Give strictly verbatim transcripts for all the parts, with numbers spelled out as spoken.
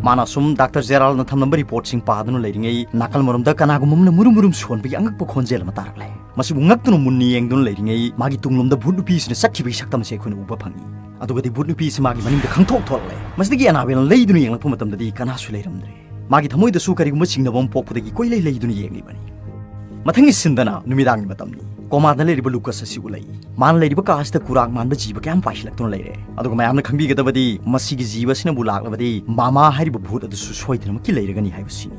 ꯃꯥꯅ ꯁꯨꯝ ꯗꯥꯛꯇꯔ ꯖꯦꯔꯥꯜꯅ ꯊꯝꯂꯝꯕ ꯔꯤꯄꯣꯔꯠꯁꯤꯡ ꯄꯥꯗꯨꯅ ꯂꯩꯔꯤꯉꯩ, ꯅꯥꯀꯜ ꯃꯔꯣꯝꯗ ꯀꯅꯥꯒꯨꯝꯕ ꯑꯃꯅ ꯃꯨꯔꯨꯝ ꯃꯨꯔꯨꯝ ꯁꯣꯟꯕꯒꯤ ꯑꯉꯛꯄ ꯈꯣꯟꯖꯦꯜ ꯑꯃ ꯇꯥꯔꯛꯂꯦ꯫ ꯃꯁꯤꯕꯨ ꯉꯛꯇꯨꯅ ꯃꯨꯟꯅ ꯌꯦꯡꯗꯨꯅ ꯂꯩꯔꯤꯉꯩ, ꯃꯥꯒꯤ ꯇꯨꯡꯂꯣꯝꯗ ꯚꯨꯠ ꯅꯨꯄꯤꯁꯤꯅ ꯆꯠꯈꯤꯕꯒꯤ ꯁꯛꯇꯝ ꯑꯁꯤ ꯑꯩꯈꯣꯏꯅ ꯎꯕ ꯐꯪꯏ꯫ ꯑꯗꯨꯒꯗꯤ ꯚꯨꯠ ꯅꯨꯄꯤꯁꯤ ꯃꯥꯒꯤ ꯃꯅꯤꯡꯗ ꯈꯪꯊꯣꯛ ꯊꯣꯛꯂꯛꯂꯦ꯫ ꯃꯁꯤꯗꯒꯤ ꯑꯅꯥꯕꯦꯜꯅ ꯂꯩꯗꯨꯅ ꯌꯦꯡꯂꯛꯄ ꯃꯇꯝꯗꯗꯤ ꯀꯅꯥꯁꯨ ꯂꯩꯔꯝꯗ꯭ꯔꯦ꯫ ꯃꯥꯒꯤ ꯊꯃꯣꯏꯗꯁꯨ ꯀꯔꯤꯒꯨꯝꯕ ꯆꯤꯡꯅꯕ ꯑꯃ ꯄꯣꯛꯄꯗꯒꯤ ꯀꯣꯏꯂꯩ ꯂꯩꯗꯨꯅ ꯌꯦꯡꯂꯤꯕꯅꯤ꯫ ꯃꯊꯪꯒꯤ ꯁꯤꯟꯗꯅ ꯅꯨꯃꯤꯗꯥꯡꯒꯤ ꯃꯇꯝꯅꯤ꯫ ꯀꯣꯃꯥꯗ ꯂꯩꯔꯤꯕ ꯂꯨꯀꯁ ꯑꯁꯤ ꯎꯠꯂꯛꯏ꯫ ꯃꯥꯅ ꯂꯩꯔꯤꯕ ꯀꯥ ꯑꯁꯤꯗ ꯀꯨꯔꯥꯛ ꯃꯥꯟꯕ ꯖꯤꯕ ꯀꯌꯥ ꯑꯃ ꯄꯥꯏꯁꯤꯜꯂꯛꯇꯨꯅ ꯂꯩꯔꯦ꯫ ꯑꯗꯨꯒ ꯃꯌꯥꯝꯅ ꯈꯪꯕꯤꯒꯗꯕꯗꯤ, ꯃꯁꯤꯒꯤ ꯖꯤꯕ ꯑꯁꯤꯅꯕꯨ ꯂꯥꯛꯂꯕꯗꯤ ꯃꯥꯃꯥ ꯍꯥꯏꯔꯤꯕ ꯚꯨꯠ ꯑꯗꯨꯁꯨ ꯁꯣꯏꯗꯅꯃꯛꯀꯤ ꯂꯩꯔꯒꯅꯤ ꯍꯥꯏꯕꯁꯤꯅꯤ꯫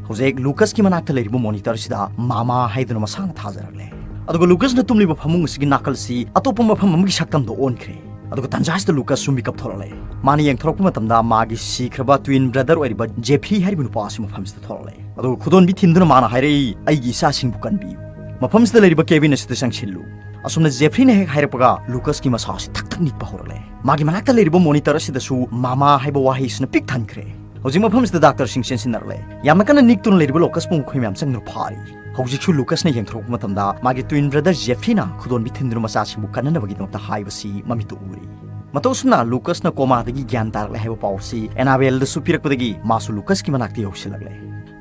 ꯍꯧꯖꯤꯛ ꯂꯨꯀꯁꯀꯤ ꯃꯅꯥꯛꯇ ꯂꯩꯔꯤꯕ ꯃꯣꯅꯤꯇꯔ ꯑꯁꯤꯗ ꯃꯥꯃꯥ ꯍꯥꯏꯗꯨꯅ ꯃꯁꯥꯅ ꯊꯥꯖꯔꯛꯂꯦ꯫ ꯑꯗꯨꯒ ꯂꯨꯀꯁꯅ ꯇꯨꯝꯂꯤꯕ ꯐꯃꯨꯡ ꯑꯁꯤꯒꯤ ꯅꯥꯀꯜꯁꯤ ꯑꯇꯣꯞꯄ ꯃꯐꯝ ꯑꯃꯒꯤ ꯁꯛꯇꯝꯗ ꯑꯣꯟꯈ꯭ꯔꯦ꯫ ꯑꯗꯨꯒ ꯇꯟꯖꯥ ꯑꯁꯤꯗ ꯂꯨꯀꯁꯁꯨ ꯃꯤꯀꯞ ꯊꯣꯛꯂꯛꯂꯦ꯫ ꯃꯥꯅ ꯌꯦꯡꯊꯣꯔꯛꯄ ꯃꯇꯝꯗ ꯃꯥꯒꯤ ꯁꯤꯈ꯭ꯔꯕ ꯇ꯭ꯋꯤꯟ ꯕ꯭ꯔꯗꯔ ꯑꯣꯏꯔꯤꯕ ꯖꯦꯐ꯭ꯔꯤ ꯍꯥꯏꯔꯤꯕ ꯅꯨꯄꯥ ꯑꯁꯤ ꯃꯐꯝꯁꯤꯗ ꯊꯣꯛꯂꯛꯂꯦ꯫ ꯑꯗꯨꯒ ꯈꯨꯗꯣꯟꯕꯤ ꯊꯤꯟꯗꯨꯅ ꯃꯥꯅ ꯍꯥꯏꯔꯛꯏ, "ꯑꯩꯒꯤ ꯏꯆꯥꯁꯤꯡꯕꯨ ꯀꯟꯕꯤꯌꯨ꯫ ꯃꯐꯝꯁꯤꯗ ꯂꯩꯔꯤꯕ ꯀꯦꯕꯤꯟ ꯑꯁꯤꯗ ꯆꯪꯁꯤꯜꯂꯨ"꯫ ꯑꯁꯨꯝꯅ ꯖꯦꯐ꯭ꯔꯤꯅ ꯍꯦꯛ ꯍꯥꯏꯔꯛꯄꯒ ꯂꯨꯀꯁꯀꯤ ꯃꯁꯥ ꯑꯁꯤ ꯊꯛ ꯊꯛ ꯅꯤꯛꯄ ꯍꯧꯔꯛꯂꯦ꯫ ꯃꯥꯒꯤ ꯃꯅꯥꯛꯇ ꯂꯩꯔꯤꯕ ꯃꯣꯅꯤꯇꯔ ꯑꯁꯤꯗꯁꯨ ꯃꯥꯃꯥ ꯍꯥꯏꯕ ꯋꯥꯍꯩꯁꯤꯅ ꯄꯤꯛ ꯊꯟꯈ꯭ꯔꯦ꯫ ꯍꯧꯖꯤꯛ ꯃꯐꯝꯁꯤꯗ ꯗꯥꯛꯇꯔꯁꯤꯡ ꯆꯦꯟꯁꯤꯟꯅꯔꯛꯂꯦ꯫ ꯌꯥꯝꯅ ꯀꯟꯅ ꯅꯤꯛꯇꯨꯅ ꯂꯩꯔꯤꯕ ꯂꯨꯀꯁꯄꯨ ꯃꯈꯣꯏ ꯃꯌꯥꯝ ꯆꯪꯗꯨꯅ ꯐꯥꯔꯤ꯫ ꯍꯧꯖꯤꯛꯁꯨ ꯂꯨꯀꯁꯅ ꯌꯦꯡꯊꯣꯔꯛꯄ ꯃꯇꯝꯗ ꯃꯥꯒꯤ ꯇ꯭ꯋꯤꯟ ꯕ꯭ꯔꯗꯔ ꯖꯦꯐ꯭ꯔꯤꯅ ꯈꯨꯗꯣꯟꯕꯤ ꯊꯤꯟꯗꯨꯅ ꯃꯆꯥꯁꯤꯡꯕꯨ ꯀꯟꯅꯅꯕꯒꯤꯗꯃꯛꯇ ꯍꯥꯏꯕꯁꯤ ꯃꯃꯤꯠꯇ ꯎꯔꯤ꯫ ꯃꯇꯧ ꯑꯁꯨꯝꯅ ꯂꯨꯀꯁꯅ ꯀꯣꯃꯥꯗꯒꯤ ꯒ꯭ꯌꯥꯟ ꯇꯥꯔꯛꯂꯦ ꯍꯥꯏꯕ ꯄꯥꯎ ꯑꯁꯤ ꯑꯦꯅꯥꯕꯦꯜꯗꯁꯨ ꯄꯤꯔꯛꯄꯗꯒꯤ ꯃꯥꯁꯨ ꯂꯨꯀꯁꯀꯤ ꯃꯅꯥꯛꯇ ꯌꯧꯁꯤꯜꯂꯛꯂꯦ꯫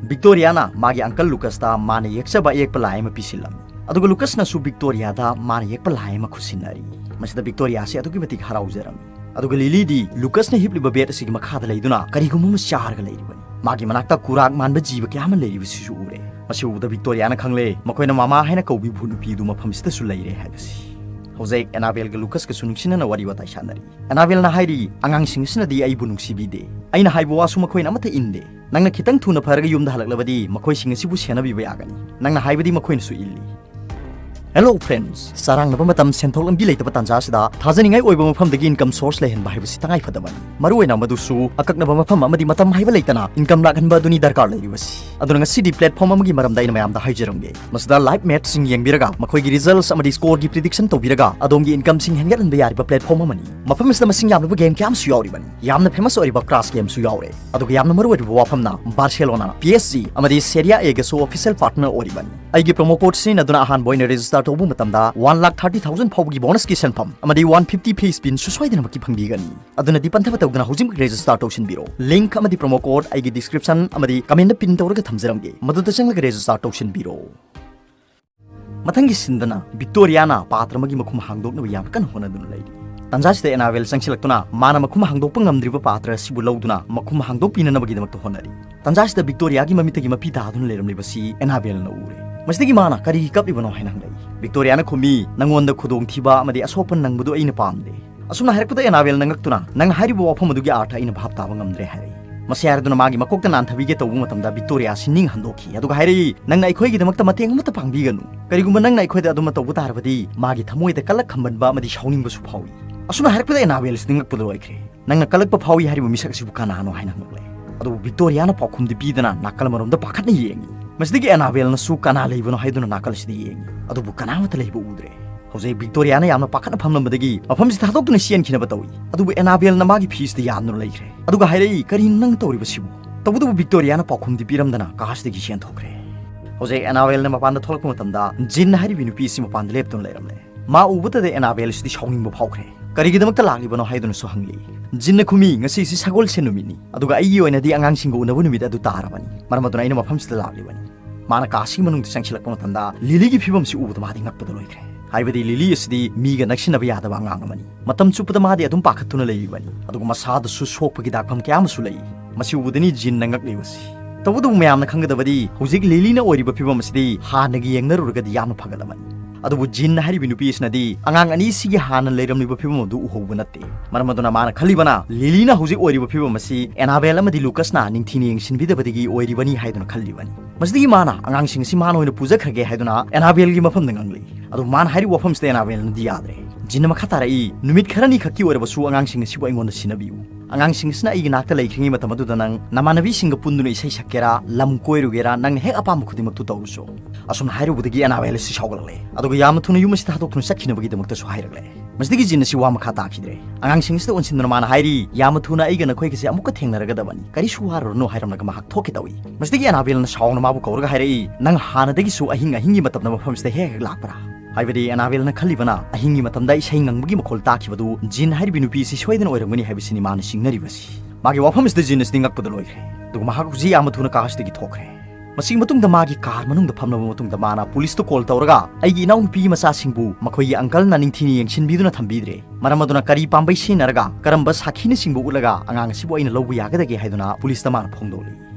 ꯚꯤꯛꯇꯣꯔꯤꯌꯥꯅ ꯃꯥꯒꯤ ꯑꯪꯀꯜ ꯂꯨꯀꯁꯇ ꯃꯥꯅ ꯌꯦꯛꯆꯕ ꯑꯌꯦꯛꯄ ꯂꯥꯏ ꯑꯃ ꯄꯤꯁꯤꯜꯂꯝꯃꯤ꯫ ꯑꯗꯨꯒ ꯂꯨꯀꯁꯅꯁꯨ ꯚꯤꯛꯇꯣꯔꯤꯌꯥꯗ ꯃꯥꯅ ꯌꯦꯛꯄ ꯂꯥꯏ ꯑꯃ ꯈꯨꯠꯁꯤꯟꯅꯔꯤ꯫ ꯃꯁꯤꯗ ꯚꯤꯛꯇꯣꯔꯤꯌꯥꯁꯤ ꯑꯗꯨꯛꯀꯤ ꯃꯇꯤꯛ ꯍꯔꯥꯎꯖꯔꯝꯃꯤ꯫ ꯑꯗꯨꯒ ꯂꯤꯂꯤꯗꯤ ꯂꯨꯀꯁꯅ ꯍꯤꯞꯂꯤꯕ ꯕꯦꯗ ꯑꯁꯤꯒꯤ ꯃꯈꯥꯗ ꯂꯩꯗꯨꯅ ꯀꯔꯤꯒꯨꯝꯕ ꯑꯃ ꯆꯥꯔꯒ ꯂꯩꯔꯤꯕꯅꯤ꯫ ꯃꯥꯒꯤ ꯃꯅꯥꯛꯇ ꯀꯨꯔꯥꯛ ꯃꯥꯟꯕ ꯖꯤꯕ ꯀꯌꯥ ꯑꯃ ꯂꯩꯔꯤꯕꯁꯤꯁꯨ ꯎꯔꯦ꯫ ꯃꯁꯤ ꯎꯕꯗ ꯚꯤꯛꯇꯣꯔꯤꯌꯥꯅ ꯈꯪꯂꯦ, ꯃꯈꯣꯏꯅ ꯃꯃꯥ ꯍꯥꯏꯅ ꯀꯧꯕꯤ ꯚꯨꯠ ꯅꯨꯄꯤꯗꯨ ꯃꯐꯝꯁꯤꯗꯁꯨ ꯂꯩꯔꯦ ꯍꯥꯏꯕꯁꯤ꯫ ꯍꯧꯖꯤꯛ ꯑꯦꯅꯥꯕꯦꯜꯒ ꯂꯨꯀꯁꯀꯁꯨ ꯅꯨꯡꯁꯤꯅꯅ ꯋꯥꯔꯤ ꯋꯥꯇꯥꯏ ꯁꯥꯟꯅꯔꯤ꯫ ꯑꯦꯅꯥꯕꯦꯜꯅ ꯍꯥꯏꯔꯤ, "ꯑꯉꯥꯡꯁꯤꯡ ꯑꯁꯤꯅꯗꯤ ꯑꯩꯕꯨ ꯅꯨꯡꯁꯤꯕꯤꯗꯦ꯫ ꯑꯩꯅ ꯍꯥꯏꯕ ꯋꯥꯁꯨ ꯃꯈꯣꯏꯅ ꯑꯃꯠꯇ ꯏꯟꯗꯦ꯫ ꯅꯪꯅ ꯈꯤꯇꯪ ꯊꯨꯅ ꯐꯔꯒ ꯌꯨꯝꯗ ꯍꯜꯂꯛꯂꯕꯗꯤ ꯃꯈꯣꯏꯁꯤꯡ ꯑꯁꯤꯕꯨ ꯁꯦꯟꯅꯕꯤꯕ ꯌꯥꯒꯅꯤ꯫ ꯅꯪꯅ ꯍꯥꯏꯕꯗꯤ ꯃꯈꯣꯏꯅꯁꯨ ꯏꯜꯂꯤ"꯫ Hello friends, ꯆꯔꯥꯡꯅꯕ ꯃꯇꯝ ꯁꯦꯟꯊꯣꯛ ꯂꯝꯕꯤ ꯂꯩꯇꯕ ꯇꯥꯟꯖꯥ ꯑꯁꯤꯗ ꯊꯥꯖꯅꯤꯡꯉꯥꯏ ꯑꯣꯏꯕ ꯃꯐꯝꯗꯒꯤ income source ꯂꯩꯍꯟꯕ ꯍꯥꯏꯕꯁꯤ ꯇꯉꯥꯏ ꯐꯗꯕꯅꯤ꯫ ꯃꯔꯨꯑꯣꯏꯅ ꯃꯗꯨꯁꯨ ꯑꯀꯛꯅꯕ ꯃꯐꯝ ꯑꯃꯗꯤ ꯃꯇꯝ ꯍꯥꯏꯕ ꯂꯩꯇꯅ income ꯂꯥꯛꯍꯟꯕ ꯑꯗꯨꯅꯤ ꯗꯔꯀꯥꯔ ꯂꯩꯔꯤꯕꯁꯤ꯫ ꯑꯗꯨꯅ ꯉꯁꯤꯗꯤ platform ꯑꯃꯒꯤ ꯃꯔꯝꯗ ꯑꯩꯅ ꯃꯌꯥꯝꯗ ꯍꯥꯏꯖꯔꯝꯒꯦ꯫ ꯃꯁꯤꯗ live matchꯁꯤꯡ ꯌꯦꯡꯕꯤꯔꯒ ꯃꯈꯣꯏꯒꯤ results ꯑꯃꯗꯤ scoreꯒꯤ prediction ꯇꯧꯕꯤꯔꯒ ꯑꯗꯣꯝꯒꯤ incomeꯁꯤꯡ ꯍꯦꯟꯒꯠꯍꯟꯕ ꯌꯥꯔꯤꯕ platform ꯑꯃꯅꯤ꯫ ꯃꯐꯝ ꯑꯁꯤꯗ ꯃꯁꯤꯡ ꯌꯥꯝꯂꯕ game ꯀꯌꯥ ꯑꯃꯁꯨ ꯌꯥꯎꯔꯤꯕꯅꯤ꯫ ꯌꯥꯝꯅ famous ꯑꯣꯏꯔꯤꯕ Crash Gameꯁꯨ ꯌꯥꯎꯔꯦ꯫ ꯑꯗꯨꯒ ꯌꯥꯝꯅ ꯃꯔꯨꯑꯣꯏꯔꯤꯕ ꯋꯥꯐꯝꯅ Barcelona, P S G ꯑꯃꯗꯤ Serie Aꯒꯁꯨ official partner ꯑꯣꯏꯔꯤꯕꯅꯤ꯫ ꯑꯩꯒꯤ promo code ꯁꯤꯖꯤꯟꯅꯗꯨꯅ ꯑꯍꯥꯟꯕ ꯑꯣꯏꯅ register register ꯇꯧꯕ ꯃꯇꯝꯗ one lakh thirty thousand ꯐꯥꯎꯕꯒꯤ bonus ꯀꯤ ꯁꯦꯟꯐꯝ ꯑꯃꯗꯤ one fifty free spin ꯁꯨ ꯁꯣꯏꯗꯅꯃꯛꯀꯤ ꯐꯪꯕꯤꯒꯅꯤ꯫ ꯑꯗꯨꯅ ꯗꯤꯄꯟꯊꯕ ꯇꯧꯗꯅ ꯍꯧꯖꯤꯛꯃꯛ register ꯇꯧꯁꯤꯟꯕꯤꯔꯣ꯫ Link ꯑꯃꯗꯤ promo code ꯑꯩꯒꯤ description ꯑꯃꯗꯤ comment ꯗ pin ꯇꯧꯔꯒ ꯊꯝꯖꯔꯝꯒꯦ꯫ ꯃꯗꯨꯗ ꯆꯪꯂꯒ register ꯇꯧꯁꯤꯟꯕꯤꯔꯣ꯫ ꯃꯊꯪꯒꯤ ꯁꯤꯟꯗꯅ ꯕꯤꯛꯇꯣꯔꯤꯌꯥꯅ ꯄꯥꯇ꯭ꯔ ꯑꯃꯒꯤ ꯃꯈꯨꯝ ꯍꯥꯡꯗꯣꯛꯅꯕ ꯌꯥꯝ ꯀꯟꯅ ꯍꯣꯠꯅꯗꯨꯅ ꯂꯩꯔꯤ꯫ ꯇꯟꯖꯥꯁꯤꯗ ꯑꯦꯅꯥꯕꯦꯜ ꯆꯪꯁꯤꯜꯂꯛꯇꯨꯅ ꯃꯥꯅ ꯃꯈꯨꯝ ꯍꯥꯡꯗꯣꯛꯄ ꯉꯝꯗ꯭ꯔꯤꯕ ꯄꯥꯇ꯭ꯔ ꯑꯁꯤꯕꯨ ꯂꯧꯗꯨꯅ ꯃꯈꯨꯝ ꯍꯥꯡꯗꯣꯛꯄꯤꯅꯅꯕꯒꯤꯗꯃꯛꯇ ꯍꯣꯠꯅꯔꯤ꯫ ꯇꯟꯖꯥꯁꯤꯗ ꯕꯤꯛꯇꯣꯔꯤꯌꯥꯒꯤ ꯃꯃꯤꯠꯇꯒꯤ ꯃꯄꯤ ꯇꯥꯗꯨꯅ ꯂꯩꯔꯝꯂꯤꯕꯁꯤ ꯑꯦꯅꯥꯕꯦꯜꯅ ꯎꯔꯦ꯫ ꯃꯁꯤꯗꯒꯤ ꯃꯥꯅ "ꯀꯔꯤꯒꯤ ꯀꯞꯂꯤꯕꯅꯣ?" ꯍꯥꯏꯅ ꯍꯪꯂꯛꯏ꯫ ꯕꯤꯛꯇꯣꯔꯤꯌꯥꯅ ꯈꯨꯝꯃꯤ, "ꯅꯉꯣꯟꯗ ꯈꯨꯗꯣꯡꯊꯤꯕ ꯑꯃꯗꯤ ꯑꯁꯣꯛꯄ ꯅꯪꯕꯗꯨ ꯑꯩꯅ ꯄꯥꯝꯗꯦ꯫" ꯑꯁꯨꯝꯅ ꯍꯥꯏꯔꯛꯄꯗ ꯑꯦꯅꯥꯕꯦꯜꯅ ꯉꯛꯇꯨꯅ, "ꯅꯪ ꯍꯥꯏꯔꯤꯕ ꯋꯥꯐꯝ ꯑꯗꯨꯒꯤ ꯑꯥꯔꯊ ꯑꯩꯅ ꯚꯥꯞ ꯇꯥꯕ ꯉꯝꯗ꯭ꯔꯦ" ꯍꯥꯏꯔꯛꯏ꯫ ꯃꯁꯤ ꯍꯥꯏꯔꯗꯨꯅ ꯃꯥꯒꯤ ꯃꯀꯣꯛꯇ ꯅꯥꯟꯊꯕꯤꯒꯦ ꯇꯧꯕ ꯃꯇꯝꯗ ꯕꯤꯛꯇꯣꯔꯤꯌꯥ ꯑꯁꯤ ꯅꯤꯡ ꯍꯟꯗꯣꯛꯈꯤ, ꯑꯗꯨꯒ ꯍꯥꯏꯔꯛꯏ, "ꯅꯪꯅ ꯑꯩꯈꯣꯏꯒꯤꯗꯃꯛꯇ ꯃꯇꯦꯡ ꯑꯃꯠꯇ ꯄꯥꯡꯕꯤꯒꯅꯨ꯫ ꯀꯔꯤꯒꯨꯝꯕ ꯅꯪꯅ ꯑꯩꯈꯣꯏꯗ ꯑꯗꯨꯝꯅ ꯇꯧꯕ ꯇꯥꯔꯕꯗꯤ ꯃꯥꯒꯤ ꯊꯃꯣꯏꯗ ꯀꯂꯛ ꯈꯝꯕꯟꯕ ꯑꯃꯗꯤ ꯁꯥꯎꯅꯤꯡꯕꯁꯨ ꯐꯥꯎꯏ꯫" ꯑꯁꯨꯝꯅ ꯍꯥꯏꯔꯛꯄꯗ ꯑꯦꯅꯥꯕꯦꯜ ꯑꯁꯤ ꯉꯛꯄꯗ ꯂꯣꯏꯈ꯭ꯔꯦ꯫ "ꯅꯪꯅ ꯀꯂꯛꯄ ꯐꯥꯎꯏ ꯍꯥꯏꯔꯤꯕ ꯃꯤꯁꯛ ꯑꯁꯤꯕꯨ ꯀꯅꯥꯅꯣ?" ꯍꯥꯏꯅ ꯍꯪꯂꯛꯂꯦ꯫ ꯑꯗꯨꯕꯨ ꯕꯤꯛꯇꯣꯔꯤꯌꯥꯅ ꯄꯥꯎꯈꯨꯝꯗꯤ ꯄꯤꯗꯅ ꯅꯥꯀꯜ ꯑꯃꯔꯣꯝꯗ ꯄꯥꯈꯠꯅ ꯌꯦꯡꯏ꯫ ꯃꯁꯤꯗꯒꯤ ꯑꯦꯅꯥꯕꯦꯜꯅꯁꯨ "ꯀꯅꯥ ꯂꯩꯕꯅꯣ?" ꯍꯥꯏꯗꯨꯅ ꯅꯥꯀꯜ ꯑꯁꯤꯗ ꯌꯦꯡꯏ꯫ ꯑꯗꯨꯕꯨ ꯀꯅꯥꯃꯠꯇ ꯂꯩꯕ ꯎꯗ꯭ꯔꯦ꯫ ꯍꯧꯖꯤꯛ ꯕꯤꯛꯇꯣꯔꯤꯌꯥꯅ ꯌꯥꯝꯅ ꯄꯥꯈꯠꯅ ꯐꯝꯂꯝꯕꯗꯒꯤ ꯃꯐꯝꯁꯤ ꯊꯥꯗꯣꯛꯇꯨꯅ ꯆꯦꯟꯈꯤꯅꯕ ꯇꯧꯏ꯫ ꯑꯗꯨꯕꯨ ꯑꯦꯅꯥꯕꯦꯜꯅ ꯃꯥꯒꯤ ꯐꯤꯁꯤꯗ ꯌꯥꯟꯗꯨꯅ ꯂꯩꯈ꯭ꯔꯦ꯫ ꯑꯗꯨꯒ ꯍꯥꯏꯔꯛꯏ, "ꯀꯔꯤꯅꯣ ꯅꯪ ꯇꯧꯔꯤꯕꯁꯤꯕꯨ?" ꯇꯧꯕꯇꯕꯨ ꯕꯤꯛꯇꯣꯔꯤꯌꯥꯅ ꯄꯥꯎꯈꯨꯝꯗꯤ ꯄꯤꯔꯝꯗꯅ ꯀꯥꯁꯤꯗꯒꯤ ꯆꯦꯟꯊꯣꯛꯈ꯭ꯔꯦ꯫ ꯍꯧꯖꯤꯛ ꯑꯦꯅꯥꯕꯦꯜꯅ ꯃꯄꯥꯟꯗ ꯊꯣꯛꯂꯛꯄ ꯃꯇꯝꯗ ꯖꯤꯟ ꯍꯥꯏꯔꯤꯕꯤ ꯅꯨꯄꯤ ꯑꯁꯤ ꯃꯄꯥꯟꯗ ꯂꯦꯞꯇꯨꯅ ꯂꯩꯔꯝꯂꯦ꯫ ꯃꯥ ꯎꯕꯗꯗꯤ ꯑꯦꯅꯥꯕꯦꯜ ꯑꯁꯤꯗꯤ ꯁꯥꯎꯅꯤꯡꯕ ꯐꯥꯎꯈ꯭ꯔꯦ꯫ "ꯀꯔꯤꯒꯤꯗꯃꯛꯇ ꯂꯥꯛꯂꯤꯕꯅꯣ?" ꯍꯥꯏꯗꯨꯅꯁꯨ ꯍꯪꯂꯤ꯫ ꯖꯤꯟꯅ ꯈꯨꯝꯃꯤ, "ꯉꯁꯤꯁꯤ ꯁꯒꯣꯜꯁꯦꯟ ꯅꯨꯃꯤꯠꯅꯤ, ꯑꯗꯨꯒ ꯑꯩꯒꯤ ꯑꯣꯏꯅꯗꯤ ꯑꯉꯥꯡꯁꯤꯡꯒ ꯎꯅꯕ ꯅꯨꯃꯤꯠ ꯑꯗꯨ ꯇꯥꯔꯕꯅꯤ꯫ ꯃꯔꯝ ꯑꯗꯨꯅ ꯑꯩꯅ ꯃꯐꯝꯁꯤꯗ ꯂꯥꯛꯂꯤꯕꯅꯤ꯫" ꯃꯥꯅ ꯀꯥꯁꯤꯒꯤ ꯃꯅꯨꯡꯗ ꯆꯪꯁꯤꯜꯂꯛꯄ ꯃꯇꯝꯗ ꯂꯤꯂꯤꯒꯤ ꯐꯤꯕꯝꯁꯤ ꯎꯕꯗ ꯃꯥꯗꯤ ꯉꯛꯄꯗ ꯂꯣꯏꯈ꯭ꯔꯦ꯫ ꯍꯥꯏꯕꯗꯤ ꯂꯤꯂꯤ ꯑꯁꯤꯗꯤ ꯃꯤꯒ ꯅꯛꯁꯤꯟꯅꯕ ꯌꯥꯗꯕ ꯑꯉꯥꯡ ꯑꯃꯅꯤ꯫ ꯃꯇꯝ ꯆꯨꯞꯄꯗ ꯃꯥꯗꯤ ꯑꯗꯨꯝ ꯄꯥꯈꯠꯇꯨꯅ ꯂꯩꯔꯤꯕꯅꯤ, ꯑꯗꯨꯒ ꯃꯁꯥꯗꯁꯨ ꯁꯣꯛꯄꯒꯤ ꯗꯥꯛꯐꯝ ꯀꯌꯥ ꯑꯃꯁꯨ ꯂꯩ꯫ ꯃꯁꯤ ꯎꯕꯗꯅꯤ ꯖꯤꯟꯅ ꯉꯛꯂꯤꯕꯁꯤ꯫ ꯇꯧꯕꯇꯕꯨ ꯃꯌꯥꯝꯅ ꯈꯪꯒꯗꯕꯗꯤ ꯍꯧꯖꯤꯛ ꯂꯤꯂꯤꯅ ꯑꯣꯏꯔꯤꯕ ꯐꯤꯕꯝ ꯑꯁꯤꯗꯤ ꯍꯥꯟꯅꯒꯤ ꯌꯦꯡꯅꯔꯨꯔꯒꯗꯤ ꯌꯥꯝꯅ ꯐꯒꯠꯂꯕꯅꯤ꯫ ꯑꯗꯨꯕꯨ ꯖꯤꯟ ꯍꯥꯏꯔꯤꯕꯤ ꯅꯨꯄꯤ ꯑꯁꯤꯅꯗꯤ ꯑꯉꯥꯡ ꯑꯅꯤꯁꯤꯒꯤ ꯍꯥꯟꯅ ꯂꯩꯔꯝꯂꯤꯕ ꯐꯤꯕꯝ ꯑꯗꯨ ꯎꯍꯧꯕ ꯅꯠꯇꯦ꯫ ꯃꯔꯝ ꯑꯗꯨꯅ ꯃꯥꯅ ꯈꯜꯂꯤꯕꯅ ꯂꯤꯂꯤꯅ ꯍꯧꯖꯤꯛ ꯑꯣꯏꯔꯤꯕ ꯐꯤꯕꯝ ꯑꯁꯤ ꯑꯦꯅꯥꯕꯦꯜ ꯑꯃꯗꯤ ꯂꯨꯀꯁꯅ ꯅꯤꯡꯊꯤꯅ ꯌꯦꯡꯁꯤꯟꯕꯤꯗꯕꯗꯒꯤ ꯑꯣꯏꯔꯤꯕꯅꯤ ꯍꯥꯏꯗꯨꯅ ꯈꯜꯂꯤꯕꯅꯤ꯫ ꯃꯁꯤꯗꯒꯤ ꯃꯥꯅ ꯑꯉꯥꯡꯁꯤꯡ ꯑꯁꯤ ꯃꯥꯅ ꯑꯣꯏꯅ ꯄꯨꯖꯈ꯭ꯔꯒꯦ ꯍꯥꯏꯗꯨꯅ ꯑꯦꯅꯥꯕꯦꯜꯒꯤ ꯃꯐꯝꯗ ꯉꯥꯡꯂꯛꯏ꯫ ꯑꯗꯨ ꯃꯥꯅ ꯍꯥꯏꯔꯤꯕ ꯋꯥꯐꯝꯁꯤꯗ ꯑꯦꯅꯥꯕꯦꯜꯅꯗꯤ ꯌꯥꯗ꯭ꯔꯦ꯫ ꯖꯤꯟꯅ ꯃꯈꯥ ꯇꯥꯔꯛꯏ, "ꯅꯨꯃꯤꯠ ꯈꯔꯅꯤ ꯈꯛꯀꯤ ꯑꯣꯏꯔꯕꯁꯨ ꯑꯉꯥꯡꯁꯤꯡ ꯑꯁꯤꯕꯨ ꯑꯩꯉꯣꯟꯗ ꯁꯤꯟꯅꯕꯤꯌꯨ꯫ ꯑꯉꯥꯡꯁꯤꯡ ꯑꯁꯤꯅ ꯑꯩꯒꯤ ꯅꯥꯛꯇ ꯂꯩꯈ꯭ꯔꯤꯉꯩ ꯃꯇꯝ ꯑꯗꯨꯗ ꯅꯪ ꯅꯃꯥꯟꯅꯕꯤꯁꯤꯡꯒ ꯄꯨꯟꯗꯨꯅ ꯏꯁꯩ ꯁꯛꯀꯦꯔꯥ, ꯂꯝ ꯀꯣꯏꯔꯨꯒꯦꯔꯥ, ꯅꯪꯅ ꯍꯦꯛ ꯑꯄꯥꯝꯕ ꯈꯨꯗꯤꯡꯃꯛꯇꯨ ꯇꯧꯔꯨꯁꯨ꯫" ꯑꯁꯨꯝꯅ ꯍꯥꯏꯔꯨꯕꯗꯒꯤ ꯑꯦꯅꯥꯕꯦꯜ ꯑꯁꯤ ꯁꯥꯎꯒꯠꯂꯛꯂꯦ꯫ ꯑꯗꯨꯒ ꯌꯥꯝꯅ ꯊꯨꯅ ꯌꯨꯝ ꯑꯁꯤ ꯊꯥꯗꯣꯛꯇꯨꯅ ꯆꯠꯈꯤꯅꯕꯒꯤꯗꯃꯛꯇꯁꯨ ꯍꯥꯏꯔꯛꯂꯦ꯫ ꯃꯁꯤꯗꯒꯤ ꯖꯤꯟ ꯑꯁꯤ ꯋꯥ ꯃꯈꯥ ꯇꯥꯈꯤꯗ꯭ꯔꯦ꯫ ꯑꯉꯥꯡꯁꯤꯡ ꯑꯁꯤꯗ ꯑꯣꯟꯁꯤꯟꯗꯨꯅ ꯃꯥꯅ ꯍꯥꯏꯔꯤ, "ꯌꯥꯝꯅ ꯊꯨꯅ ꯑꯩꯒ ꯅꯈꯣꯏꯒꯁꯦ ꯑꯃꯨꯛꯀ ꯊꯦꯡꯅꯔꯒꯗꯕꯅꯤ꯫ ꯀꯔꯤꯁꯨ ꯋꯥꯔꯨꯔꯅꯨ" ꯍꯥꯏꯔꯝꯂꯒ ꯃꯍꯥꯛ ꯊꯣꯛꯈꯤ ꯇꯧꯏ꯫ ꯃꯁꯤꯗꯒꯤ ꯑꯦꯅꯥꯕꯦꯜꯅ ꯁꯥꯎꯅ ꯃꯥꯕꯨ ꯀꯧꯔꯒ ꯍꯥꯏꯔꯛꯏ, "ꯅꯪ ꯍꯥꯟꯅꯗꯒꯤꯁꯨ ꯑꯍꯤꯡ ꯑꯍꯤꯡꯒꯤ ꯃꯇꯝꯗ ꯃꯐꯝꯁꯤꯗ ꯍꯦꯛ ꯍꯦꯛ ꯂꯥꯛꯄ꯭ꯔꯥ?" ꯍꯥꯏꯕꯗꯤ ꯑꯦꯅꯥꯕꯦꯜꯅ ꯈꯜꯂꯤꯕꯅ ꯑꯍꯤꯡꯒꯤ ꯃꯇꯝꯗ ꯏꯁꯩ ꯉꯪꯕꯒꯤ ꯃꯈꯣꯜ ꯇꯥꯈꯤꯕꯗꯨ ꯖꯤꯟ ꯍꯥꯏꯔꯤꯕ ꯅꯨꯄꯤ ꯑꯁꯤ ꯁꯣꯏꯗꯅ ꯑꯣꯏꯔꯝꯒꯅꯤ ꯍꯥꯏꯕꯁꯤꯅꯤ ꯃꯥꯅ ꯆꯤꯡꯅꯔꯤꯕꯁꯤ꯫ ꯃꯥꯒꯤ ꯋꯥꯐꯝ ꯑꯁꯤꯗ ꯖꯤꯟ ꯑꯁꯤꯗꯤ ꯉꯛꯄꯗ ꯂꯣꯏꯈ꯭ꯔꯦ꯫ ꯑꯗꯨꯒ ꯃꯍꯥꯛ ꯍꯧꯖꯤꯛ ꯌꯥꯝꯅ ꯊꯨꯅ ꯀꯥ ꯑꯁꯤꯗꯒꯤ ꯊꯣꯛꯈ꯭ꯔꯦ꯫ ꯃꯁꯤꯒꯤ ꯃꯇꯨꯡꯗ ꯃꯥꯒꯤ ꯀꯥꯔ ꯃꯅꯨꯡꯗ ꯐꯝꯂꯕ ꯃꯇꯨꯡꯗ ꯃꯥꯅ ꯄꯨꯂꯤꯁꯇ ꯀꯣꯜ ꯇꯧꯔꯒ, "ꯑꯩꯒꯤ ꯏꯅꯥꯎꯅꯨꯄꯤꯒꯤ ꯃꯆꯥꯁꯤꯡꯕꯨ ꯃꯈꯣꯏꯒꯤ ꯑꯪꯀꯜꯅ ꯅꯤꯡꯊꯤꯅ ꯌꯦꯡꯁꯤꯟꯕꯤꯗꯨꯅ ꯊꯝꯕꯤꯗ꯭ꯔꯦ, ꯃꯔꯝ ꯑꯗꯨꯅ ꯀꯔꯤ ꯄꯥꯝꯕꯩ ꯁꯤꯖꯤꯟꯅꯔꯒ, ꯀꯔꯝꯕ ꯁꯥꯈꯤꯅꯆꯤꯡꯕ ꯎꯠꯂꯒ ꯑꯉꯥꯡ ꯑꯁꯤꯕꯨ ꯑꯩꯅ ꯂꯧꯕ ꯌꯥꯒꯗꯒꯦ?" ꯍꯥꯏꯗꯨꯅ ꯄꯨꯂꯤꯁꯇ ꯃꯥꯅ ꯐꯣꯡꯗꯣꯛꯂꯤ꯫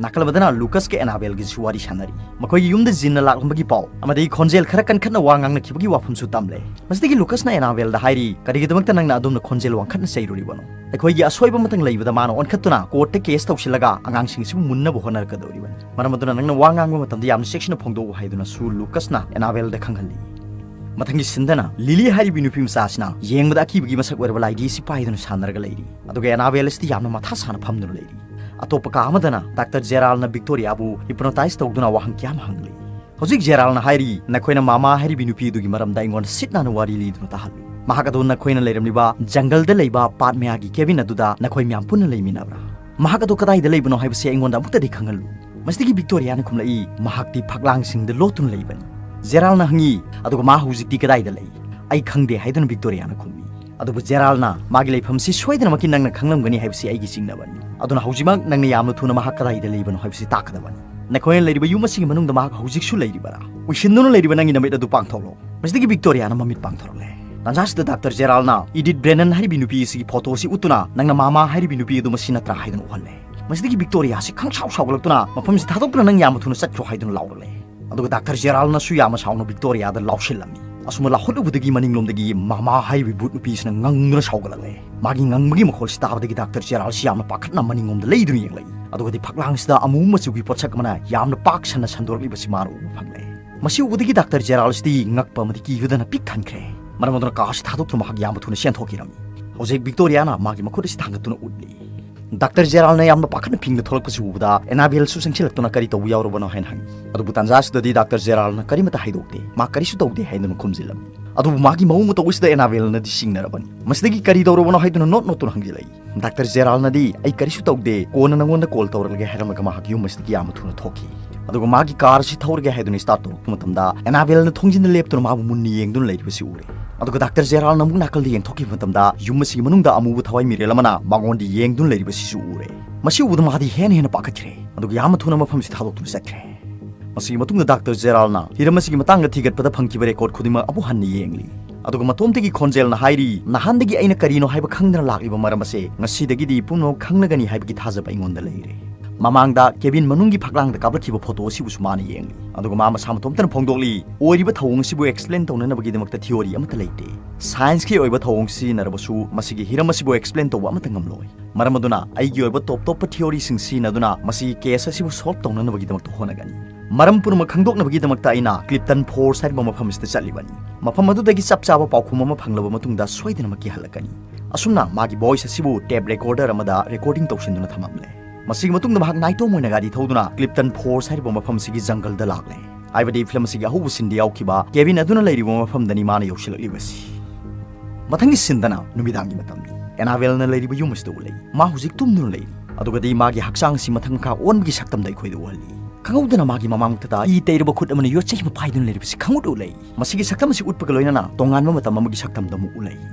ꯅꯥꯀꯜ ꯑꯃꯗꯅ ꯂꯨꯀꯁꯀ ꯑꯦꯅꯥꯕꯦꯜꯒꯤꯁꯨ ꯋꯥꯔꯤ ꯁꯥꯟꯅꯔꯤ꯫ ꯃꯈꯣꯏꯒꯤ ꯌꯨꯝꯗ ꯖꯤꯟꯅ ꯂꯥꯛꯂꯝꯕꯒꯤ ꯄꯥꯎ ꯑꯃꯗꯤ ꯈꯣꯟꯖꯦꯜ ꯈꯔ ꯀꯟꯈꯠꯅ ꯋꯥ ꯉꯥꯡꯅꯈꯤꯕꯒꯤ ꯋꯥꯐꯝꯁꯨ ꯇꯝꯂꯦ꯫ ꯃꯁꯤꯗꯒꯤ ꯂꯨꯀꯁꯅ ꯑꯦꯅꯥꯕꯦꯜꯗ ꯍꯥꯏꯔꯤ, "ꯀꯔꯤꯒꯤꯗꯃꯛꯇ ꯅꯪꯅ ꯑꯗꯨꯝꯅ ꯈꯣꯟꯖꯦꯜ ꯋꯥꯡꯈꯠꯅ ꯆꯩꯔꯨꯔꯤꯕꯅꯣ?" ꯑꯩꯈꯣꯏꯒꯤ ꯑꯁꯣꯏꯕ ꯑꯃꯇꯪ ꯂꯩꯕꯗ ꯃꯥꯅ ꯑꯣꯟꯈꯠꯇꯨꯅ ꯀꯣꯔꯠꯇ ꯀꯦꯁ ꯇꯧꯁꯤꯜꯂꯒ ꯑꯉꯥꯡꯁꯤꯡꯁꯤꯕꯨ ꯃꯨꯟꯅꯕ ꯍꯣꯠꯅꯔꯛꯀꯗꯧꯔꯤꯕꯅꯤ꯫ ꯃꯔꯝ ꯑꯗꯨꯅ ꯅꯪꯅ ꯋꯥ ꯉꯥꯡꯕ ꯃꯇꯝꯗ ꯌꯥꯝꯅ ꯆꯦꯛꯁꯤꯟꯅ ꯐꯣꯡꯗꯣꯛꯎ ꯍꯥꯏꯗꯨꯅꯁꯨ ꯂꯨꯀꯁꯅ ꯑꯦꯅꯥꯕꯦꯜꯗ ꯈꯪꯍꯜꯂꯤ꯫ ꯃꯊꯪꯒꯤ ꯁꯤꯟꯗꯅ ꯂꯤꯂꯤ ꯍꯥꯏꯔꯤꯕꯤ ꯅꯨꯄꯤ ꯃꯆꯥ ꯑꯁꯤꯅ ꯌꯦꯡꯕꯗ ꯑꯀꯤꯕꯒꯤ ꯃꯁꯛ ꯑꯣꯏꯔꯕ ꯂꯥꯏꯙꯤ ꯑꯁꯤ ꯄꯥꯏꯗꯨꯅ ꯁꯥꯟꯅꯔꯒ ꯂꯩꯔꯤ꯫ ꯑꯗꯨꯒ ꯑꯦꯅꯥꯕꯦꯜ ꯑꯁꯤꯗꯤ ꯌꯥꯝꯅ ꯃꯊꯥ ꯁꯥꯅ ꯐꯝꯗꯨꯅ ꯂꯩꯔꯤ꯫ ꯑꯇꯣꯞꯄ ꯀꯥ ꯑꯃꯗꯅ ꯗꯥꯛꯇꯔ ꯖꯦꯔꯥꯜꯅ ꯚꯤꯛꯇꯣꯔꯤꯌꯥꯕꯨ ꯍꯤꯞꯅꯣꯇꯥꯏꯖ ꯇꯧꯗꯨꯅ ꯋꯥꯍꯪ ꯀꯌꯥ ꯑꯃ ꯍꯪꯂꯤ꯫ ꯍꯧꯖꯤꯛ ꯖꯦꯔꯥꯜꯅ ꯍꯥꯏꯔꯤ, "ꯅꯈꯣꯏꯅ ꯃꯃꯥ ꯍꯥꯏꯔꯤꯕꯤ ꯅꯨꯄꯤ ꯑꯗꯨꯒꯤ ꯃꯔꯝꯗ ꯑꯩꯉꯣꯟꯗ ꯁꯤꯠ ꯅꯥꯟꯅ ꯋꯥꯔꯤ ꯂꯤꯗꯨꯅ ꯇꯥꯍꯜꯂꯨ꯫ ꯃꯍꯥꯛ ꯑꯗꯨ ꯅꯈꯣꯏꯅ ꯂꯩꯔꯝꯂꯤꯕ ꯖꯪꯒꯜꯗ ꯂꯩꯕ ꯄꯥꯠ ꯃꯌꯥꯒꯤ ꯀꯦꯕꯤꯟ ꯑꯗꯨꯗ ꯅꯈꯣꯏ ꯃꯌꯥꯝ ꯄꯨꯟꯅ ꯂꯩꯃꯤꯟꯅꯕ꯭ꯔꯥ? ꯃꯍꯥꯛ ꯑꯗꯨ ꯀꯗꯥꯏꯗ ꯂꯩꯕꯅꯣ ꯍꯥꯏꯕꯁꯤ ꯑꯩꯉꯣꯟꯗ ꯑꯃꯨꯛꯇꯗꯤ ꯈꯪꯍꯜꯂꯨ꯫" ꯃꯁꯤꯗꯒꯤ ꯚꯤꯛꯇꯣꯔꯤꯌꯥꯅ ꯈꯨꯝꯂꯛꯏ, "ꯃꯍꯥꯛꯇꯤ ꯐꯛꯂꯥꯡꯁꯤꯡꯗ ꯂꯣꯠꯇꯨꯅ ꯂꯩꯕꯅꯤ꯫" ꯖꯦꯔꯥꯜꯅ ꯍꯪꯉꯤ, "ꯑꯗꯨꯒ ꯃꯥ ꯍꯧꯖꯤꯛꯇꯤ ꯀꯗꯥꯏꯗ ꯂꯩ?" "ꯑꯩ ꯈꯪꯗꯦ" ꯍꯥꯏꯗꯨꯅ ꯚꯤꯛꯇꯣꯔꯤꯌꯥꯅ ꯈꯨꯝꯃꯤ꯫ ꯑꯗꯨꯕꯨ ꯖꯦꯔꯥꯜꯅ ꯃꯥꯒꯤ ꯂꯩꯐꯝꯁꯤ ꯁꯣꯏꯗꯅꯃꯛꯀꯤ ꯅꯪꯅ ꯈꯪꯂꯝꯒꯅꯤ ꯍꯥꯏꯕꯁꯤ ꯑꯩꯒꯤ ꯆꯤꯡꯅꯕꯅꯤ꯫ ꯑꯗꯨꯅ ꯍꯧꯖꯤꯛꯃꯛ ꯅꯪꯅ ꯌꯥꯝꯅ ꯊꯨꯅ ꯃꯍꯥꯛ ꯀꯗꯥꯏꯗ ꯂꯩꯕꯅꯣ ꯍꯥꯏꯕꯁꯤ ꯇꯥꯛꯀꯗꯕꯅꯤ꯫ ꯅꯈꯣꯏꯅ ꯂꯩꯔꯤꯕ ꯌꯨꯝ ꯑꯁꯤꯒꯤ ꯃꯅꯨꯡꯗ ꯃꯍꯥꯛ ꯍꯧꯖꯤꯛꯁꯨ ꯂꯩꯔꯤꯕꯔꯥ? ꯎꯏꯁꯤꯟꯗꯨꯅ ꯂꯩꯔꯤꯕ ꯅꯪꯒꯤ ꯅꯃꯤꯠ ꯑꯗꯨ ꯄꯥꯡꯊꯣꯛꯂꯣ꯫ ꯃꯁꯤꯗꯒꯤ ꯚꯤꯛꯇꯣꯔꯤꯌꯥꯅ ꯃꯃꯤꯠ ꯄꯥꯡꯊꯣꯔꯛꯂꯦ꯫ ꯇꯥꯟꯖꯥꯁꯤꯗ ꯗꯥꯛꯇꯔ ꯖꯦꯔꯥꯜꯅ ꯏꯗꯤꯠ ꯕ꯭ꯔꯦꯅꯟ ꯍꯥꯏꯔꯤꯕꯤ ꯅꯨꯄꯤ ꯑꯁꯤꯒꯤ ꯐꯣꯇꯣ ꯑꯁꯤ ꯎꯠꯇꯨꯅ, "ꯅꯪꯅ ꯃꯃꯥ ꯍꯥꯏꯔꯤꯕꯤ ꯅꯨꯄꯤ ꯑꯗꯨ ꯃꯁꯤ ꯅꯠꯇ꯭ꯔꯥ?" ꯍꯥꯏꯗꯨꯅ ꯎꯍꯜꯂꯦ꯫ ꯃꯁꯤꯗꯒꯤ ꯚꯤꯛꯇꯣꯔꯤꯌꯥ ꯑꯁꯤ ꯈꯪꯁꯥꯎ ꯁꯥꯎꯒꯠꯂꯛꯇꯨꯅ, "ꯃꯐꯝꯁꯤ ꯊꯥꯗꯣꯛꯇꯨꯅ ꯅꯪ ꯌꯥꯝꯅ ꯊꯨꯅ ꯆꯠꯈ꯭ꯔꯣ" ꯍꯥꯏꯗꯨꯅ ꯂꯥꯎꯔꯛꯂꯦ꯫ ꯑꯗꯨꯒ ꯗꯥꯛꯇꯔ ꯖꯦꯔꯥꯜꯅꯁꯨ ꯌꯥꯝꯅ ꯁꯥꯎꯅ ꯚꯤꯛꯇꯣꯔꯤꯌꯥꯗ ꯂꯥꯎꯁꯤꯜꯂꯝꯃꯤ꯫ ꯑꯁꯨꯝꯅ ꯂꯥꯎꯍꯠꯂꯨꯕꯗꯒꯤ ꯃꯅꯤꯡꯂꯣꯝꯗꯒꯤ ꯃꯃꯥ ꯍꯥꯏꯔꯤꯕꯤ ꯚꯨꯠ ꯅꯨꯄꯤ ꯑꯁꯤꯅ ꯉꯪꯗꯨꯅ ꯁꯥꯎꯒꯠꯂꯛꯂꯦ꯫ ꯃꯥꯒꯤ ꯉꯪꯕꯒꯤ ꯃꯈꯣꯜꯁꯤ ꯇꯥꯕꯗꯒꯤ ꯗꯥꯛꯇꯔ ꯖꯦꯔꯥꯜꯁꯤ ꯌꯥꯝꯅ ꯄꯥꯈꯠꯅ ꯃꯅꯤꯡꯂꯣꯝꯗ ꯂꯩꯗꯨꯅ ꯌꯦꯡꯂꯛꯏ꯫ ꯑꯗꯨꯒꯗꯤ ꯐꯛꯂꯥꯡꯁꯤꯗ ꯑꯃꯨꯕ ꯃꯆꯨꯒꯤ ꯄꯣꯠꯁꯛ ꯑꯃꯅ ꯌꯥꯝꯅ ꯄꯥꯛ ꯁꯟꯅ ꯁꯟꯗꯣꯔꯛꯂꯤꯕꯁꯤ ꯃꯥꯅ ꯎꯕ ꯐꯪꯂꯦ꯫ ꯃꯁꯤ ꯎꯕꯗꯒꯤ ꯗꯥꯛꯇꯔ ꯖꯦꯔꯥꯜꯁꯤꯗꯤ ꯉꯛꯄ ꯑꯃꯗꯤ ꯀꯤꯕꯗꯅ ꯄꯤꯛ ꯊꯟꯈ꯭ꯔꯦ꯫ ꯃꯔꯝ ꯑꯗꯨꯅ ꯀꯥ ꯑꯁꯤ ꯊꯥꯗꯣꯛꯇꯨꯅ ꯃꯍꯥꯛ ꯌꯥꯝꯅ ꯊꯨꯅ ꯆꯦꯟꯊꯣꯛꯈꯤꯔꯝꯃꯤ꯫ ꯍꯧꯖꯤꯛ ꯚꯤꯛꯇꯣꯔꯤꯌꯥꯅ ꯃꯥꯒꯤ ꯃꯈꯨꯠ ꯑꯁꯤ ꯊꯥꯡꯒꯠꯇꯨꯅ ꯎꯠꯂꯤ꯫ ꯗꯥꯛꯇꯔ ꯖꯦꯔꯥꯜꯅ ꯌꯥꯝꯅ ꯄꯥꯈꯠꯅ ꯐꯤꯡꯅ ꯊꯣꯛꯂꯛꯄꯁꯤ ꯎꯕꯗ ꯑꯦꯅꯥꯕꯦꯜꯁꯨ ꯆꯪꯁꯤꯜꯂꯛꯇꯨꯅ ꯀꯔꯤ ꯇꯧꯕ ꯌꯥꯎꯔꯕꯅꯣ ꯍꯥꯏꯅ ꯍꯪꯉꯤ꯫ ꯑꯗꯨꯕꯨ ꯇꯥꯟꯖꯥꯁꯤꯗꯗꯤ ꯗꯥꯛꯇꯔ ꯖꯦꯔꯥꯜꯅ ꯀꯔꯤꯃꯠꯇ ꯍꯥꯏꯗꯣꯛꯇꯦ꯫ ꯃꯥ ꯀꯔꯤꯁꯨ ꯇꯧꯗꯦ ꯍꯥꯏꯗꯨꯅ ꯈꯨꯝꯖꯤꯜꯂꯝꯃꯤ꯫ ꯑꯗꯨꯕꯨ ꯃꯥꯒꯤ ꯃꯑꯣꯡ ꯃꯇꯧ ꯑꯁꯤꯗ ꯑꯦꯅꯥꯕꯦꯜꯅꯗꯤ ꯁꯤꯡꯅꯔꯕꯅꯤ꯫ ꯃꯁꯤꯗꯒꯤ ꯀꯔꯤ ꯇꯧꯔꯕꯅꯣ ꯍꯥꯏꯗꯨꯅ ꯅꯣꯠ ꯅꯣꯠꯇꯨꯅ ꯍꯪꯖꯤꯜꯂꯛꯏ꯫ ꯗꯥꯛꯇꯔ ꯖꯦꯔꯥꯜꯅꯗꯤ "ꯑꯩ ꯀꯔꯤꯁꯨ ꯇꯧꯗꯦ, ꯀꯣꯟꯅ ꯅꯪꯉꯣꯟꯗ ꯀꯣꯜ ꯇꯧꯔꯛꯂꯒꯦ" ꯍꯥꯏꯔꯝꯂꯒ ꯃꯍꯥꯛ ꯌꯨꯝ ꯑꯁꯤꯗꯒꯤ ꯌꯥꯝꯅ ꯊꯨꯅ ꯊꯣꯛꯈꯤ꯫ ꯑꯗꯨꯒ ꯃꯥꯒꯤ ꯀꯥꯔ ꯑꯁꯤ ꯊꯧꯔꯒꯦ ꯍꯥꯏꯗꯨꯅ ꯁ꯭ꯇꯥꯔꯠ ꯇꯧꯔꯛꯄ ꯃꯇꯝꯗ ꯑꯦꯅꯥꯕꯦꯜꯅ ꯊꯣꯡꯖꯤꯟꯗ ꯂꯦꯞꯇꯨꯅ ꯃꯥꯕꯨ ꯃꯨꯟꯅ ꯌꯦꯡꯗꯨꯅ ꯂꯩꯔꯤꯕꯁꯤ ꯎꯔꯦ꯫ ꯑꯗꯨꯒ ꯗꯥꯛꯇꯔ ꯖꯦꯔꯥꯜꯅ ꯑꯃꯨꯛ ꯅꯥꯀꯜꯗ ꯌꯦꯡꯊꯣꯛꯈꯤꯕ ꯃꯇꯝꯗ ꯌꯨꯝ ꯑꯁꯤꯒꯤ ꯃꯅꯨꯡꯗ ꯑꯃꯨꯕ ꯊꯋꯥꯏ ꯃꯤꯔꯦꯜ ꯑꯃꯅ ꯃꯉꯣꯟꯗ ꯌꯦꯡꯗꯨꯅ ꯂꯩꯔꯤꯕꯁꯤꯁꯨ ꯎꯔꯦ꯫ ꯃꯁꯤ ꯎꯕꯗ ꯃꯥꯗꯤ ꯍꯦꯟꯅ ꯍꯦꯟꯅ ꯄꯥꯈꯠꯈ꯭ꯔꯦ꯫ ꯑꯗꯨꯒ ꯌꯥꯝꯅ ꯊꯨꯅ ꯃꯐꯝꯁꯤ ꯊꯥꯗꯣꯛꯇꯨꯅ ꯆꯠꯈ꯭ꯔꯦ꯫ ꯃꯁꯤꯒꯤ ꯃꯇꯨꯡꯗ ꯗꯥꯛꯇꯔ ꯖꯦꯔꯥꯜꯅ ꯍꯤꯔꯝ ꯑꯁꯤꯒꯤ ꯃꯇꯥꯡꯗ ꯊꯤꯒꯠꯄꯗ ꯐꯪꯈꯤꯕ ꯔꯦꯀꯣꯔꯗ ꯈꯨꯗꯤꯡꯃꯛ ꯑꯃꯨꯛ ꯍꯟꯅ ꯌꯦꯡꯂꯤ꯫ ꯑꯗꯨꯒ ꯃꯇꯣꯝꯇꯒꯤ ꯈꯣꯟꯖꯦꯜꯅ ꯍꯥꯏꯔꯤ, "ꯅꯍꯥꯟꯗꯒꯤ ꯑꯩꯅ ꯀꯔꯤꯅꯣ ꯍꯥꯏꯕ ꯈꯪꯗꯅ ꯂꯥꯛꯂꯤꯕ ꯃꯔꯝ ꯑꯁꯦ ꯉꯁꯤꯗꯒꯤꯗꯤ ꯄꯨꯝꯅꯃꯛ ꯈꯪꯂꯒꯅꯤ ꯍꯥꯏꯕꯒꯤ ꯊꯥꯖꯕ ꯑꯩꯉꯣꯟꯗ ꯂꯩꯔꯦ꯫" ꯃꯃꯥꯡꯗ ꯀꯦꯕꯤꯟ ꯃꯅꯨꯡꯒꯤ ꯐꯛꯂꯥꯡꯗ ꯀꯥꯞꯂꯛꯈꯤꯕ ꯐꯣꯇꯣ ꯑꯁꯤꯕꯨꯁꯨ ꯃꯥꯅ ꯌꯦꯡꯂꯤ꯫ ꯑꯗꯨꯒ ꯃꯥ ꯃꯁꯥ ꯃꯇꯣꯝꯇꯅ ꯐꯣꯡꯗꯣꯛꯂꯤ, "ꯑꯣꯏꯔꯤꯕ ꯊꯧꯑꯣꯡ ꯑꯁꯤꯕꯨ ꯑꯦꯛꯁꯄ꯭ꯂꯦꯟ ꯇꯧꯅꯅꯕꯒꯤꯗꯃꯛꯇ ꯊꯤꯑꯣꯔꯤ ꯑꯃꯠꯇ ꯂꯩꯇꯦ꯫ ꯁꯥꯏꯟꯁꯀꯤ ꯑꯣꯏꯕ ꯊꯧꯑꯣꯡ ꯁꯤꯖꯤꯟꯅꯔꯕꯁꯨ ꯃꯁꯤꯒꯤ ꯍꯤꯔꯝ ꯑꯁꯤꯕꯨ ꯑꯦꯛꯁꯄ꯭ꯂꯦꯟ ꯇꯧꯕ ꯑꯃꯠꯇ ꯉꯝꯂꯣꯏ꯫ ꯃꯔꯝ ꯑꯗꯨꯅ ꯑꯩꯒꯤ ꯑꯣꯏꯕ ꯇꯣꯞ ꯇꯣꯞꯄ ꯊꯤꯑꯣꯔꯤꯁꯤꯡ ꯁꯤꯖꯤꯟꯅꯗꯨꯅ ꯃꯁꯤꯒꯤ ꯀꯦꯁ ꯑꯁꯤꯕꯨ ꯁꯣꯜꯕ ꯇꯧꯅꯅꯕꯒꯤꯗꯃꯛꯇ ꯍꯣꯠꯅꯒꯅꯤ꯫ ꯃꯔꯝ ꯄꯨꯝꯅꯃꯛ ꯈꯪꯗꯣꯛꯅꯕꯒꯤꯗꯃꯛꯇ ꯑꯩꯅ ꯀ꯭ꯂꯤꯞꯇꯟ ꯐꯣꯔꯁ ꯍꯥꯏꯔꯤꯕ ꯃꯐꯝ ꯑꯁꯤꯗ ꯆꯠꯂꯤꯕꯅꯤ꯫ ꯃꯐꯝ ꯑꯗꯨꯗꯒꯤ ꯆꯞ ꯆꯥꯕ ꯄꯥꯎꯈꯨꯝ ꯑꯃ ꯐꯪꯂꯕ ꯃꯇꯨꯡꯗ ꯁꯣꯏꯗꯅꯃꯛꯀꯤ ꯍꯜꯂꯛꯀꯅꯤ꯫" ꯑꯁꯨꯝꯅ ꯃꯥꯒꯤ ꯚꯣꯏꯁ ꯑꯁꯤꯕꯨ ꯇꯦꯞ ꯔꯦꯀꯣꯔꯗꯔ ꯑꯃꯗ ꯔꯦꯀꯣꯔꯗꯤꯡ ꯇꯧꯁꯤꯟꯗꯨꯅ ꯊꯝꯂꯝꯂꯦ꯫ ꯃꯁꯤꯒꯤ ꯃꯇꯨꯡꯗ ꯃꯍꯥꯛ ꯅꯥꯏꯇꯣꯝ ꯑꯣꯏꯅ ꯒꯥꯔꯤ ꯊꯧꯗꯨꯅ ꯀ꯭ꯂꯤꯞꯇꯟ ꯐꯣꯔꯁ ꯍꯥꯏꯔꯤꯕ ꯃꯐꯝꯁꯤꯒꯤ ꯖꯪꯒꯜꯗ ꯂꯥꯛꯂꯦ꯫ ꯍꯥꯏꯕꯗꯤ ꯐꯤꯂꯝ ꯑꯁꯤꯒꯤ ꯑꯍꯧꯕ ꯁꯤꯟꯗ ꯌꯥꯎꯈꯤꯕ ꯀꯦꯕꯤꯟ ꯑꯗꯨꯅ ꯂꯩꯔꯤꯕ ꯃꯐꯝꯗꯅꯤ ꯃꯥꯅ ꯌꯧꯁꯤꯜꯂꯛꯂꯤꯕꯁꯤ꯫ ꯃꯊꯪꯒꯤ ꯁꯤꯟꯗꯅ ꯅꯨꯃꯤꯗꯥꯡꯒꯤ ꯃꯇꯝꯅꯤ꯫ ꯑꯦꯅꯥꯕꯦꯜꯅ ꯂꯩꯔꯤꯕ ꯌꯨꯝ ꯑꯁꯤꯗ ꯎꯠꯂꯤ꯫ ꯃꯥ ꯍꯧꯖꯤꯛ ꯇꯨꯝꯗꯨꯅ ꯂꯩꯔꯤ꯫ ꯑꯗꯨꯒꯗꯤ ꯃꯥꯒꯤ ꯍꯛꯆꯥꯡ ꯑꯁꯤ ꯃꯊꯪ ꯃꯈꯥ ꯑꯣꯟꯕꯒꯤ ꯁꯛꯇꯝꯗ ꯑꯩꯈꯣꯏꯗ ꯎꯍꯜꯂꯤ꯫ ꯈꯪꯍꯧꯗꯅ ꯃꯥꯒꯤ ꯃꯃꯥꯡꯃꯛꯇꯗ ꯏ ꯇꯩꯔꯕ ꯈꯨꯠ ꯑꯃꯅ ꯌꯣꯠꯆꯩ ꯑꯃ ꯄꯥꯏꯗꯨꯅ ꯂꯩꯔꯤꯕꯁꯤ ꯈꯪꯎꯠ ꯎꯠꯂꯛꯏ꯫ ꯃꯁꯤꯒꯤ ꯁꯛꯇꯝ ꯑꯁꯤ ꯎꯠꯄꯒ ꯂꯣꯏꯅꯅ ꯇꯣꯉꯥꯟꯕ ꯃꯇꯝ ꯑꯃꯒꯤ ꯁꯛꯇꯝꯗ ꯑꯃꯨꯛ ꯎꯠꯂꯛꯏ꯫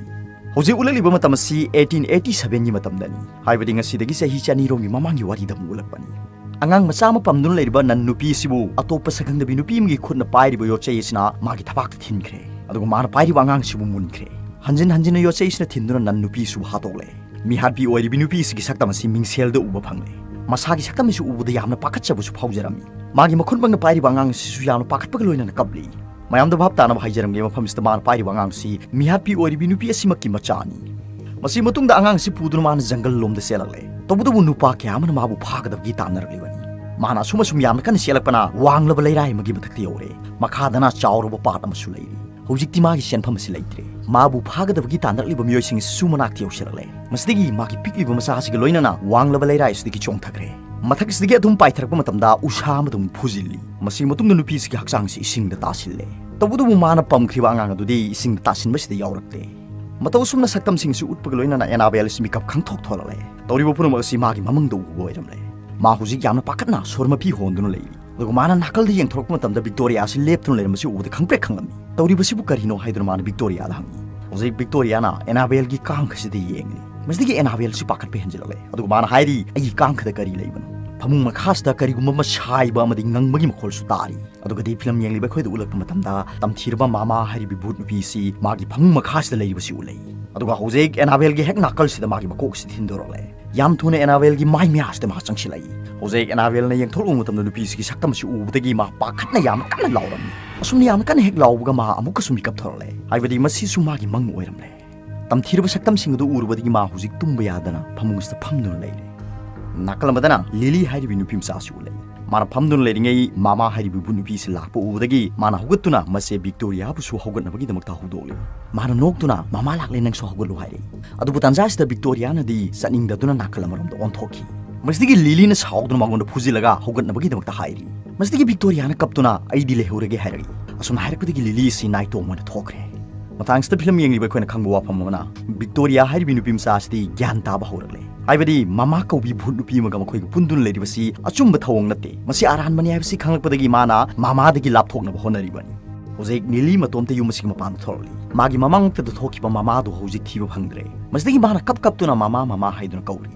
ꯍꯧꯖꯤꯛ ꯎꯠꯂꯛꯂꯤꯕ ꯃꯇꯝ ꯑꯁꯤ eighteen eighty seven ꯒꯤ ꯃꯇꯝꯗꯅꯤ꯫ ꯍꯥꯏꯕꯗꯤ ꯉꯁꯤꯗꯒꯤ ꯆꯍꯤ ꯆꯅꯤꯔꯣꯝꯒꯤ ꯃꯃꯥꯡꯒꯤ ꯋꯥꯔꯤꯗ ꯑꯃꯨꯛ ꯎꯠꯂꯛꯄꯅꯤ꯫ ꯑꯉꯥꯡ ꯃꯆꯥ ꯑꯃ ꯄꯝꯗꯨꯅ ꯂꯩꯔꯤꯕ ꯅꯟ ꯅꯨꯄꯤ ꯑꯁꯤꯕꯨ ꯑꯇꯣꯞꯄ ꯁꯛꯈꯪꯗꯕꯤ ꯅꯨꯄꯤ ꯑꯃꯒꯤ ꯈꯨꯠꯅ ꯄꯥꯏꯔꯤꯕ ꯌꯣꯠꯆꯩ ꯑꯁꯤꯅ ꯃꯥꯒꯤ ꯊꯕꯥꯛꯇ ꯊꯤꯟꯈ꯭ꯔꯦ꯫ ꯑꯗꯨꯒ ꯃꯥꯅ ꯄꯥꯏꯔꯤꯕ ꯑꯉꯥꯡꯁꯤꯕꯨ ꯃꯨꯟꯈ꯭ꯔꯦ꯫ ꯍꯟꯖꯤꯟ ꯍꯟꯖꯤꯟꯅ ꯌꯣꯠꯆꯩ ꯑꯁꯤꯅ ꯊꯤꯟꯗꯨꯅ ꯅꯟ ꯅꯨꯄꯤ ꯑꯁꯤꯕꯨ ꯍꯥꯠꯇꯣꯛꯂꯦ꯫ ꯃꯤꯍꯥꯠꯄꯤ ꯑꯣꯏꯔꯤꯕꯤ ꯅꯨꯄꯤ ꯑꯁꯤꯒꯤ ꯁꯛꯇꯝ ꯑꯁꯤ ꯃꯤꯡꯁꯦꯜꯗ ꯎꯕ ꯐꯪꯂꯦ꯫ ꯃꯁꯥꯒꯤ ꯁꯛꯇꯝ ꯑꯁꯤ ꯎꯕꯗ ꯌꯥꯝꯅ ꯄꯥꯈꯠꯆꯕꯁꯨ ꯐꯥꯎꯖꯔꯝꯃꯤ꯫ ꯃꯥꯒꯤ ꯃꯈꯨꯠꯃꯛꯅ ꯄꯥꯏꯔꯤꯕ ꯑꯉꯥꯡ ꯑꯁꯤꯁꯨ ꯌꯥꯝꯅ ꯄꯥꯈꯠꯄꯒ ꯂꯣꯏꯅꯅ ꯀꯞꯂꯤ꯫ ꯃꯌꯥꯝꯗ ꯚꯥꯞ ꯇꯥꯅꯕ ꯍꯥꯏꯖꯔꯝꯒꯦ, ꯃꯐꯝ ꯑꯁꯤꯗ ꯃꯥꯅ ꯄꯥꯏꯔꯤꯕ ꯑꯉꯥꯡꯁꯤ ꯃꯤꯍꯥꯠꯄꯤ ꯑꯣꯏꯔꯤꯕꯤ ꯅꯨꯄꯤ ꯑꯁꯤꯃꯛꯀꯤ ꯃꯆꯥꯅꯤ꯫ ꯃꯁꯤ ꯃꯇꯨꯡꯗ ꯑꯉꯥꯡ ꯑꯁꯤ ꯄꯨꯗꯨꯅ ꯃꯥꯅ ꯖꯪꯒꯜ ꯂꯣꯝꯗ ꯆꯦꯜꯂꯛꯂꯦ꯫ ꯇꯧꯕꯇꯕꯨ ꯅꯨꯄꯥ ꯀꯌꯥ ꯑꯃꯅ ꯃꯥꯕꯨ ꯐꯥꯒꯗꯕꯒꯤ ꯇꯥꯟꯅꯔꯛꯂꯤꯕꯅꯤ꯫ ꯃꯥꯅ ꯑꯁꯨꯝ ꯑꯁꯨꯝ ꯌꯥꯝꯅ ꯀꯟꯅ ꯆꯦꯜꯂꯛꯄꯅ ꯋꯥꯡꯂꯕ ꯂꯩꯔꯥꯏ ꯑꯃꯒꯤ ꯃꯊꯛꯇ ꯌꯧꯔꯦ꯫ ꯃꯈꯥꯗꯅ ꯆꯥꯎꯔꯕ ꯄꯥꯠ ꯑꯃꯁꯨ ꯂꯩꯔꯤ꯫ ꯍꯧꯖꯤꯛꯇꯤ ꯃꯥꯒꯤ ꯁꯦꯟꯐꯝ ꯑꯁꯤ ꯂꯩꯇ꯭ꯔꯦ꯫ ꯃꯥꯕꯨ ꯐꯥꯒꯗꯕꯒꯤ ꯇꯥꯟꯅꯔꯛꯂꯤꯕ ꯃꯤꯑꯣꯏꯁꯤꯡ ꯑꯁꯤꯁꯨ ꯃꯅꯥꯛꯇ ꯌꯧꯁꯤꯜꯂꯛꯂꯦ꯫ ꯃꯁꯤꯗꯒꯤ ꯃꯥꯒꯤ ꯄꯤꯛꯂꯤꯕ ꯃꯆꯥ ꯑꯁꯤꯒ ꯂꯣꯏꯅꯅ ꯋꯥꯡꯂꯕ ꯂꯩꯔꯥꯏ ꯑꯁꯤꯗꯒꯤ ꯆꯣꯡꯊꯈ꯭ꯔꯦ꯫ ꯃꯊꯛ ꯑꯁꯤꯗꯒꯤ ꯑꯗꯨꯝ ꯄꯥꯏꯊꯔꯛꯄ ꯃꯇꯝꯗ ꯎꯁꯥ ꯑꯃꯗ ꯑꯃꯨꯛ ꯐꯨꯖꯤꯜꯂꯤ꯫ ꯃꯁꯤꯒꯤ ꯃꯇꯨꯡꯗ ꯅꯨꯄꯤ ꯑꯁꯤꯒꯤ ꯍꯛꯆꯥꯡ ꯑꯁꯤ ꯏꯁꯤꯡꯗ ꯇꯥꯁꯤꯜꯂꯦ꯫ ꯇꯧꯕꯇꯕꯨ ꯃꯥꯅ ꯄꯝꯈ꯭ꯔꯤꯕ ꯑꯉꯥꯡ ꯑꯗꯨꯗꯤ ꯏꯁꯤꯡꯗ ꯇꯥꯁꯤꯟꯕꯁꯤꯗ ꯌꯥꯎꯔꯛꯇꯦ꯫ ꯃꯇꯧ ꯑꯁꯨꯝꯅ ꯁꯛꯇꯝꯁꯤꯡꯁꯤ ꯎꯠꯄꯒ ꯂꯣꯏꯅꯅ ꯑꯦꯅꯥꯕꯦꯜ ꯑꯁꯤ ꯃꯤꯀꯞ ꯈꯪꯊꯣꯛ ꯊꯣꯛꯂꯛꯂꯦ꯫ ꯇꯧꯔꯤꯕ ꯄꯨꯝꯅꯃꯛ ꯑꯁꯤ ꯃꯥꯒꯤ ꯃꯃꯪꯗ ꯎꯕ ꯑꯣꯏꯔꯝꯂꯦ꯫ ꯃꯥ ꯍꯧꯖꯤꯛ ꯌꯥꯝꯅ ꯄꯥꯈꯠꯅ ꯁꯣꯔ ꯃꯄꯤ ꯍꯣꯟꯗꯨꯅ ꯂꯩꯔꯤ꯫ ꯑꯗꯨꯒ ꯃꯥꯅ ꯅꯥꯀꯜꯗ ꯌꯦꯡꯊꯣꯔꯛꯄ ꯃꯇꯝꯗ ꯚꯤꯛꯇꯣꯔꯤꯌꯥ ꯑꯁꯤ ꯂꯦꯞꯇꯨꯅ ꯂꯩꯔꯝꯕꯁꯤ ꯎꯕꯗ ꯈꯪꯄ꯭ꯔꯦꯛ ꯈꯪꯂꯝꯃꯤ꯫ ꯇꯧꯔꯤꯕꯁꯤꯕꯨ ꯀꯔꯤꯅꯣ ꯍꯥꯏꯗꯨꯅ ꯃꯥꯅ ꯚꯤꯛꯇꯣꯔꯤꯌꯥꯗ ꯍꯪꯉꯤ꯫ ꯍꯧꯖꯤꯛ ꯚꯤꯛꯇꯣꯔꯤꯌꯥꯅ ꯑꯦꯅꯥꯕꯦꯜꯒꯤ ꯀꯥꯡꯈꯁꯤꯗ ꯌꯦꯡꯂꯤ꯫ ꯃꯁꯤꯗꯒꯤ ꯑꯦꯅꯥꯕꯦꯜꯁꯤ ꯄꯥꯈꯠꯄ ꯍꯦꯟꯖꯤꯜꯂꯛꯂꯦ꯫ ꯑꯗꯨꯒ ꯃꯥꯅ ꯍꯥꯏꯔꯤ, "ꯑꯩꯒꯤ ꯀꯥꯡꯈꯗ ꯀꯔꯤ ꯂꯩꯕꯅꯣ?" ꯐꯃꯨꯡ ꯃꯈꯥꯁꯤꯗ ꯀꯔꯤꯒꯨꯝꯕ ꯑꯃ ꯁꯥꯏꯕ ꯑꯃꯗꯤ ꯉꯪꯕꯒꯤ ꯃꯈꯣꯜꯁꯨ ꯇꯥꯔꯤ꯫ ꯑꯗꯨꯒꯗꯤ ꯐꯤꯂꯝ ꯌꯦꯡꯂꯤꯕ ꯑꯩꯈꯣꯏꯗ ꯎꯠꯂꯛꯄ ꯃꯇꯝꯗ, ꯇꯝꯊꯤꯔꯕ ꯃꯥꯃꯥ ꯍꯥꯏꯔꯤꯕ ꯚꯨꯠ ꯅꯨꯄꯤꯁꯤ ꯃꯥꯒꯤ ꯐꯃꯨꯡ ꯃꯈꯥꯁꯤꯗ ꯂꯩꯔꯤꯕꯁꯤ ꯎꯠꯂꯛꯏ꯫ ꯑꯗꯨꯒ ꯍꯧꯖꯤꯛ ꯑꯦꯅꯥꯕꯦꯜꯒꯤ ꯍꯦꯛ ꯅꯥꯀꯜꯁꯤꯗ ꯃꯥꯒꯤ ꯃꯀꯣꯛꯁꯤ ꯊꯤꯟꯗꯣꯔꯛꯂꯦ꯫ ꯌꯥꯝ ꯊꯨꯅ ꯑꯦꯅꯥꯕꯦꯜꯒꯤ ꯃꯥꯏ ꯃꯌꯥꯁꯤꯗ ꯃꯍꯥꯛ ꯆꯪꯁꯤꯜꯂꯛꯏ꯫ ꯍꯧꯖꯤꯛ ꯑꯦꯅꯥꯕꯦꯜꯅ ꯌꯦꯡꯊꯣꯛꯂꯨꯕ ꯃꯇꯝꯗ ꯅꯨꯄꯤꯁꯤꯒꯤ ꯁꯛꯇꯝ ꯑꯁꯤ ꯎꯕꯗꯒꯤ ꯃꯍꯥꯛ ꯄꯥꯈꯠꯅ ꯌꯥꯝꯅ ꯀꯟꯅ ꯂꯥꯎꯔꯝꯃꯤ꯫ ꯑꯁꯨꯝꯅ ꯌꯥꯝꯅ ꯀꯟꯅ ꯍꯦꯛ ꯂꯥꯎꯕꯒ ꯃꯍꯥꯛ ꯑꯃꯨꯛꯀꯁꯨ ꯃꯤꯀꯞ ꯊꯣꯔꯛꯂꯦ꯫ ꯍꯥꯏꯕꯗꯤ ꯃꯁꯤꯁꯨ ꯃꯥꯒꯤ ꯃꯪ ꯑꯣꯏꯔꯝꯂꯦ꯫ ꯇꯝꯊꯤꯔꯕ ꯁꯛꯇꯝꯁꯤꯡ ꯑꯗꯨ ꯎꯔꯨꯕꯗꯒꯤ ꯃꯥ ꯍꯧꯖꯤꯛ ꯇꯨꯝꯕ ꯌꯥꯗꯅ ꯐꯃꯨꯡꯁꯤꯗ ꯐꯝꯗꯨꯅ ꯂꯩꯔꯦ꯫ ꯅꯥꯀꯜ ꯑꯃꯗꯅ ꯂꯤꯂꯤ ꯍꯥꯏꯔꯤꯕꯤ ꯅꯨꯄꯤ ꯃꯆꯥ ꯑꯁꯤ ꯎꯠꯂꯛꯏ꯫ ꯃꯥꯅ ꯐꯝꯗꯨꯅ ꯂꯩꯔꯤꯉꯩ ꯃꯥꯃꯥ ꯍꯥꯏꯔꯤꯕ ꯚꯨꯠ ꯅꯨꯄꯤꯁꯤ ꯂꯥꯛꯄ ꯎꯕꯗꯒꯤ ꯃꯥꯅ ꯍꯧꯒꯠꯇꯨꯅ ꯃꯁꯦ ꯚꯤꯛꯇꯣꯔꯤꯌꯥꯕꯨꯁꯨ ꯍꯧꯒꯠꯅꯕꯒꯤꯗꯃꯛꯇ ꯍꯧꯗꯣꯛꯂꯤ꯫ ꯃꯥꯅ ꯅꯣꯛꯇꯨꯅ, "ꯃꯃꯥ ꯂꯥꯛꯂꯦ, ꯅꯪꯁꯨ ꯍꯧꯒꯠꯂꯨ" ꯍꯥꯏꯔꯛꯏ꯫ ꯑꯗꯨꯕꯨ ꯇꯥꯟꯖꯥꯁꯤꯗ ꯚꯤꯛꯇꯣꯔꯤꯌꯥꯅꯗꯤ ꯆꯠꯅꯤꯡꯗꯗꯨꯅ ꯅꯥꯀꯜ ꯑꯃꯔꯣꯝꯗ ꯑꯣꯟꯊꯣꯛꯈꯤ꯫ ꯃꯁꯤꯗꯒꯤ ꯂꯤꯂꯤꯅ ꯁꯥꯎꯗꯨꯅ ꯃꯉꯣꯟꯗ ꯐꯨꯖꯤꯜꯂꯒ ꯍꯧꯒꯠꯅꯕꯒꯤꯗꯃꯛꯇ ꯍꯥꯏꯔꯤ꯫ ꯃꯁꯤꯗꯒꯤ ꯚꯤꯛꯇꯣꯔꯤꯌꯥꯅ ꯀꯞꯇꯨꯅ, "ꯑꯩꯗꯤ ꯂꯩꯍꯧꯔꯒꯦ" ꯍꯥꯏꯔꯛꯏ꯫ ꯑꯁꯨꯝꯅ ꯍꯥꯏꯔꯛꯄꯗꯒꯤ ꯂꯤꯂꯤ ꯑꯁꯤ ꯅꯥꯏꯇꯣꯝ ꯑꯣꯏꯅ ꯊꯣꯛꯈ꯭ꯔꯦ꯫ ꯃꯇꯥꯡꯁꯤꯗ ꯐꯤꯂꯝ ꯌꯦꯡꯂꯤꯕ ꯑꯩꯈꯣꯏꯅ ꯈꯪꯕ ꯋꯥꯐꯝ ꯑꯃꯅ, ꯚꯤꯛꯇꯣꯔꯤꯌꯥ ꯍꯥꯏꯔꯤꯕꯤ ꯅꯨꯄꯤ ꯃꯆꯥ ꯑꯁꯤꯗꯤ ꯒ꯭ꯌꯥꯟ ꯇꯥꯕ ꯍꯧꯔꯛꯂꯦ꯫ ꯍꯥꯏꯕꯗꯤ ꯃꯃꯥ ꯀꯧꯕꯤ ꯚꯨꯠ ꯅꯨꯄꯤ ꯑꯃꯒ ꯃꯈꯣꯏꯒ ꯄꯨꯟꯗꯨꯅ ꯂꯩꯔꯤꯕꯁꯤ ꯑꯆꯨꯝꯕ ꯊꯧꯑꯣꯡ ꯅꯠꯇꯦ, ꯃꯁꯤ ꯑꯔꯥꯟꯕꯅꯤ ꯍꯥꯏꯕꯁꯤ ꯈꯪꯂꯛꯄꯗꯒꯤ ꯃꯥꯅ ꯃꯃꯥꯗꯒꯤ ꯂꯥꯞꯊꯣꯛꯅꯕ ꯍꯣꯠꯅꯔꯤꯕꯅꯤ꯫ ꯍꯧꯖꯤꯛ ꯂꯤꯂꯤ ꯃꯇꯣꯝꯇ ꯌꯨꯝ ꯑꯁꯤꯒꯤ ꯃꯄꯥꯟꯗ ꯊꯣꯛꯂꯛꯂꯤ꯫ ꯃꯥꯒꯤ ꯃꯃꯥꯡꯃꯛꯇꯗ ꯊꯣꯛꯈꯤꯕ ꯃꯃꯥꯗꯨ ꯍꯧꯖꯤꯛ ꯊꯤꯕ ꯐꯪꯗ꯭ꯔꯦ꯫ ꯃꯁꯤꯗꯒꯤ ꯃꯥꯅ ꯀꯞ ꯀꯞꯇꯨꯅ "ꯃꯃꯥ, ꯃꯃꯥ" ꯍꯥꯏꯗꯨꯅ ꯀꯧꯔꯤ꯫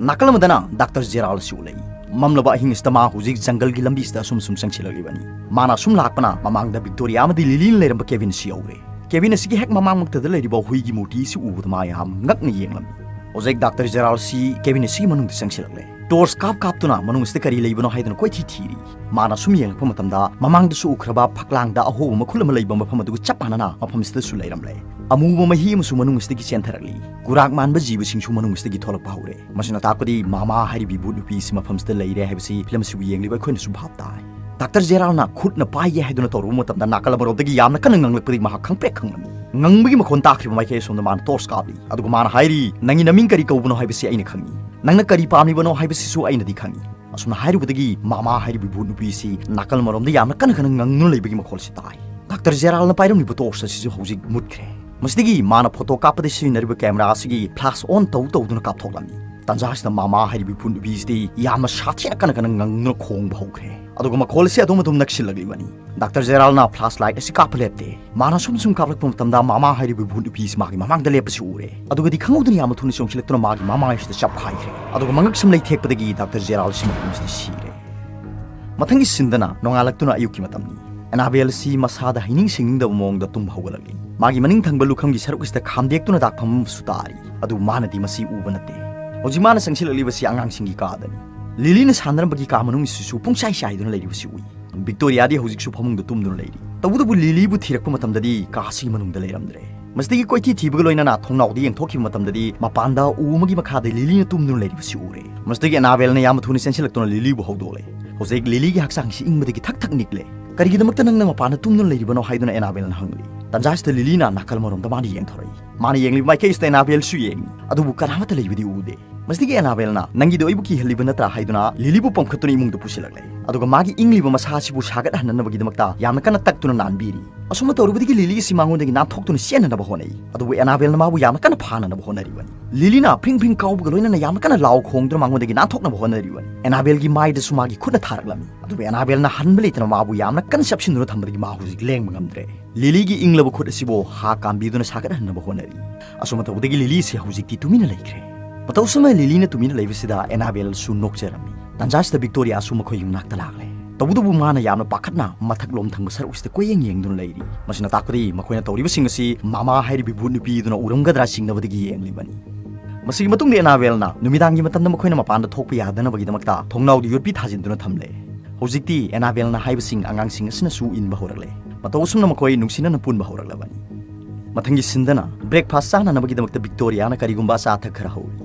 ꯅꯥꯀꯜ ꯑꯃꯗꯅ ꯗꯥꯛꯇꯔ ꯖꯦꯔꯥꯜ ꯑꯁꯤ ꯎꯠꯂꯛꯏ꯫ ꯃꯝꯂꯕ ꯑꯍꯤꯡ ꯑꯁꯤꯗ ꯃꯥ ꯍꯧꯖꯤꯛ ꯖꯪꯒꯜꯒꯤ ꯂꯝꯕꯤ ꯑꯁꯤꯗ ꯑꯁꯨꯝ ꯁꯨꯝ ꯆꯪꯁꯤꯜꯂꯛꯂꯤꯕꯅꯤ꯫ ꯃꯥꯅ ꯑꯁꯨꯝ ꯂꯥꯛꯄꯅ ꯃꯃꯥꯡꯗ ꯚꯤꯛꯇꯣꯔꯤꯌꯥ ꯑꯃꯗꯤ ꯂꯤꯂꯤꯅ ꯂꯩꯔꯝꯕ ꯀꯦꯕꯤꯟ ꯑꯁꯤ ꯌꯧꯔꯦ꯫ ꯀꯦꯕꯤꯟ ꯑꯁꯤꯒꯤ ꯍꯦꯛ ꯃꯃꯥꯡꯃꯛꯇꯗ ꯂꯩꯔꯤꯕ ꯍꯨꯏꯒꯤ ꯃꯨꯔꯇꯤ ꯑꯁꯤ ꯎꯕꯗ ꯃꯥ ꯌꯥꯝ ꯉꯛꯅ ꯌꯦꯡꯂꯝꯃꯤ꯫ ꯍꯧꯖꯤꯛ ꯗꯥꯛꯇꯔ ꯖꯦꯔꯥꯜ ꯑꯁꯤ ꯀꯦꯕꯤꯟ ꯑꯁꯤꯒꯤ ꯃꯅꯨꯡꯗ ꯆꯪꯁꯤꯜꯂꯛꯂꯦ꯫ ꯇꯣꯔꯆ ꯀꯥꯞ ꯀꯥꯞꯇꯨꯅ ꯃꯅꯨꯡ ꯑꯁꯤꯗ ꯀꯔꯤ ꯂꯩꯕꯅꯣ ꯍꯥꯏꯗꯨꯅ ꯀꯣꯏꯊꯤ ꯊꯤꯔꯤ꯫ ꯃꯥꯅ ꯁꯨꯝ ꯌꯦꯡꯂꯛꯄ ꯃꯇꯝꯗ ꯃꯃꯥꯡꯗꯁꯨ ꯎꯈ꯭ꯔꯕ ꯐꯛꯂꯥꯡꯗ ꯑꯍꯣꯕ ꯃꯈꯨꯜ ꯑꯃ ꯂꯩꯕ ꯃꯐꯝ ꯑꯗꯨꯒ ꯆꯞ ꯃꯥꯟꯅꯅ ꯃꯐꯝꯁꯤꯗꯁꯨ ꯂꯩꯔꯝꯂꯦ꯫ ꯑꯃꯨꯕ ꯃꯍꯤ ꯑꯃꯁꯨ ꯃꯅꯨꯡ ꯑꯁꯤꯗꯒꯤ ꯆꯦꯟꯊꯔꯛꯂꯤ꯫ ꯀꯨꯔꯥꯛ ꯃꯥꯟꯕ ꯖꯤꯕꯁꯤꯡꯁꯨ ꯃꯅꯨꯡ ꯑꯁꯤꯗꯒꯤ ꯊꯣꯛꯂꯛꯄ ꯍꯧꯔꯦ꯫ ꯃꯁꯤꯅ ꯇꯥꯛꯄꯗꯤ ꯃꯥꯃꯥ ꯍꯥꯏꯔꯤꯕꯤ ꯚꯨꯠ ꯅꯨꯄꯤ ꯑꯁꯤ ꯃꯐꯝꯁꯤꯗ ꯂꯩꯔꯦ ꯍꯥꯏꯕꯁꯤ ꯐꯤꯂꯝ ꯑꯁꯤꯕꯨ ꯌꯦꯡꯂꯤꯕ ꯑꯩꯈꯣꯏꯅꯁꯨ ꯚꯥꯞ ꯇꯥꯏ꯫ ꯗꯥꯛꯇꯔ ꯖꯦꯔꯥꯜꯅ ꯈꯨꯠꯅ ꯄꯥꯏꯒꯦ ꯍꯥꯏꯗꯨꯅ ꯇꯧꯔꯨꯕ ꯃꯇꯝꯗ ꯅꯥꯀꯜ ꯑꯃꯔꯣꯝꯗꯒꯤ ꯌꯥꯝꯅ ꯀꯟꯅ ꯉꯪꯂꯛꯄꯗꯒꯤ ꯃꯍꯥꯛ ꯈꯪꯄ꯭ꯔꯦꯛ ꯈꯪꯂꯝꯃꯤ꯫ ꯉꯪꯕꯒꯤ ꯃꯈꯣꯟ ꯇꯥꯈ꯭ꯔꯤꯕ ꯃꯥꯏꯀꯩ ꯑꯁꯣꯝꯗ ꯃꯥꯅ ꯇꯣꯔꯆ ꯀꯥꯞꯂꯤ꯫ ꯑꯗꯨꯒ ꯃꯥꯅ ꯍꯥꯏꯔꯤ, "ꯅꯪꯒꯤ ꯅꯃꯤꯡ ꯀꯔꯤ ꯀꯧꯕꯅꯣ ꯍꯥꯏꯕꯁꯤ ꯑꯩꯅ ꯈꯪꯏ꯫ ꯅꯪꯅ ꯀꯔꯤ ꯄꯥꯝꯂꯤꯕꯅꯣ ꯍꯥꯏꯕꯁꯤꯁꯨ ꯑꯩꯅꯗꯤ ꯈꯪꯏ꯫" ꯑꯁꯨꯝꯅ ꯍꯥꯏꯔꯨꯕꯗꯒꯤ ꯃꯥꯃꯥ ꯍꯥꯏꯔꯤꯕ ꯚꯨꯠ ꯅꯨꯄꯤꯁꯤ ꯅꯥꯀꯜ ꯑꯃꯔꯣꯝꯗ ꯌꯥꯝꯅ ꯀꯟꯅ ꯀꯟꯅ ꯉꯪꯗꯨꯅ ꯂꯩꯕꯒꯤ ꯃꯈꯣꯜꯁꯤ ꯇꯥꯏ꯫ ꯗꯥꯛꯇꯔ ꯖꯦꯔꯥꯜꯅ ꯄꯥꯏꯔꯝꯂꯤꯕ ꯇꯣꯔꯆ ꯑꯁꯤꯁꯨ ꯍꯧꯖꯤꯛ ꯃꯨꯠꯈ꯭ꯔꯦ꯫ ꯃꯁꯤꯗꯒꯤ ꯃꯥꯅ ꯐꯣꯇꯣ ꯀꯥꯞꯄꯗ ꯁꯤꯖꯤꯟꯅꯔꯤꯕ ꯀꯦꯃꯦꯔꯥ ꯑꯁꯤꯒꯤ ꯐ꯭ꯂꯥꯁ ꯑꯣꯟ ꯇꯧ ꯇꯧꯗꯨꯅ ꯀꯥꯞꯊꯣꯛꯂꯝꯃꯤ꯫ ꯇꯥꯟꯖꯥ ꯑꯁꯤꯗ ꯃꯃꯥ ꯍꯥꯏꯔꯤꯕ ꯏꯄꯨ ꯅꯨꯄꯤ ꯑꯁꯤꯗꯤ ꯌꯥꯝꯅ ꯁꯥꯊꯤꯅ ꯀꯟꯅ ꯀꯟꯅ ꯉꯪꯗꯨꯅ ꯈꯣꯡꯕ ꯍꯧꯈ꯭ꯔꯦ꯫ ꯑꯗꯨꯒ ꯃꯈꯣꯜ ꯑꯁꯤ ꯑꯗꯨꯝ ꯑꯗꯨꯝ ꯅꯛꯁꯤꯜꯂꯛꯂꯤꯕꯅꯤ꯫ ꯗꯥꯛꯇꯔ ꯖꯦꯔꯥꯜꯅ ꯐ꯭ꯂꯥꯁ ꯂꯥꯏꯠ ꯑꯁꯤ ꯀꯥꯞꯄ ꯂꯦꯞꯇꯦ꯫ ꯃꯥꯅ ꯁꯨꯝ ꯁꯨꯝ ꯀꯥꯞꯂꯛꯄ ꯃꯇꯝꯗ ꯃꯃꯥ ꯍꯥꯏꯔꯤꯕ ꯏꯄꯨ ꯅꯨꯄꯤ ꯑꯁꯤ ꯃꯥꯒꯤ ꯃꯃꯥꯡꯗ ꯂꯦꯞꯄꯁꯤ ꯎꯔꯦ꯫ ꯑꯗꯨꯒꯗꯤ ꯈꯪꯍꯧꯗꯅ ꯌꯥꯝꯅ ꯊꯨꯅ ꯆꯣꯡꯁꯤꯜꯂꯛꯇꯨꯅ ꯃꯥꯒꯤ ꯃꯃꯥꯏ ꯑꯁꯤꯗ ꯆꯞꯈꯥꯏꯈ꯭ꯔꯦ꯫ ꯑꯗꯨꯒ ꯃꯉꯛ ꯁꯝꯂꯩ ꯊꯦꯛꯄꯗꯒꯤ ꯗꯥꯛꯇꯔ ꯖꯦꯔꯥꯜ ꯑꯁꯤ ꯃꯐꯝ ꯑꯁꯤꯗ ꯁꯤꯔꯦ꯫ ꯃꯊꯪꯒꯤ ꯁꯤꯟꯗꯅ ꯅꯣꯡꯉꯥꯜꯂꯛꯇꯨꯅ ꯑꯌꯨꯛꯀꯤ ꯃꯇꯝꯅꯤ꯫ ꯑꯦꯅꯥꯕꯦꯜ ꯑꯁꯤ ꯃꯁꯥꯗ ꯍꯩꯅꯤꯡ ꯁꯤꯡꯅꯤꯡꯗꯕ ꯃꯑꯣꯡꯗ ꯇꯨꯝꯕ ꯍꯧꯒꯠꯂꯛꯂꯤ꯫ ꯃꯥꯒꯤ ꯃꯅꯤꯡ ꯊꯪꯕ ꯂꯨꯈꯝꯒꯤ ꯁꯔꯨꯛ ꯑꯁꯤꯗ ꯈꯥꯝꯗꯦꯛꯇꯨꯅ ꯗꯥꯛꯐꯝ ꯑꯃꯁꯨ ꯇꯥꯔꯤ꯫ ꯑꯗꯨꯕꯨ ꯃꯥꯅꯗꯤ ꯃꯁꯤ ꯎꯕ ꯅꯠꯇꯦ꯫ ꯍꯧꯖꯤꯛ ꯃꯥꯅ ꯆꯪꯁꯤꯜꯂꯛꯂꯤꯕꯁꯤ ꯑꯉꯥꯡꯁꯤꯡꯒꯤ ꯀꯥꯗꯅꯤ꯫ ꯂꯤꯂꯤꯅ ꯁꯥꯟꯅꯔꯝꯕꯒꯤ ꯀꯥ ꯃꯅꯨꯡ ꯑꯁꯤꯁꯨ ꯄꯨꯡꯆꯥꯏ ꯆꯥꯏꯗꯨꯅ ꯂꯩꯔꯤꯕꯁꯤ ꯎꯏ꯫ ꯚꯤꯛꯇꯣꯔꯤꯌꯥꯗꯤ ꯍꯧꯖꯤꯛꯁꯨ ꯐꯃꯨꯡꯗ ꯇꯨꯝꯗꯨꯅ ꯂꯩꯔꯤ꯫ ꯇꯧꯕꯇꯕꯨ ꯂꯤꯂꯤꯕꯨ ꯊꯤꯔꯛꯄ ꯃꯇꯝꯗꯗꯤ ꯀꯥ ꯑꯁꯤꯒꯤ ꯃꯅꯨꯡꯗ ꯂꯩꯔꯝꯗ꯭ꯔꯦ꯫ ꯃꯁꯤꯗꯒꯤ ꯀꯣꯏꯊꯤ ꯊꯤꯕꯒ ꯂꯣꯏꯅꯅ ꯊꯣꯡꯅꯥꯎꯗ ꯌꯦꯡꯊꯣꯛꯈꯤꯕ ꯃꯇꯝꯗꯗꯤ ꯃꯄꯥꯟꯗ ꯎ ꯑꯃꯒꯤ ꯃꯈꯥꯗ ꯂꯤꯂꯤꯅ ꯇꯨꯝꯗꯨꯅ ꯂꯩꯔꯤꯕꯁꯤ ꯎꯔꯦ꯫ ꯃꯁꯤꯗꯒꯤ ꯑꯦꯅꯥꯕꯦꯜꯅ ꯌꯥꯝꯅ ꯊꯨꯅ ꯆꯦꯟꯁꯤꯜꯂꯛꯇꯨꯅ ꯂꯤꯂꯤꯕꯨ ꯍꯧꯗꯣꯛꯂꯦ꯫ ꯍꯧꯖꯤꯛ ꯂꯤꯂꯤꯒꯤ ꯍꯛꯆꯥꯡꯁꯤ ꯏꯪꯕꯗꯒꯤ ꯊꯛ ꯊꯛ ꯅꯤꯛꯂꯦ꯫ "ꯀꯔꯤꯒꯤꯗꯃꯛꯇ ꯅꯪꯅ ꯃꯄꯥꯟꯗ ꯇꯨꯝꯗꯨꯅ ꯂꯩꯔꯤꯕꯅꯣ?" ꯍꯥꯏꯗꯨꯅ ꯑꯦꯅꯥꯕꯦꯜꯅ ꯍꯪꯂꯤ꯫ ꯇꯥꯟꯖꯥ ꯑꯁꯤꯗ ꯂꯤꯂꯤꯅ ꯅꯥꯀꯜ ꯑꯃꯔꯣꯝꯗ ꯃꯥꯅ ꯌꯦꯡꯊꯣꯔꯛꯏ꯫ ꯃꯥꯅ ꯌꯦꯡꯂꯤꯕ ꯃꯥꯏꯀꯩ ꯑꯁꯤꯗ ꯑꯦꯅꯥꯕꯦꯜꯁꯨ ꯌꯦꯡꯉꯤ꯫ ꯑꯗꯨꯕꯨ ꯀꯅꯥꯃꯠꯇ ꯂꯩꯕꯗꯤ ꯎꯗꯦ꯫ ꯃꯁꯤꯗꯒꯤ ꯑꯦꯅꯥꯕꯦꯜꯅ, "ꯅꯪꯒꯤꯗꯣ ꯑꯩꯕꯨ ꯀꯤꯍꯜꯂꯤꯕ ꯅꯠꯇ꯭ꯔꯥ?" ꯍꯥꯏꯗꯨꯅ ꯂꯤꯂꯤꯕꯨ ꯄꯝꯈꯠꯇꯨꯅ ꯏꯃꯨꯡꯗ ꯄꯨꯁꯤꯜꯂꯛꯂꯦ꯫ ꯑꯗꯨꯒ ꯃꯥꯒꯤ ꯏꯪꯂꯤꯕ ꯃꯁꯥ ꯑꯁꯤꯕꯨ ꯁꯥꯒꯠꯍꯟꯅꯅꯕꯒꯤꯗꯃꯛꯇ ꯌꯥꯝꯅ ꯀꯟꯅ ꯇꯛꯇꯨꯅ ꯅꯥꯟꯕꯤꯔꯤ꯫ ꯑꯁꯨꯝꯅ ꯇꯧꯔꯨꯕꯗꯒꯤ ꯂꯤꯂꯤ ꯑꯁꯤ ꯃꯉꯣꯟꯗꯒꯤ ꯅꯥꯟꯊꯣꯛꯇꯨꯅ ꯆꯦꯟꯅꯅꯕ ꯍꯣꯠꯅꯩ꯫ ꯑꯗꯨꯕꯨ ꯑꯦꯅꯥꯕꯦꯜꯅ ꯃꯥꯕꯨ ꯌꯥꯝꯅ ꯀꯟꯅ ꯐꯥꯅꯅꯕ ꯍꯣꯠꯅꯔꯤꯕꯅꯤ꯫ ꯂꯤꯂꯤꯅ ꯐ꯭ꯔꯤꯡ ꯐ꯭ꯔꯤꯡ ꯀꯥꯎꯕꯒ ꯂꯣꯏꯅꯅ ꯌꯥꯝꯅ ꯀꯟꯅ ꯂꯥꯎ ꯈꯣꯡꯗꯨꯅ ꯃꯉꯣꯟꯗꯒꯤ ꯅꯥꯟꯊꯣꯛꯅꯕ ꯍꯣꯠꯅꯔꯤꯕꯅꯤ꯫ ꯑꯦꯅꯥꯕꯦꯜꯒꯤ ꯃꯥꯏꯗꯁꯨ ꯃꯥꯒꯤ ꯈꯨꯠꯅ ꯊꯥꯔꯛꯂꯝꯃꯤ꯫ ꯑꯗꯨꯕꯨ ꯑꯦꯅꯥꯕꯦꯜꯅ ꯍꯟꯕ ꯂꯩꯇꯅ ꯃꯥꯕꯨ ꯌꯥꯝꯅ ꯀꯟꯅ ꯆꯞꯁꯤꯟꯗꯨꯅ ꯊꯝꯕꯗꯒꯤ ꯃꯥ ꯍꯧꯖꯤꯛ ꯂꯦꯡꯕ ꯉꯝꯗ꯭ꯔꯦ꯫ ꯂꯤꯂꯤꯒꯤ ꯏꯪꯂꯕ ꯈꯨꯠ ꯑꯁꯤꯕꯨ ꯍꯥ ꯀꯥꯝꯕꯤꯗꯨꯅ ꯁꯥꯒꯠꯍꯟꯅꯕ ꯍꯣꯠꯅꯔꯤ꯫ ꯑꯁꯨꯝꯅ ꯇꯧꯕꯗꯒꯤ ꯂꯤꯂꯤ ꯑꯁꯤ ꯍꯧꯖꯤꯛꯇꯤ ꯇꯨꯃꯤꯟꯅ ꯂꯩꯈ꯭ꯔꯦ꯫ ꯃꯇꯧ ꯑꯁꯨꯝꯅ ꯂꯤꯂꯤꯅ ꯇꯨꯃꯤꯟꯅ ꯂꯩꯕꯁꯤꯗ ꯑꯦꯅꯥꯕꯦꯜꯁꯨ ꯅꯣꯛꯆꯔꯝꯃꯤ꯫ ꯇꯥꯟꯖꯥꯁꯤꯗ ꯚꯤꯛꯇꯣꯔꯤꯌꯥꯁꯨ ꯃꯈꯣꯏꯒꯤ ꯃꯅꯥꯛꯇ ꯂꯥꯛꯂꯦ꯫ ꯇꯧꯕꯇꯕꯨ ꯃꯥꯅ ꯌꯥꯝꯅ ꯄꯥꯈꯠꯅ ꯃꯊꯛꯂꯣꯝ ꯊꯪꯕ ꯁꯔꯨꯛꯁꯤꯗ ꯀꯣꯏꯌꯦꯡ ꯌꯦꯡꯗꯨꯅ ꯂꯩꯔꯤ꯫ ꯃꯁꯤꯅ ꯇꯥꯛꯄꯗꯤ ꯃꯈꯣꯏꯅ ꯇꯧꯔꯤꯕꯁꯤꯡ ꯑꯁꯤ ꯃꯃꯥ ꯍꯥꯏꯔꯤꯕ ꯏꯕꯨ ꯅꯨꯄꯤꯗꯨꯅ ꯎꯔꯝꯒꯗ꯭ꯔꯥ ꯆꯤꯡꯅꯕꯗꯒꯤ ꯌꯦꯡꯂꯤꯕꯅꯤ꯫ ꯃꯁꯤꯒꯤ ꯃꯇꯨꯡꯗ ꯑꯦꯅꯥꯕꯦꯜꯅ ꯅꯨꯃꯤꯗꯥꯡꯒꯤ ꯃꯇꯝꯗ ꯃꯈꯣꯏꯅ ꯃꯄꯥꯟꯗ ꯊꯣꯛꯄ ꯌꯥꯗꯅꯕꯒꯤꯗꯃꯛꯇ ꯊꯣꯡꯅꯥꯎꯗ ꯌꯣꯠꯄꯤ ꯊꯥꯖꯤꯟꯗꯨꯅ ꯊꯝꯂꯦ꯫ ꯍꯧꯖꯤꯛꯇꯤ ꯑꯦꯅꯥꯕꯦꯜꯅ ꯍꯥꯏꯕꯁꯤꯡ ꯑꯉꯥꯡꯁꯤꯡ ꯑꯁꯤꯅꯁꯨ ꯏꯟꯕ ꯍꯧꯔꯛꯂꯦ꯫ ꯃꯇꯧ ꯑꯁꯨꯝꯅ ꯃꯈꯣꯏ ꯅꯨꯡꯁꯤꯅꯅ ꯄꯨꯟꯕ ꯍꯧꯔꯛꯂꯕꯅꯤ꯫ ꯃꯊꯪꯒꯤ ꯁꯤꯟꯗꯅ ꯕ꯭ꯔꯦꯛꯐꯥꯁ ꯆꯥꯅꯅꯕꯒꯤꯗꯃꯛꯇ ꯚꯤꯛꯇꯣꯔꯤꯌꯥꯅ ꯀꯔꯤꯒꯨꯝꯕ ꯑꯆꯥ ꯑꯊꯛ ꯈꯔ ꯍꯧꯔꯤ꯫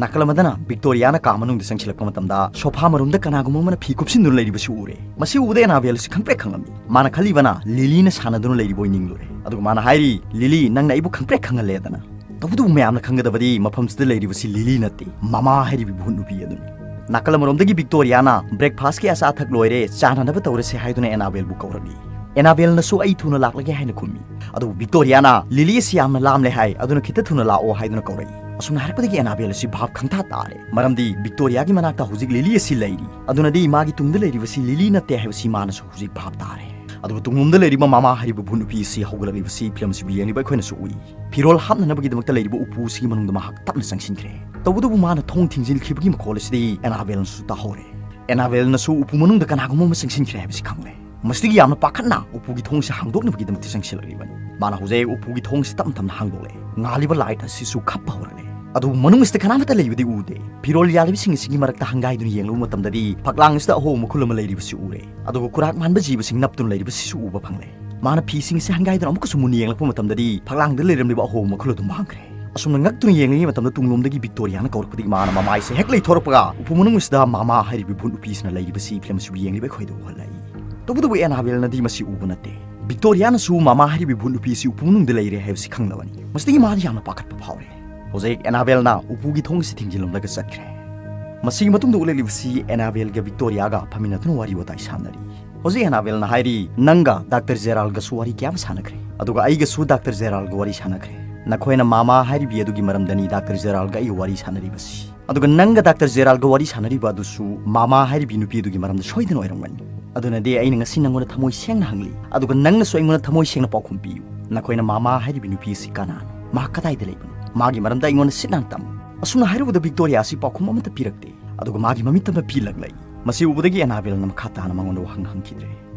ꯅꯥꯀꯜ ꯑꯃꯗꯅ ꯚꯤꯛꯇꯣꯔꯤꯌꯥꯅ ꯀꯥ ꯃꯅꯨꯡꯗ ꯆꯪꯁꯤꯜꯂꯛꯄ ꯃꯇꯝꯗ ꯁꯣꯐꯥ ꯃꯔꯨꯝꯗ ꯀꯅꯥꯒꯨꯝꯕ ꯑꯃꯅ ꯐꯤ ꯀꯨꯞꯁꯤꯟꯗꯨꯅ ꯂꯩꯔꯤꯕꯁꯤ ꯎꯔꯦ꯫ ꯃꯁꯤ ꯎꯕꯗ ꯑꯦꯅꯥꯕꯦꯜ ꯑꯁꯤ ꯈꯪꯄ꯭ꯔꯦꯛ ꯈꯪꯂꯝꯃꯤ꯫ ꯃꯥꯅ ꯈꯜꯂꯤꯕꯅ ꯂꯤꯂꯤꯅ ꯁꯥꯟꯅꯗꯨꯅ ꯂꯩꯔꯤꯕ ꯑꯣꯏ ꯅꯤꯡꯂꯨꯔꯦ꯫ ꯑꯗꯨꯒ ꯃꯥꯅ ꯍꯥꯏꯔꯤ, "ꯂꯤꯂꯤ, ꯅꯪꯅ ꯑꯩꯕꯨ ꯈꯪꯄ꯭ꯔꯦꯛ ꯈꯪꯍꯜꯂꯦꯗꯅ"꯫ ꯇꯧꯕꯇꯕꯨ ꯃꯌꯥꯝꯅ ꯈꯪꯒꯗꯕꯗꯤ ꯃꯐꯝꯁꯤꯗ ꯂꯩꯔꯤꯕꯁꯤ ꯂꯤꯂꯤ ꯅꯠꯇꯦ, ꯃꯃꯥ ꯍꯥꯏꯔꯤꯕ ꯚꯨꯠ ꯅꯨꯄꯤ ꯑꯗꯨꯅꯤ꯫ ꯅꯥꯀꯜ ꯑꯃꯔꯣꯝꯗꯒꯤ ꯚꯤꯛꯇꯣꯔꯤꯌꯥꯅ ꯕ꯭ꯔꯦꯛꯐꯥꯁꯀꯤ ꯑꯆꯥ ꯑꯊꯛ ꯂꯣꯏꯔꯦ, ꯆꯥꯅꯅꯕ ꯇꯧꯔꯁꯦ ꯍꯥꯏꯗꯨꯅ ꯑꯦꯅꯥꯕꯦꯜꯕꯨ ꯀꯧꯔꯛꯂꯤ꯫ ꯑꯦꯅꯥꯕꯦꯜꯅꯁꯨ "ꯑꯩ ꯊꯨꯅ ꯂꯥꯛꯂꯒꯦ" ꯍꯥꯏꯅ ꯈꯨꯝꯃꯤ꯫ ꯑꯗꯨꯕꯨ ꯚꯤꯛꯇꯣꯔꯤꯌꯥꯅ "ꯂꯤꯂꯤ ꯑꯁꯤ ꯌꯥꯝꯅ ꯂꯥꯝꯂꯦ" ꯍꯥꯏ, ꯑꯗꯨꯅ "ꯈꯤꯇ ꯊꯨꯅ ꯂꯥꯛꯑꯣ" ꯍꯥꯏꯗꯨꯅ ꯀꯧꯔꯛꯏ꯫ ꯑꯁꯨꯝꯅ ꯍꯥꯏꯔꯛꯄꯗꯒꯤ ꯑꯦꯅꯥꯕꯦꯜ ꯑꯁꯤ ꯚꯥꯞ ꯈꯪꯇꯥ ꯇꯥꯔꯦ, ꯃꯔꯝꯗꯤ ꯚꯤꯛꯇꯣꯔꯤꯌꯥꯒꯤ ꯃꯅꯥꯛꯇ ꯍꯧꯖꯤꯛ ꯂꯤꯂꯤ ꯑꯁꯤ ꯂꯩꯔꯤ, ꯑꯗꯨꯅꯗꯤ ꯃꯥꯒꯤ ꯇꯨꯡꯗ ꯂꯩꯔꯤꯕꯁꯤ ꯂꯤꯂꯤ ꯅꯠꯇꯦ ꯍꯥꯏꯕꯁꯤ ꯃꯥꯅꯁꯨ ꯍꯧꯖꯤꯛ ꯚꯥꯞ ꯇꯥꯔꯦ꯫ ꯑꯗꯨꯒ ꯇꯨꯡꯂꯣꯝꯗ ꯂꯩꯔꯤꯕ ꯃꯃꯥ ꯍꯥꯏꯔꯤꯕ ꯚꯨꯠ ꯅꯨꯄꯤ ꯑꯁꯤ ꯍꯧꯒꯠꯂꯛꯂꯤꯕꯁꯤ ꯐꯤꯂꯝ ꯑꯁꯤꯕꯨ ꯌꯦꯡꯂꯤꯕ ꯑꯩꯈꯣꯏꯅꯁꯨ ꯎꯏ꯫ ꯐꯤꯔꯣꯜ ꯍꯥꯞꯅꯅꯕꯒꯤꯗꯃꯛꯇ ꯂꯩꯔꯤꯕ ꯎꯄꯨ ꯑꯁꯤꯒꯤ ꯃꯅꯨꯡꯗ ꯃꯍꯥꯛ ꯇꯞꯅ ꯆꯪꯁꯤꯟꯈ꯭ꯔꯦ꯫ ꯇꯧꯕꯇꯕꯨ ꯃꯥꯅ ꯊꯣꯡ ꯊꯤꯡꯖꯤꯟꯈꯤꯕꯒꯤ ꯃꯈꯣꯜ ꯑꯁꯤꯗꯤ ꯑꯦꯅꯥꯕꯦꯜꯅꯁꯨ ꯇꯥꯍꯧꯔꯦ꯫ ꯑꯦꯅꯥꯕꯦꯜꯅꯁꯨ ꯎꯄꯨ ꯃꯅꯨꯡꯗ ꯀꯅꯥꯒꯨꯝꯕ ꯑꯃ ꯆꯪꯁꯤꯟꯈ꯭ꯔꯦ ꯍꯥꯏꯕꯁꯤ ꯈꯪꯂꯦ꯫ ꯃꯁꯤꯗꯒꯤ ꯌꯥꯝꯅ ꯄꯥꯈꯠꯅ ꯎꯄꯨꯒꯤ ꯊꯣꯡꯁꯤ ꯍꯥꯡꯗꯣꯛꯅꯕꯒꯤꯗꯃꯛꯇ ꯆꯪꯁꯤꯜꯂꯛꯂꯤꯕꯅꯤ꯫ ꯃꯥꯅ ꯍꯧꯖꯤꯛ ꯎꯄꯨꯒꯤ ꯊꯣꯡꯁꯤ ꯇꯞꯅ ꯇꯞꯅ ꯍꯥꯡꯗꯣꯛꯂꯦ꯫ ꯉꯥꯜꯂꯤꯕ ꯂꯥꯏꯠ ꯑꯁꯤꯁꯨ ꯈꯞꯄ ꯍꯧꯔꯛꯂꯦ꯫ ꯑꯗꯨꯕꯨ ꯃꯅꯨꯡ ꯑꯁꯤꯗ ꯀꯅꯥꯃꯠꯇ ꯂꯩꯕꯗꯤ ꯎꯗꯦ꯫ ꯐꯤꯔꯣꯜ ꯌꯥꯜꯂꯤꯕꯁꯤꯡ ꯑꯁꯤꯒꯤ ꯃꯔꯛꯇ ꯍꯪꯒꯥꯏꯗꯨꯅ ꯌꯦꯡꯂꯨꯕ ꯃꯇꯝꯗꯗꯤ ꯐꯛꯂꯥꯡ ꯑꯁꯤꯗ ꯑꯍꯣꯕ ꯃꯈꯨꯜ ꯑꯃ ꯂꯩꯔꯤꯕꯁꯤ ꯎꯔꯦ꯫ ꯑꯗꯨꯒ ꯀꯨꯔꯥꯛ ꯃꯥꯟꯕ ꯖꯤꯕꯁꯤꯡ ꯅꯞꯇꯨꯅ ꯂꯩꯔꯤꯕꯁꯤꯁꯨ ꯎꯕ ꯐꯪꯂꯦ꯫ ꯃꯥꯅ ꯐꯤꯁꯤꯡ ꯑꯁꯤ ꯍꯪꯒꯥꯏꯗꯨꯅ ꯑꯃꯨꯛꯀꯁꯨ ꯃꯨꯟꯅ ꯌꯦꯡꯂꯛꯄ ꯃꯇꯝꯗꯗꯤ ꯐꯛꯂꯥꯡꯗ ꯂꯩꯔꯝꯂꯤꯕ ꯑꯍꯣꯕ ꯃꯈꯨꯜ ꯑꯗꯨ ꯃꯥꯡꯈ꯭ꯔꯦ꯫ ꯑꯁꯨꯝꯅ ꯉꯛꯇꯨꯅ ꯌꯦꯡꯂꯤꯉꯩ ꯃꯇꯝꯗ ꯇꯨꯡꯂꯣꯝꯗꯒꯤ ꯚꯤꯛꯇꯣꯔꯤꯌꯥꯅ ꯀꯧꯔꯛꯄꯗꯒꯤ ꯃꯥꯅ ꯃꯃꯥꯏꯁꯦ ꯍꯦꯛ ꯂꯩꯊꯣꯔꯛꯄꯒ ꯎꯄꯨ ꯃꯅꯨꯡ ꯑꯁꯤꯗ ꯃꯃꯥ ꯍꯥꯏꯔꯤꯕꯤ ꯚꯨꯠ ꯅꯨꯄꯤꯁꯤꯅ ꯂꯩꯔꯤꯕꯁꯤ ꯐꯤꯂꯝ ꯑꯁꯤꯕꯨ ꯌꯦꯡꯂꯤꯕ ꯑꯩꯈꯣꯏꯗ ꯎꯍꯜꯂꯛꯏ꯫ ꯇꯧꯕꯇꯕꯨ ꯑꯦꯅꯥꯕꯦꯜꯅꯗꯤ ꯃꯁꯤ ꯎꯕ ꯅꯠꯇꯦ꯫ ꯚꯤꯛꯇꯣꯔꯤꯌꯥꯅꯁꯨ ꯃꯃꯥ ꯍꯥꯏꯔꯤꯕꯤ ꯚꯨꯠ ꯅꯨꯄꯤ ꯑꯁꯤ ꯎꯄꯨ ꯃꯅꯨꯡꯗ ꯂꯩꯔꯦ ꯍꯥꯏꯕꯁꯤ ꯈꯪꯂꯕꯅꯤ꯫ ꯃꯁꯤꯗꯒꯤ ꯃꯥꯗꯤ ꯌꯥꯝꯅ ꯄꯥꯈꯠꯄ ꯐꯥꯎꯔꯦ꯫ ꯍꯧꯖꯤꯛ ꯑꯦꯅꯥꯕꯦꯜꯅ ꯎꯄꯨꯒꯤ ꯊꯣꯡ ꯑꯁꯤ ꯊꯤꯡꯖꯤꯜꯂꯝꯂꯒ ꯆꯠꯈ꯭ꯔꯦ꯫ ꯃꯁꯤꯒꯤ ꯃꯇꯨꯡꯗ ꯎꯠꯂꯛꯂꯤꯕꯁꯤ ꯑꯦꯅꯥꯕꯦꯜꯒ ꯚꯤꯛꯇꯣꯔꯤꯌꯥꯒ ꯐꯝꯃꯤꯟꯅꯗꯨꯅ ꯋꯥꯔꯤ ꯋꯥꯇꯥꯏ ꯁꯥꯟꯅꯔꯤ꯫ ꯍꯧꯖꯤꯛ ꯑꯦꯅꯥꯕꯦꯜꯅ ꯍꯥꯏꯔꯤ, "ꯅꯪꯒ ꯗꯥꯛꯇꯔ ꯖꯦꯔꯥꯜꯒꯁꯨ ꯋꯥꯔꯤ ꯀꯌꯥ ꯑꯃ ꯁꯥꯟꯅꯈ꯭ꯔꯦ, ꯑꯗꯨꯒ ꯑꯩꯒꯁꯨ ꯗꯥꯛꯇꯔ ꯖꯦꯔꯥꯜꯒ ꯋꯥꯔꯤ ꯁꯥꯟꯅꯈ꯭ꯔꯦ꯫ ꯅꯈꯣꯏꯅ ꯃꯃꯥ ꯍꯥꯏꯔꯤꯕꯤ ꯑꯗꯨꯒꯤ ꯃꯔꯝꯗꯅꯤ ꯗꯥꯛꯇꯔ ꯖꯦꯔꯥꯜꯒ ꯑꯩꯒ ꯋꯥꯔꯤ ꯁꯥꯟꯅꯔꯤꯕꯁꯤ꯫ ꯑꯗꯨꯒ ꯅꯪꯒ ꯗꯥꯛꯇꯔ ꯖꯦꯔꯥꯜꯒ ꯋꯥꯔꯤ ꯁꯥꯟꯅꯔꯤꯕ ꯑꯗꯨꯁꯨ ꯃꯃꯥ ꯍꯥꯏꯔꯤꯕꯤ ꯅꯨꯄꯤ ꯑꯗꯨꯒꯤ ꯃꯔꯝꯗ ꯁꯣꯏꯗꯅ ꯑꯣꯏꯔꯝꯒꯅꯤ꯫ ꯑꯗꯨꯅꯗꯤ ꯑꯩꯅ ꯉꯁꯤ ꯅꯪꯉꯣꯟꯗ ꯊꯃꯣꯏ ꯁꯦꯡꯅ ꯍꯪꯂꯤ, ꯑꯗꯨꯒ ꯅꯪꯅꯁꯨ ꯑꯩꯉꯣꯟꯗ ꯊꯃꯣꯏ ꯁꯦꯡꯅ ꯄꯥꯎꯈꯨꯝ ꯄꯤꯌꯨ꯫ ꯅꯈꯣꯏꯅ ꯃꯃꯥ ꯍꯥꯏꯔꯤꯕꯤ ꯅꯨꯄꯤ ꯑꯁꯤ ꯀꯅꯥꯅꯣ? ꯃꯍꯥꯛ ꯀꯗꯥꯏꯗ ꯂꯩꯕꯅꯣ? ꯃꯥꯒꯤ ꯃꯔꯝꯗ ꯑꯩꯉꯣꯟꯗ ꯁꯤꯠ ꯅꯥꯟꯅ ꯇꯝꯃꯨ꯫" ꯑꯁꯨꯝꯅ ꯍꯥꯏꯔꯨꯕꯗ ꯚꯤꯛꯇꯣꯔꯤꯌꯥ ꯑꯁꯤ ꯄꯥꯎꯈꯨꯝ ꯑꯃꯠꯇ ꯄꯤꯔꯛꯇꯦ꯫ ꯑꯗꯨꯒ ꯃꯥꯒꯤ ꯃꯃꯤꯠꯇ ꯃꯄꯤ ꯂꯛꯂꯛꯏ꯫ ꯃꯁꯤ ꯎꯕꯗꯒꯤ ꯑꯦꯅꯥꯕꯦꯜꯅ ꯃꯈꯥ ꯇꯥꯅ ꯃꯉꯣꯟꯗ ꯋꯥꯍꯪ ꯍꯪꯈꯤꯗ꯭ꯔꯦ꯫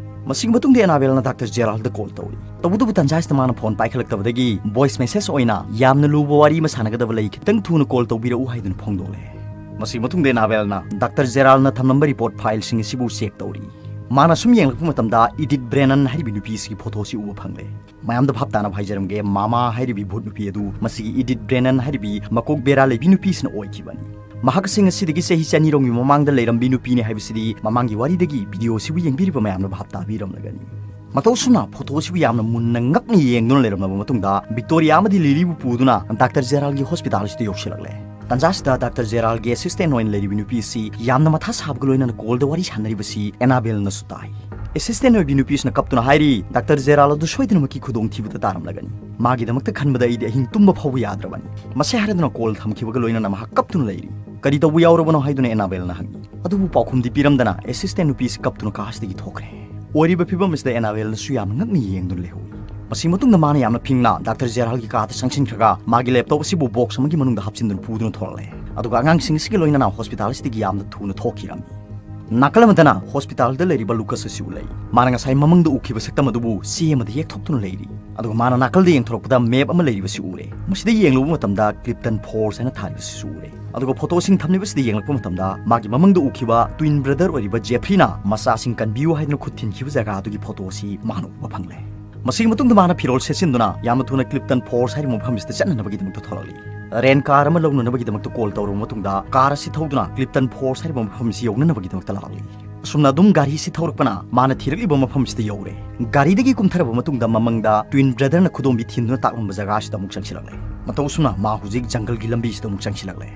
ꯃꯁꯤꯒꯤ ꯃꯇꯨꯡꯗ ꯑꯦꯅꯥꯕꯦꯜꯅ ꯗꯥꯛꯇꯔ ꯖꯦꯔꯥꯜꯗ ꯀꯣꯜ ꯇꯧꯔꯤ꯫ ꯇꯧꯕꯇꯕꯨ ꯇꯟꯖꯥ ꯑꯁꯤꯗ ꯃꯥꯅ ꯐꯣꯟ ꯄꯥꯏꯈꯠꯂꯛꯇꯕꯗꯒꯤ ꯚꯣꯏꯁ ꯃꯦꯁꯦꯖ ꯑꯣꯏꯅ "ꯌꯥꯝꯅ ꯂꯨꯕ ꯋꯥꯔꯤ ꯑꯃ ꯁꯥꯟꯅꯒꯗꯕ ꯂꯩ, ꯈꯤꯇꯪ ꯊꯨꯅ ꯀꯣꯜ ꯇꯧꯕꯤꯔꯛꯎ" ꯍꯥꯏꯗꯨꯅ ꯐꯣꯡꯗꯣꯛꯂꯦ꯫ ꯃꯁꯤꯒꯤ ꯃꯇꯨꯡꯗ ꯑꯦꯅꯥꯕꯦꯜꯅ ꯗꯥꯛꯇꯔ ꯖꯦꯔꯥꯜꯅ ꯊꯝꯂꯝꯕ ꯔꯤꯄꯣꯔꯠ ꯐꯥꯏꯜꯁꯤꯡ ꯑꯁꯤꯕꯨ ꯆꯦꯛ ꯇꯧꯔꯤ꯫ ꯃꯥꯅ ꯁꯨꯝ ꯌꯦꯡꯂꯛꯄ ꯃꯇꯝꯗ ꯏꯗꯤꯠ ꯕ꯭ꯔꯦꯅꯟ ꯍꯥꯏꯔꯤꯕꯤ ꯅꯨꯄꯤ ꯑꯁꯤꯒꯤ ꯐꯣꯇꯣ ꯑꯁꯤ ꯎꯕ ꯐꯪꯂꯦ꯫ ꯃꯌꯥꯝꯗ ꯚꯥꯞ ꯇꯥꯅꯕ ꯍꯥꯏꯖꯔꯝꯒꯦ, ꯃꯃꯥ ꯍꯥꯏꯔꯤꯕꯤ ꯚꯨꯠ ꯅꯨꯄꯤ ꯑꯗꯨ ꯃꯁꯤꯒꯤ ꯏꯗꯤꯠ ꯕ꯭ꯔꯦꯅꯟ ꯍꯥꯏꯔꯤꯕꯤ ꯃꯀꯣꯛ ꯕꯦꯔꯥ ꯂꯩꯕꯤ ꯅꯨꯄꯤꯁꯤꯅ ꯑꯣꯏꯈꯤꯕꯅꯤ꯫ ꯃꯍꯥꯛꯁꯤꯡ ꯑꯁꯤꯗꯒꯤ ꯆꯍꯤ ꯆꯅꯤꯔꯣꯝꯒꯤ ꯃꯃꯥꯡꯗ ꯂꯩꯔꯝꯕꯤ ꯅꯨꯄꯤꯅꯤ ꯍꯥꯏꯕꯁꯤꯗꯤ ꯃꯃꯥꯡꯒꯤ ꯋꯥꯔꯤꯗꯒꯤ ꯚꯤꯗꯤꯑꯣ ꯑꯁꯤꯕꯨ ꯌꯦꯡꯕꯤꯔꯤꯕ ꯃꯌꯥꯝꯅ ꯚꯥꯞ ꯇꯥꯕꯤꯔꯝꯂꯒꯅꯤ꯫ ꯃꯇꯧ ꯑꯁꯨꯝꯅ ꯐꯣꯇꯣ ꯑꯁꯤꯕꯨ ꯌꯥꯝꯅ ꯃꯨꯟꯅ ꯉꯛꯅ ꯌꯦꯡꯗꯨꯅ ꯂꯩꯔꯝꯂꯕ ꯃꯇꯨꯡꯗ ꯚꯤꯛꯇꯣꯔꯤꯌꯥ ꯑꯃꯗꯤ ꯂꯤꯂꯤꯕꯨ ꯄꯨꯗꯨꯅ ꯗꯥꯛꯇꯔ ꯖꯦꯔꯥꯜꯒꯤ ꯍꯣꯁꯄꯤꯇꯥꯜ ꯑꯁꯤꯗ ꯌꯧꯁꯤꯜꯂꯛꯂꯦ꯫ ꯇꯟꯖꯥ ꯑꯁꯤꯗ ꯗꯥꯛꯇꯔ ꯖꯦꯔꯥꯜꯒꯤ ꯑꯦꯁꯤꯁꯇꯦꯟ ꯑꯣꯏꯅ ꯂꯩꯔꯤꯕ ꯅꯨꯄꯤ ꯑꯁꯤ ꯌꯥꯝꯅ ꯃꯊꯥ ꯁꯥꯕꯒ ꯂꯣꯏꯅꯅ ꯀꯣꯜꯗ ꯋꯥꯔꯤ ꯁꯥꯟꯅꯔꯤꯕꯁꯤ ꯑꯦꯅꯥꯕꯦꯜꯅꯁꯨ ꯇꯥꯏ꯫ ꯑꯦꯁꯤꯁꯇꯦꯟ ꯑꯣꯏꯕꯤ ꯅꯨꯄꯤꯁꯤꯅ ꯀꯞꯇꯨꯅ ꯍꯥꯏꯔꯤ, "ꯗꯥꯛꯇꯔ ꯖꯦꯔꯥꯜ ꯑꯗꯨ ꯁꯣꯏꯗꯅꯃꯛꯀꯤ ꯈꯨꯗꯣꯡꯊꯤꯕꯗ ꯇꯥꯔꯝꯂꯒꯅꯤ꯫ ꯃꯥꯒꯤꯗꯃꯛꯇ ꯈꯟꯕꯗ ꯑꯩꯗꯤ ꯑꯍꯤꯡ ꯇꯨꯝꯕ ꯐꯥꯎꯕ ꯌꯥꯗ꯭ꯔꯕꯅꯤ"꯫ ꯃꯁꯤ ꯍꯥꯏꯔꯗꯨꯅ ꯀꯣꯜ ꯊꯝꯈꯤꯕꯒ ꯂꯣꯏꯅꯅ ꯃꯍꯥꯛ ꯀꯞꯇꯨꯅ ꯂꯩꯔꯤ꯫ "ꯀꯔꯤ ꯇꯧꯕ ꯌꯥꯎꯔꯕꯅꯣ?" ꯍꯥꯏꯗꯨꯅ ꯑꯦꯅꯥꯕꯦꯜꯅ ꯍꯪꯉꯤ꯫ ꯑꯗꯨꯕꯨ ꯄꯥꯎꯈꯨꯝꯗꯤ ꯄꯤꯔꯝꯗꯅ ꯑꯦꯁꯤꯁꯇꯦꯟ ꯅꯨꯄꯤꯁꯤ ꯀꯞꯇꯨꯅ ꯀꯥ ꯑꯁꯤꯗꯒꯤ ꯊꯣꯛꯈ꯭ꯔꯦ꯫ ꯑꯣꯏꯔꯤꯕ ꯐꯤꯕꯝ ꯑꯁꯤꯗ ꯑꯦꯅꯥꯕꯦꯜꯅꯁꯨ ꯌꯥꯝꯅ ꯉꯛꯅ ꯌꯦꯡꯗꯨꯅ ꯂꯩꯍꯧꯏ꯫ ꯃꯁꯤ ꯃꯇꯨꯡꯗ ꯃꯥꯅ ꯌꯥꯝꯅ ꯐꯤꯡꯅ ꯗꯥꯛꯇꯔ ꯖꯦꯔꯥꯜꯒꯤ ꯀꯥꯗ ꯆꯪꯁꯤꯟꯈ꯭ꯔꯒ ꯃꯥꯒꯤ ꯂꯦꯞꯇꯣꯞ ꯑꯁꯤꯕꯨ ꯕꯣꯛꯁ ꯑꯃꯒꯤ ꯃꯅꯨꯡꯗ ꯍꯥꯞꯆꯤꯟꯗꯨꯅ ꯄꯨꯗꯨꯅ ꯊꯣꯛꯂꯛꯂꯦ꯫ ꯑꯗꯨꯒ ꯑꯉꯥꯡꯁꯤꯡ ꯑꯁꯤꯒ ꯂꯣꯏꯅꯅ ꯍꯣꯁꯄꯤꯇꯥꯜ ꯑꯁꯤꯗꯒꯤ ꯌꯥꯝꯅ ꯊꯨꯅ ꯊꯣꯛꯈꯤꯔꯝꯃꯤ꯫ ꯅꯥꯀꯜ ꯑꯃꯗꯅ ꯍꯣꯁꯄꯤꯇꯥꯜꯗ ꯂꯩꯔꯤꯕ ꯂꯨꯀꯁ ꯑꯁꯤ ꯎꯠꯂꯛꯏ꯫ ꯃꯥꯅ ꯉꯁꯥꯏ ꯃꯃꯪꯗ ꯎꯈꯤꯕ ꯁꯛꯇꯝ ꯑꯗꯨꯕꯨ ꯆꯦ ꯑꯃꯗ ꯌꯦꯛꯊꯣꯛꯇꯨꯅ ꯂꯩꯔꯤ꯫ ꯑꯗꯨꯒ ꯃꯥꯅ ꯅꯥꯀꯜꯗ ꯌꯦꯡꯊꯣꯔꯛꯄꯗ ꯃꯦꯞ ꯑꯃ ꯂꯩꯔꯤꯕꯁꯤ ꯎꯔꯦ꯫ ꯃꯁꯤꯗ ꯌꯦꯡꯂꯨꯕ ꯃꯇꯝꯗ ꯀ꯭ꯂꯤꯞꯇꯟ ꯐꯣꯔꯁ ꯍꯥꯏꯅ ꯊꯥꯔꯤꯕꯁꯤꯁꯨ ꯎꯔꯦ꯫ ꯑꯗꯨꯒ ꯐꯣꯇꯣꯁꯤꯡ ꯊꯝꯂꯤꯕꯁꯤꯗ ꯌꯦꯡꯂꯛꯄ ꯃꯇꯝꯗ ꯃꯥꯒꯤ ꯃꯃꯪꯗ ꯎꯈꯤꯕ ꯇ꯭ꯋꯤꯟ ꯕ꯭ꯔꯗꯔ ꯑꯣꯏꯔꯤꯕ ꯖꯦꯐ꯭ꯔꯤꯅ ꯃꯆꯥꯁꯤꯡ ꯀꯟꯕꯤꯌꯨ ꯍꯥꯏꯗꯨꯅ ꯈꯨꯠ ꯊꯤꯟꯈꯤꯕ ꯖꯒꯥ ꯑꯗꯨꯒꯤ ꯐꯣꯇꯣ ꯑꯁꯤ ꯃꯥꯅ ꯎꯕ ꯐꯪꯂꯦ꯫ ꯃꯁꯤꯒꯤ ꯃꯇꯨꯡꯗ ꯃꯥꯅ ꯐꯤꯔꯣꯜ ꯁꯦꯠꯆꯤꯟꯗꯨꯅ ꯌꯥꯝꯅ ꯊꯨꯅ ꯀ꯭ꯂꯤꯞꯇꯟ ꯐꯣꯔꯁ ꯍꯥꯏꯔꯤꯕ ꯃꯐꯝ ꯑꯁꯤꯗ ꯆꯠꯅꯅꯕꯒꯤꯗꯃꯛꯇ ꯊꯣꯛꯂꯛꯂꯤ꯫ ꯔꯦꯟ ꯀꯥꯔ ꯑꯃ ꯂꯧꯅꯅꯕꯒꯤꯗꯃꯛꯇ ꯀꯣꯜ ꯇꯧꯔꯕ ꯃꯇꯨꯡꯗ ꯀꯥꯔ ꯑꯁꯤ ꯊꯧꯗꯨꯅ ꯀ꯭ꯂꯤꯞꯇꯟ ꯐꯣꯔꯁ ꯍꯥꯏꯔꯤꯕ ꯃꯐꯝ ꯑꯁꯤ ꯌꯧꯅꯅꯕꯒꯤꯗꯃꯛꯇ ꯂꯥꯛꯂꯤ꯫ ꯑꯁꯨꯝꯅ ꯑꯗꯨꯝ ꯒꯥꯔꯤ ꯑꯁꯤ ꯊꯧꯔꯛꯄꯅ ꯃꯥꯅ ꯊꯤꯔꯛꯂꯤꯕ ꯃꯐꯝ ꯑꯁꯤꯗ ꯌꯧꯔꯦ꯫ ꯒꯥꯔꯤꯗꯒꯤ ꯀꯨꯝꯊꯔꯕ ꯃꯇꯨꯡꯗ ꯃꯃꯪꯗ ꯇ꯭ꯋꯤꯟ ꯕ꯭ꯔꯗꯔꯅ ꯈꯨꯗꯣꯝꯕꯤ ꯊꯤꯟꯗꯨꯅ ꯇꯥꯛꯂꯝꯕ ꯖꯒꯥ ꯑꯁꯤꯗ ꯑꯃꯨꯛ ꯆꯪꯁꯤꯜꯂꯛꯂꯦ꯫ ꯃꯇꯧ ꯑꯁꯨꯝꯅ ꯃꯥ ꯍꯧꯖꯤꯛ ꯖꯪꯒꯜꯒꯤ ꯂꯝꯕꯤ ꯑꯁꯤꯗ ꯑꯃꯨꯛ ꯆꯪꯁꯤꯜꯂꯛꯂꯦ꯫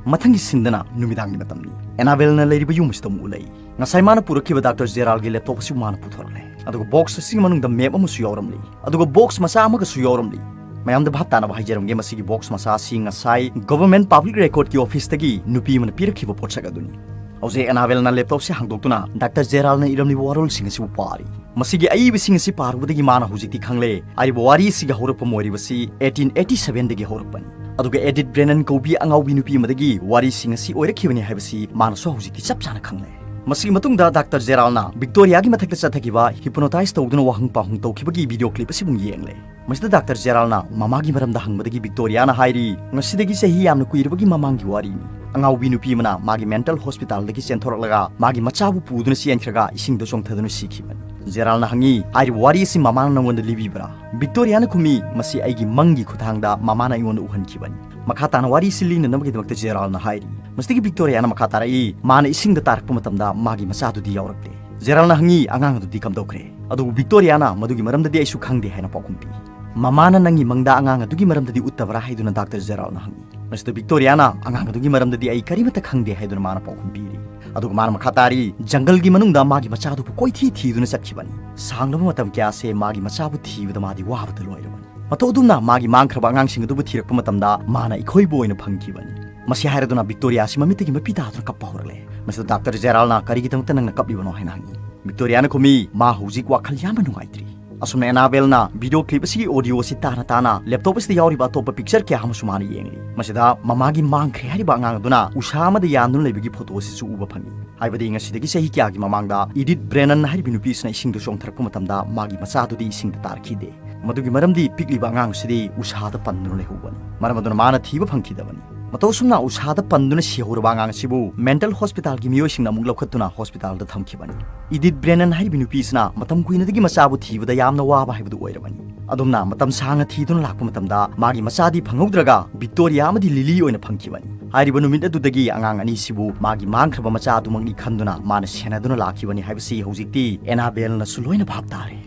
ꯃꯊꯪꯒꯤ ꯁꯤꯟꯗꯅ ꯅꯨꯃꯤꯗꯥꯡꯒꯤ ꯃꯇꯝꯅꯤ꯫ ꯑꯦꯅꯥꯕꯦꯜꯅ ꯂꯩꯔꯤꯕ ꯌꯨꯝ ꯑꯁꯤꯗ ꯑꯃꯨꯛ ꯎꯠꯂꯛꯏ꯫ ꯉꯁꯥꯏ ꯃꯥꯅ ꯄꯨꯔꯛꯈꯤꯕ ꯗꯥꯛꯇꯔ ꯖꯦꯔꯥꯜꯒꯤ ꯂꯦꯞꯇꯣꯞ ꯑꯁꯤ ꯃꯥꯅ ꯄꯨꯊꯣꯔꯛꯂꯦ꯫ ꯑꯗꯨꯒ ꯕꯣꯛꯁ ꯑꯁꯤꯒꯤ ꯃꯅꯨꯡꯗ ꯃꯦꯞ ꯑꯃꯁꯨ ꯌꯥꯎꯔꯝꯂꯤ꯫ ꯑꯗꯨꯒ ꯕꯣꯛꯁ ꯃꯆꯥ ꯑꯃꯒꯁꯨ ꯌꯥꯎꯔꯝꯂꯤ꯫ ꯃꯌꯥꯝꯗ ꯚꯥꯞ ꯇꯥꯅꯕ ꯍꯥꯏꯖꯔꯝꯒꯦ, ꯃꯁꯤꯒꯤ ꯕꯣꯛꯁ ꯃꯆꯥ ꯑꯁꯤ ꯉꯁꯥꯏ ꯒꯣꯚꯔꯟꯃꯦꯟꯠ ꯄꯕ꯭ꯂꯤꯛ ꯔꯦꯀꯣꯔꯗꯀꯤ ꯑꯣꯐꯤꯁꯇꯒꯤ ꯅꯨꯄꯤ ꯑꯃꯅ ꯄꯤꯔꯛꯈꯤꯕ ꯄꯣꯠꯁꯛ ꯑꯗꯨꯅꯤ꯫ ꯍꯧꯖꯤꯛ ꯑꯦꯅꯥꯕꯦꯜꯅ ꯂꯦꯞꯇꯣꯞꯁꯦ ꯍꯥꯡꯗꯣꯛꯇꯨꯅ ꯗꯥꯛꯇꯔ ꯖꯦꯔꯥꯜꯅ ꯏꯔꯝꯂꯤꯕ ꯋꯥꯔꯣꯜꯁꯤꯡ ꯑꯁꯤꯕꯨ ꯄꯥꯔꯤ꯫ ꯃꯁꯤꯒꯤ ꯑꯏꯕꯁꯤꯡ ꯑꯁꯤ ꯄꯥꯔꯨꯕꯗꯒꯤ ꯃꯥꯅ ꯍꯧꯖꯤꯛꯇꯤ ꯈꯪꯂꯦ, ꯍꯥꯏꯔꯤꯕ ꯋꯥꯔꯤ ꯑꯁꯤꯒꯤ ꯍꯧꯔꯛꯐꯝ ꯑꯣꯏꯔꯤꯕꯁꯤ eighteen eighty sevenꯗꯒꯤ ꯍꯧꯔꯛꯄꯅꯤ꯫ ꯑꯗꯨꯒ ꯑꯦꯗꯤꯠ ꯕ꯭ꯔꯦꯅꯟ ꯀꯧꯕꯤ ꯑꯉꯥꯎꯕꯤ ꯅꯨꯄꯤ ꯑꯃꯗꯒꯤ ꯋꯥꯔꯤꯁꯤꯡ ꯑꯁꯤ ꯑꯣꯏꯔꯛꯈꯤꯕꯅꯤ ꯍꯥꯏꯕꯁꯤ ꯃꯥꯅꯁꯨ ꯍꯧꯖꯤꯛꯇꯤ ꯆꯞ ꯆꯥꯅ ꯈꯪꯂꯦ꯫ ꯃꯁꯤꯒꯤ ꯃꯇꯨꯡꯗ ꯗꯥꯛꯇꯔ ꯖꯦꯔꯥꯜꯅ ꯚꯤꯛꯇꯣꯔꯤꯌꯥꯒꯤ ꯃꯊꯛꯇ ꯆꯠꯊꯈꯤꯕ ꯍꯤꯞꯅꯣꯇꯥꯏꯖ ꯇꯧꯗꯨꯅ ꯋꯥꯍꯪ ꯄꯥꯎꯍꯪ ꯇꯧꯈꯤꯕꯒꯤ ꯚꯤꯗꯤꯑꯣ ꯀ꯭ꯂꯤꯞ ꯑꯁꯤꯕꯨ ꯌꯦꯡꯂꯦ꯫ ꯃꯁꯤꯗ ꯗꯥꯛꯇꯔ ꯖꯦꯔꯥꯜꯅ ꯃꯃꯥꯒꯤ ꯃꯔꯝꯗ ꯍꯪꯕꯗꯒꯤ ꯚꯤꯛꯇꯣꯔꯤꯌꯥꯅ ꯍꯥꯏꯔꯤ, "ꯉꯁꯤꯗꯒꯤ ꯆꯍꯤ ꯌꯥꯝꯅ ꯀꯨꯏꯔꯕꯒꯤ ꯃꯃꯥꯡꯒꯤ ꯋꯥꯔꯤꯅꯤ꯫ ꯑꯉꯥꯎꯕꯤ ꯅꯨꯄꯤ ꯑꯃꯅ ꯃꯥꯒꯤ ꯃꯦꯟꯇꯜ ꯍꯣꯁꯄꯤꯇꯥꯜꯗꯒꯤ ꯆꯦꯟꯊꯣꯔꯛꯂꯒ ꯃꯥꯒꯤ ꯃꯆꯥꯕꯨ ꯄꯨꯗꯨꯅ ꯆꯦꯟꯈ꯭ꯔꯒ ꯏꯁꯤꯡꯗ ꯆꯣꯡꯊꯗꯨꯅ ꯁꯤꯈꯤꯕꯅꯤ"꯫ ꯖꯦꯔꯥꯜꯅ ꯍꯪꯉꯤ, "ꯍꯥꯏꯔꯤꯕ ꯋꯥꯔꯤ ꯑꯁꯤ ꯃꯃꯥꯅ ꯅꯪꯉꯣꯟꯗ ꯂꯤꯕꯤꯕ꯭ꯔꯥ?" ꯚꯤꯛꯇꯣꯔꯤꯌꯥꯅ ꯈꯨꯝꯃꯤ, "ꯃꯁꯤ ꯑꯩꯒꯤ ꯃꯪꯒꯤ ꯈꯨꯠꯊꯥꯡꯗ ꯃꯃꯥꯅ ꯑꯩꯉꯣꯟꯗ ꯎꯍꯟꯈꯤꯕꯅꯤ"꯫ ꯃꯈꯥ ꯇꯥꯅ ꯋꯥꯔꯤ ꯑꯁꯤ ꯂꯤꯅꯅꯕꯒꯤꯗꯃꯛꯇ ꯖꯦꯔꯥꯜꯅ ꯍꯥꯏꯔꯤ꯫ ꯃꯁꯤꯗꯒꯤ ꯚꯤꯛꯇꯣꯔꯤꯌꯥꯅ ꯃꯈꯥ ꯇꯥꯔꯛꯏ, "ꯃꯥꯅ ꯏꯁꯤꯡꯗ ꯇꯥꯔꯛꯄ ꯃꯇꯝꯗ ꯃꯥꯒꯤ ꯃꯆꯥꯗꯨꯗꯤ ꯌꯥꯎꯔꯛꯇꯦ"꯫ ꯖꯦꯔꯥꯜꯅ ꯍꯪꯉꯤ, "ꯑꯉꯥꯡ ꯑꯗꯨꯗꯤ ꯀꯝꯗꯧꯈ꯭ꯔꯦ?" ꯑꯗꯨꯕꯨ ꯚꯤꯛꯇꯣꯔꯤꯌꯥꯅ ꯃꯗꯨꯒꯤ ꯃꯔꯝꯗꯗꯤ ꯑꯩꯁꯨ ꯈꯪꯗꯦ ꯍꯥꯏꯅ ꯄꯥꯎꯈꯨꯝ ꯄꯤ꯫ "ꯃꯃꯥꯅ ꯅꯪꯒꯤ ꯃꯪꯗ ꯑꯉꯥꯡ ꯑꯗꯨꯒꯤ ꯃꯔꯝꯗꯗꯤ ꯎꯠꯇꯕ꯭ꯔꯥ?" ꯍꯥꯏꯗꯨꯅ ꯗꯥꯛꯇꯔ ꯖꯦꯔꯥꯜꯅ ꯍꯪꯉꯤ꯫ ꯃꯁꯤꯗ ꯚꯤꯛꯇꯣꯔꯤꯌꯥꯅ, "ꯑꯉꯥꯡ ꯑꯗꯨꯒꯤ ꯃꯔꯝꯗꯗꯤ ꯑꯩ ꯀꯔꯤꯃꯠꯇ ꯈꯪꯗꯦ" ꯍꯥꯏꯗꯨꯅ ꯃꯥꯅ ꯄꯥꯎꯈꯨꯝ ꯄꯤꯔꯤ꯫ ꯑꯗꯨꯒ ꯃꯥꯅ ꯃꯈꯥ ꯇꯥꯔꯤ, ꯖꯪꯒꯜꯒꯤ ꯃꯅꯨꯡꯗ ꯃꯥꯒꯤ ꯃꯆꯥꯗꯨꯕꯨ ꯀꯣꯏꯊꯤ ꯊꯤꯗꯨꯅ ꯆꯠꯈꯤꯕꯅꯤ꯫ ꯁꯥꯡꯂꯕ ꯃꯇꯝ ꯀꯌꯥꯁꯦ ꯃꯥꯒꯤ ꯃꯆꯥꯕꯨ ꯊꯤꯕꯗ ꯃꯥꯗꯤ ꯋꯥꯕꯗ ꯂꯣꯏꯔꯕꯅꯤ꯫ ꯃꯇꯧ ꯑꯗꯨꯝꯅ ꯃꯥꯒꯤ ꯃꯥꯡꯈ꯭ꯔꯕ ꯑꯉꯥꯡꯁꯤꯡ ꯑꯗꯨꯕꯨ ꯊꯤꯔꯛꯄ ꯃꯇꯝꯗ ꯃꯥꯅ ꯏꯈꯣꯏꯕꯨ ꯑꯣꯏꯅ ꯐꯪꯈꯤꯕꯅꯤ꯫ ꯃꯁꯤ ꯍꯥꯏꯔꯗꯨꯅ ꯕꯤꯛꯇꯣꯔꯤꯌꯥꯁꯤ ꯃꯃꯤꯠꯇꯒꯤ ꯃꯄꯤ ꯇꯥꯗꯨꯅ ꯀꯞꯄ ꯍꯧꯔꯛꯂꯦ꯫ ꯃꯁꯤꯗ ꯗꯥꯛꯇꯔ ꯖꯦꯔꯥꯜꯅ "ꯀꯔꯤꯒꯤꯗꯃꯛꯇ ꯅꯪꯅ ꯀꯞꯂꯤꯕꯅꯣ?" ꯍꯥꯏꯅ ꯍꯪꯉꯤ꯫ ꯕꯤꯛꯇꯣꯔꯤꯌꯥꯅ ꯈꯨꯝꯃꯤ, "ꯃꯥ ꯍꯧꯖꯤꯛ ꯋꯥꯈꯜ ꯌꯥꯝꯅ ꯅꯨꯡꯉꯥꯏꯇ꯭ꯔꯤ"꯫ ꯑꯁꯨꯝꯅ ꯑꯦꯅꯥꯕꯦꯜꯅ ꯚꯤꯗꯤꯑꯣ ꯀ꯭ꯂꯤꯞ ꯑꯁꯤꯒꯤ ꯑꯣꯗꯤꯑꯣ ꯑꯁꯤ ꯇꯥꯅ ꯇꯥꯅ ꯂꯦꯞꯇꯣꯞ ꯑꯁꯤꯗ ꯌꯥꯎꯔꯤꯕ ꯑꯇꯣꯞꯄ ꯄꯤꯛꯆꯔ ꯀꯌꯥ ꯑꯃꯁꯨ ꯃꯥꯅ ꯌꯦꯡꯂꯤ꯫ ꯃꯁꯤꯗ ꯃꯃꯥꯒꯤ ꯃꯥꯡꯈ꯭ꯔꯦ ꯍꯥꯏꯔꯤꯕ ꯑꯉꯥꯡ ꯑꯗꯨꯅ ꯎꯁꯥ ꯑꯃꯗ ꯌꯥꯟꯗꯨꯅ ꯂꯩꯕꯒꯤ ꯐꯣꯇꯣ ꯑꯁꯤꯁꯨ ꯎꯕ ꯐꯪꯉꯤ꯫ ꯍꯥꯏꯕꯗꯤ ꯉꯁꯤꯗꯒꯤ ꯆꯍꯤ ꯀꯌꯥꯒꯤ ꯃꯃꯥꯡꯗ ꯏꯗꯤꯠ ꯕ꯭ꯔꯦꯅꯟ ꯍꯥꯏꯔꯤꯕ ꯅꯨꯄꯤ ꯑꯁꯤꯅ ꯏꯁꯤꯡꯗ ꯆꯣꯡꯊꯔꯛꯄ ꯃꯇꯝꯗ ꯃꯥꯒꯤ ꯃꯆꯥꯗꯨꯗꯤ ꯏꯁꯤꯡꯗ ꯇꯥꯔꯛꯈꯤꯗꯦ꯫ ꯃꯗꯨꯒꯤ ꯃꯔꯝꯗꯤ ꯄꯤꯛꯂꯤꯕ ꯑꯉꯥꯡ ꯑꯁꯤꯗꯤ ꯎꯁꯥꯗ ꯄꯟꯗꯨꯅ ꯂꯩꯍꯧꯕꯅꯤ꯫ ꯃꯔꯝ ꯑꯗꯨꯅ ꯃꯥꯅ ꯊꯤꯕ ꯐꯪꯈꯤꯗꯕꯅꯤ꯫ ꯃꯇꯧ ꯑꯁꯨꯝꯅ ꯎꯁꯥꯗ ꯄꯟꯗꯨꯅ ꯁꯤꯍꯧꯔꯕ ꯑꯉꯥꯡ ꯑꯁꯤꯕꯨ ꯃꯦꯟꯇꯜ ꯍꯣꯁꯄꯤꯇꯥꯜꯒꯤ ꯃꯤꯑꯣꯏꯁꯤꯡꯅ ꯑꯃꯨꯛ ꯂꯧꯈꯠꯇꯨꯅ ꯍꯣꯁꯄꯤꯇꯥꯜꯗ ꯊꯝꯈꯤꯕꯅꯤ꯫ ꯏꯗꯤꯠ ꯕ꯭ꯔꯦꯅꯟ ꯍꯥꯏꯔꯤꯕ ꯅꯨꯄꯤ ꯑꯁꯤꯅ ꯃꯇꯝ ꯀꯨꯏꯅꯗꯒꯤ ꯃꯆꯥꯕꯨ ꯊꯤꯕꯗ ꯌꯥꯝꯅ ꯋꯥꯕ ꯍꯥꯏꯕꯗꯨ ꯑꯣꯏꯔꯕꯅꯤ꯫ ꯑꯗꯨꯝꯅ ꯃꯇꯝ ꯁꯥꯡꯅ ꯊꯤꯗꯨꯅ ꯂꯥꯛꯄ ꯃꯇꯝꯗ ꯃꯥꯒꯤ ꯃꯆꯥꯗꯤ ꯐꯪꯍꯧꯗ꯭ꯔꯒ ꯕꯤꯛꯇꯣꯔꯤꯌꯥ ꯑꯃꯗꯤ ꯂꯤꯂꯤ ꯑꯣꯏꯅ ꯐꯪꯈꯤꯕꯅꯤ꯫ ꯍꯥꯏꯔꯤꯕ ꯅꯨꯃꯤꯠ ꯑꯗꯨꯗꯒꯤ ꯑꯉꯥꯡ ꯑꯅꯤꯁꯤꯕꯨ ꯃꯥꯒꯤ ꯃꯥꯡꯈ꯭ꯔꯕ ꯃꯆꯥ ꯑꯗꯨꯃꯛꯅꯤ ꯈꯟꯗꯨꯅ ꯃꯥꯅ ꯁꯦꯟꯅꯗꯨꯅ ꯂꯥꯛꯈꯤꯕꯅꯤ ꯍꯥꯏꯕꯁꯤ ꯍꯧꯖꯤꯛꯇꯤ ꯑꯦꯅꯥꯕꯦꯜꯅꯁꯨ ꯂꯣꯏꯅ ꯚꯥꯞ ꯇꯥꯔꯦ꯫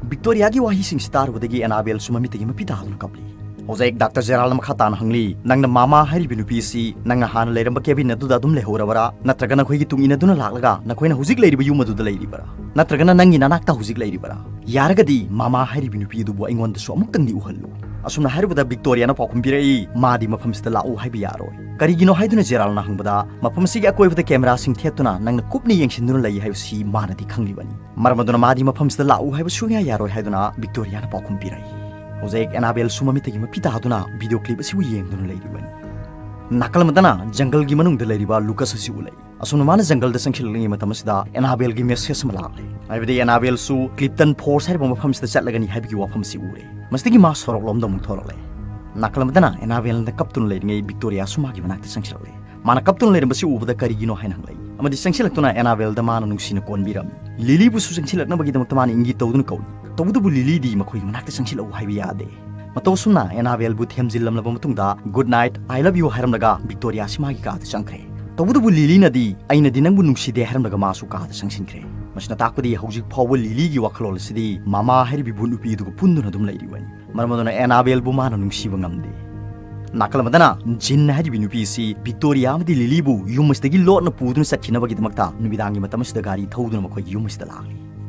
ꯕꯤꯛꯇꯣꯔꯤꯌꯥꯒꯤ ꯋꯥꯍꯩꯁꯤꯡꯁꯤ ꯇꯥꯔꯨꯕꯗꯒꯤ ꯑꯦꯅꯥꯕꯦꯜꯁꯨ ꯃꯃꯤꯠꯇꯒꯤ ꯃꯄꯤ ꯇꯥꯗꯨꯅ ꯀꯞꯂꯤ꯫ ꯍꯧꯖꯤꯛ ꯗꯥꯛꯇꯔ ꯖꯦꯔꯥꯜꯅ ꯃꯈꯥ ꯇꯥꯅ ꯍꯪꯂꯤ, "ꯅꯪꯅ ꯃꯥꯃꯥ ꯍꯥꯏꯔꯤꯕ ꯅꯨꯄꯤ ꯑꯁꯤ ꯅꯪꯅ ꯍꯥꯟꯅ ꯂꯩꯔꯝꯕ ꯀꯦꯕꯤꯟ ꯑꯗꯨꯗ ꯑꯗꯨꯝ ꯂꯩꯍꯧꯔꯕꯔꯥ? ꯅꯠꯇ꯭ꯔꯒ ꯅꯈꯣꯏꯒꯤ ꯇꯨꯡ ꯏꯟꯅꯗꯨꯅ ꯂꯥꯛꯂꯒ ꯅꯈꯣꯏꯅ ꯍꯧꯖꯤꯛ ꯂꯩꯔꯤꯕ ꯌꯨꯝ ꯑꯗꯨꯗ ꯂꯩꯔꯤꯕꯔꯥ? ꯅꯠꯇ꯭ꯔꯒꯅ ꯅꯪꯒꯤ ꯅꯅꯥꯛꯇ ꯍꯧꯖꯤꯛ ꯂꯩꯔꯤꯕꯔꯥ? ꯌꯥꯔꯒꯗꯤ ꯃꯥꯃꯥ ꯍꯥꯏꯔꯤꯕ ꯅꯨꯄꯤ ꯑꯗꯨꯕꯨ ꯑꯩꯉꯣꯟꯗꯁꯨ ꯑꯃꯨꯛꯇꯪꯗꯤ ꯎꯍꯜꯂꯨ"꯫ ꯑꯁꯨꯝꯅ ꯍꯥꯏꯔꯨꯕꯗ ꯕꯤꯛꯇꯣꯔꯤꯌꯥꯅ ꯄꯥꯎꯈꯨꯝ ꯄꯤꯔꯛꯏ, "ꯃꯥꯗꯤ ꯃꯐꯝꯁꯤꯗ ꯂꯥꯛꯎ ꯍꯥꯏꯕ ꯌꯥꯔꯣꯏ"꯫ ꯀꯔꯤꯒꯤꯅꯣ ꯍꯥꯏꯗꯨꯅ ꯖꯦꯔꯥꯜꯅ ꯍꯪꯕꯗ, "ꯃꯐꯝ ꯑꯁꯤꯒꯤ ꯑꯀꯣꯏꯕꯗ ꯀꯦꯃꯦꯔꯥꯁꯤꯡ ꯊꯦꯠꯇꯨꯅ ꯅꯪꯅ ꯀꯨꯞꯅ ꯌꯦꯡꯁꯤꯟꯗꯨꯅ ꯂꯩ ꯍꯥꯏꯕꯁꯤ ꯃꯥꯅꯗꯤ ꯈꯪꯂꯤꯕꯅꯤ꯫ ꯃꯔꯝ ꯑꯗꯨꯅ ꯃꯥꯗꯤ ꯃꯐꯝꯁꯤꯗ ꯂꯥꯛꯎ ꯍꯥꯏꯕ ꯁꯨꯡꯌꯥ ꯌꯥꯔꯣꯏ" ꯍꯥꯏꯗꯨꯅ ꯕꯤꯛꯇꯣꯔꯤꯌꯥꯅ ꯄꯥꯎꯈꯨꯝ ꯄꯤꯔꯛꯏ꯫ ꯍꯧꯖꯤꯛ ꯑꯦꯅꯥꯕꯦꯜꯁꯨ ꯃꯃꯤꯠꯇꯒꯤ ꯃꯄꯤ ꯇꯥꯗꯨꯅ ꯚꯤꯗꯤꯑꯣ ꯀ꯭ꯂꯤꯞ ꯑꯁꯤꯕꯨ ꯌꯦꯡꯗꯨꯅ ꯂꯩꯔꯤꯕꯅꯤ꯫ ꯅꯥꯀꯜ ꯑꯃꯗꯅ ꯖꯪꯒꯜꯒꯤ ꯃꯅꯨꯡꯗ ꯂꯩꯔꯤꯕ ꯂꯨꯀꯁ ꯑꯁꯤ ꯎꯠꯂꯛꯏ꯫ ꯑꯁꯨꯝꯅ ꯃꯥꯅ ꯖꯪꯒꯜꯗ ꯆꯪꯁꯤꯜꯂꯛꯂꯤꯉꯩ ꯃꯇꯝ ꯑꯁꯤꯗ ꯑꯦꯅꯥꯕꯦꯜꯒꯤ ꯃꯦꯁꯦꯖ ꯑꯃ ꯂꯥꯛꯂꯦ꯫ ꯍꯥꯏꯕꯗꯤ ꯑꯦꯅꯥꯕꯦꯜꯁꯨ ꯀ꯭ꯂꯤꯞꯇꯟ ꯐꯣꯔꯁ ꯍꯥꯏꯔꯤꯕ ꯃꯐꯝꯁꯤꯗ ꯆꯠꯂꯒꯅꯤ ꯍꯥꯏꯕꯒꯤ ꯋꯥꯐꯝꯁꯤ ꯎꯔꯦ꯫ ꯃꯁꯤꯗꯒꯤ ꯃꯥ ꯁꯣꯔꯣꯛꯂꯣꯝꯗ ꯑꯃꯨꯛ ꯊꯣꯔꯛꯂꯦ꯫ ꯅꯥꯀꯜ ꯑꯃꯗꯅ ꯑꯦꯅꯥꯕꯦꯜꯅ ꯀꯞꯇꯨꯅ ꯂꯩꯔꯤꯉꯩ ꯕꯤꯛꯇꯣꯔꯤꯌꯥꯁꯨ ꯃꯥꯒꯤ ꯃꯅꯥꯛꯇ ꯆꯪꯁꯤꯜꯂꯛꯂꯦ꯫ ꯃꯥꯅ ꯀꯞꯇꯨꯅ ꯂꯩꯔꯝꯕꯁꯤ ꯎꯕꯗ "ꯀꯔꯤꯒꯤꯅꯣ?" ꯍꯥꯏꯅ ꯍꯪꯂꯛꯏ꯫ ꯑꯃꯗꯤ ꯆꯪꯁꯤꯜꯂꯛꯇꯨꯅ ꯑꯦꯅꯥꯕꯦꯜꯗ ꯃꯥꯅ ꯅꯨꯡꯁꯤꯅ ꯀꯣꯟꯕꯤꯔꯝꯃꯤ꯫ ꯂꯤꯂꯤꯕꯨꯁꯨ ꯆꯪꯁꯤꯜꯂꯛꯅꯕꯒꯤꯗꯃꯛꯇ ꯃꯥꯅ ꯏꯪꯒꯤꯠ ꯇꯧꯗꯨꯅ ꯀꯧꯏ꯫ ꯇꯧꯕꯇꯕꯨ ꯂꯤꯂꯤꯗꯤ ꯃꯈꯣꯏꯒꯤ ꯃꯅꯥꯛꯇ ꯆꯪꯁꯤꯜꯂꯛꯎ ꯍꯥꯏꯕ ꯌꯥꯗꯦ꯫ ꯃꯇꯧ ꯑꯁꯨꯝꯅ ꯑꯦꯅꯥꯕꯦꯜꯕꯨ ꯊꯦꯝꯖꯤꯜꯂꯝꯂꯕ ꯃꯇꯨꯡꯗ "Good night, I love you" ꯍꯥꯏꯔꯝꯂꯒ ꯕꯤꯛꯇꯣꯔꯤꯌꯥꯁꯤ ꯃꯥꯒꯤ ꯀꯥꯗ ꯆꯪꯈ꯭ꯔꯦ꯫ ꯇꯧꯕꯇꯕꯨ ꯂꯤꯂꯤꯅꯗꯤ "ꯑꯩꯅꯗꯤ ꯅꯪꯕꯨ ꯅꯨꯡꯁꯤꯗꯦ" ꯍꯥꯏꯔꯝꯂꯒ ꯃꯥꯁꯨ ꯀꯥꯗ ꯆꯪꯁꯤꯟꯈ꯭ꯔꯦ꯫ ꯃꯁꯤꯅ ꯇꯥꯛꯄꯗꯤ ꯍꯧꯖꯤꯛ ꯐꯥꯎꯕ ꯂꯤꯂꯤꯒꯤ ꯋꯥꯈꯜꯂꯣꯟ ꯑꯁꯤꯗꯤ ꯃꯃꯥ ꯍꯥꯏꯔꯤꯕ ꯏꯕꯨ ꯅꯨꯄꯤ ꯑꯗꯨꯒ ꯄꯨꯟꯗꯨꯅ ꯑꯗꯨꯝ ꯂꯩꯔꯤꯕꯅꯤ꯫ ꯃꯔꯝ ꯑꯗꯨꯅ ꯑꯦꯅꯥꯕꯦꯜꯕꯨ ꯃꯥꯅ ꯅꯨꯡꯁꯤꯕ ꯉꯝꯗꯦ꯫ ꯅꯥꯀꯜ ꯑꯃꯗꯅ ꯖꯤꯟ ꯍꯥꯏꯔꯤꯕ ꯅꯨꯄꯤ ꯑꯁꯤ ꯚꯤꯛꯇꯣꯔꯤꯌꯥ ꯑꯃꯗꯤ ꯂꯤꯂꯤꯕꯨ ꯌꯨꯝ ꯑꯁꯤꯗꯒꯤ ꯂꯣꯠꯅ ꯄꯨꯗꯨꯅ ꯆꯠꯈꯤꯅꯕꯒꯤꯗꯃꯛꯇ ꯅꯨꯃꯤꯗꯥꯡꯒꯤ ꯃꯇꯝ ꯑꯁꯤꯗ ꯒꯥꯔꯤ ꯊꯧꯗꯨꯅ ꯃꯈꯣꯏꯒꯤ ꯌꯨꯝ ꯑꯁꯤꯗ ꯂꯥꯛꯂꯤ꯫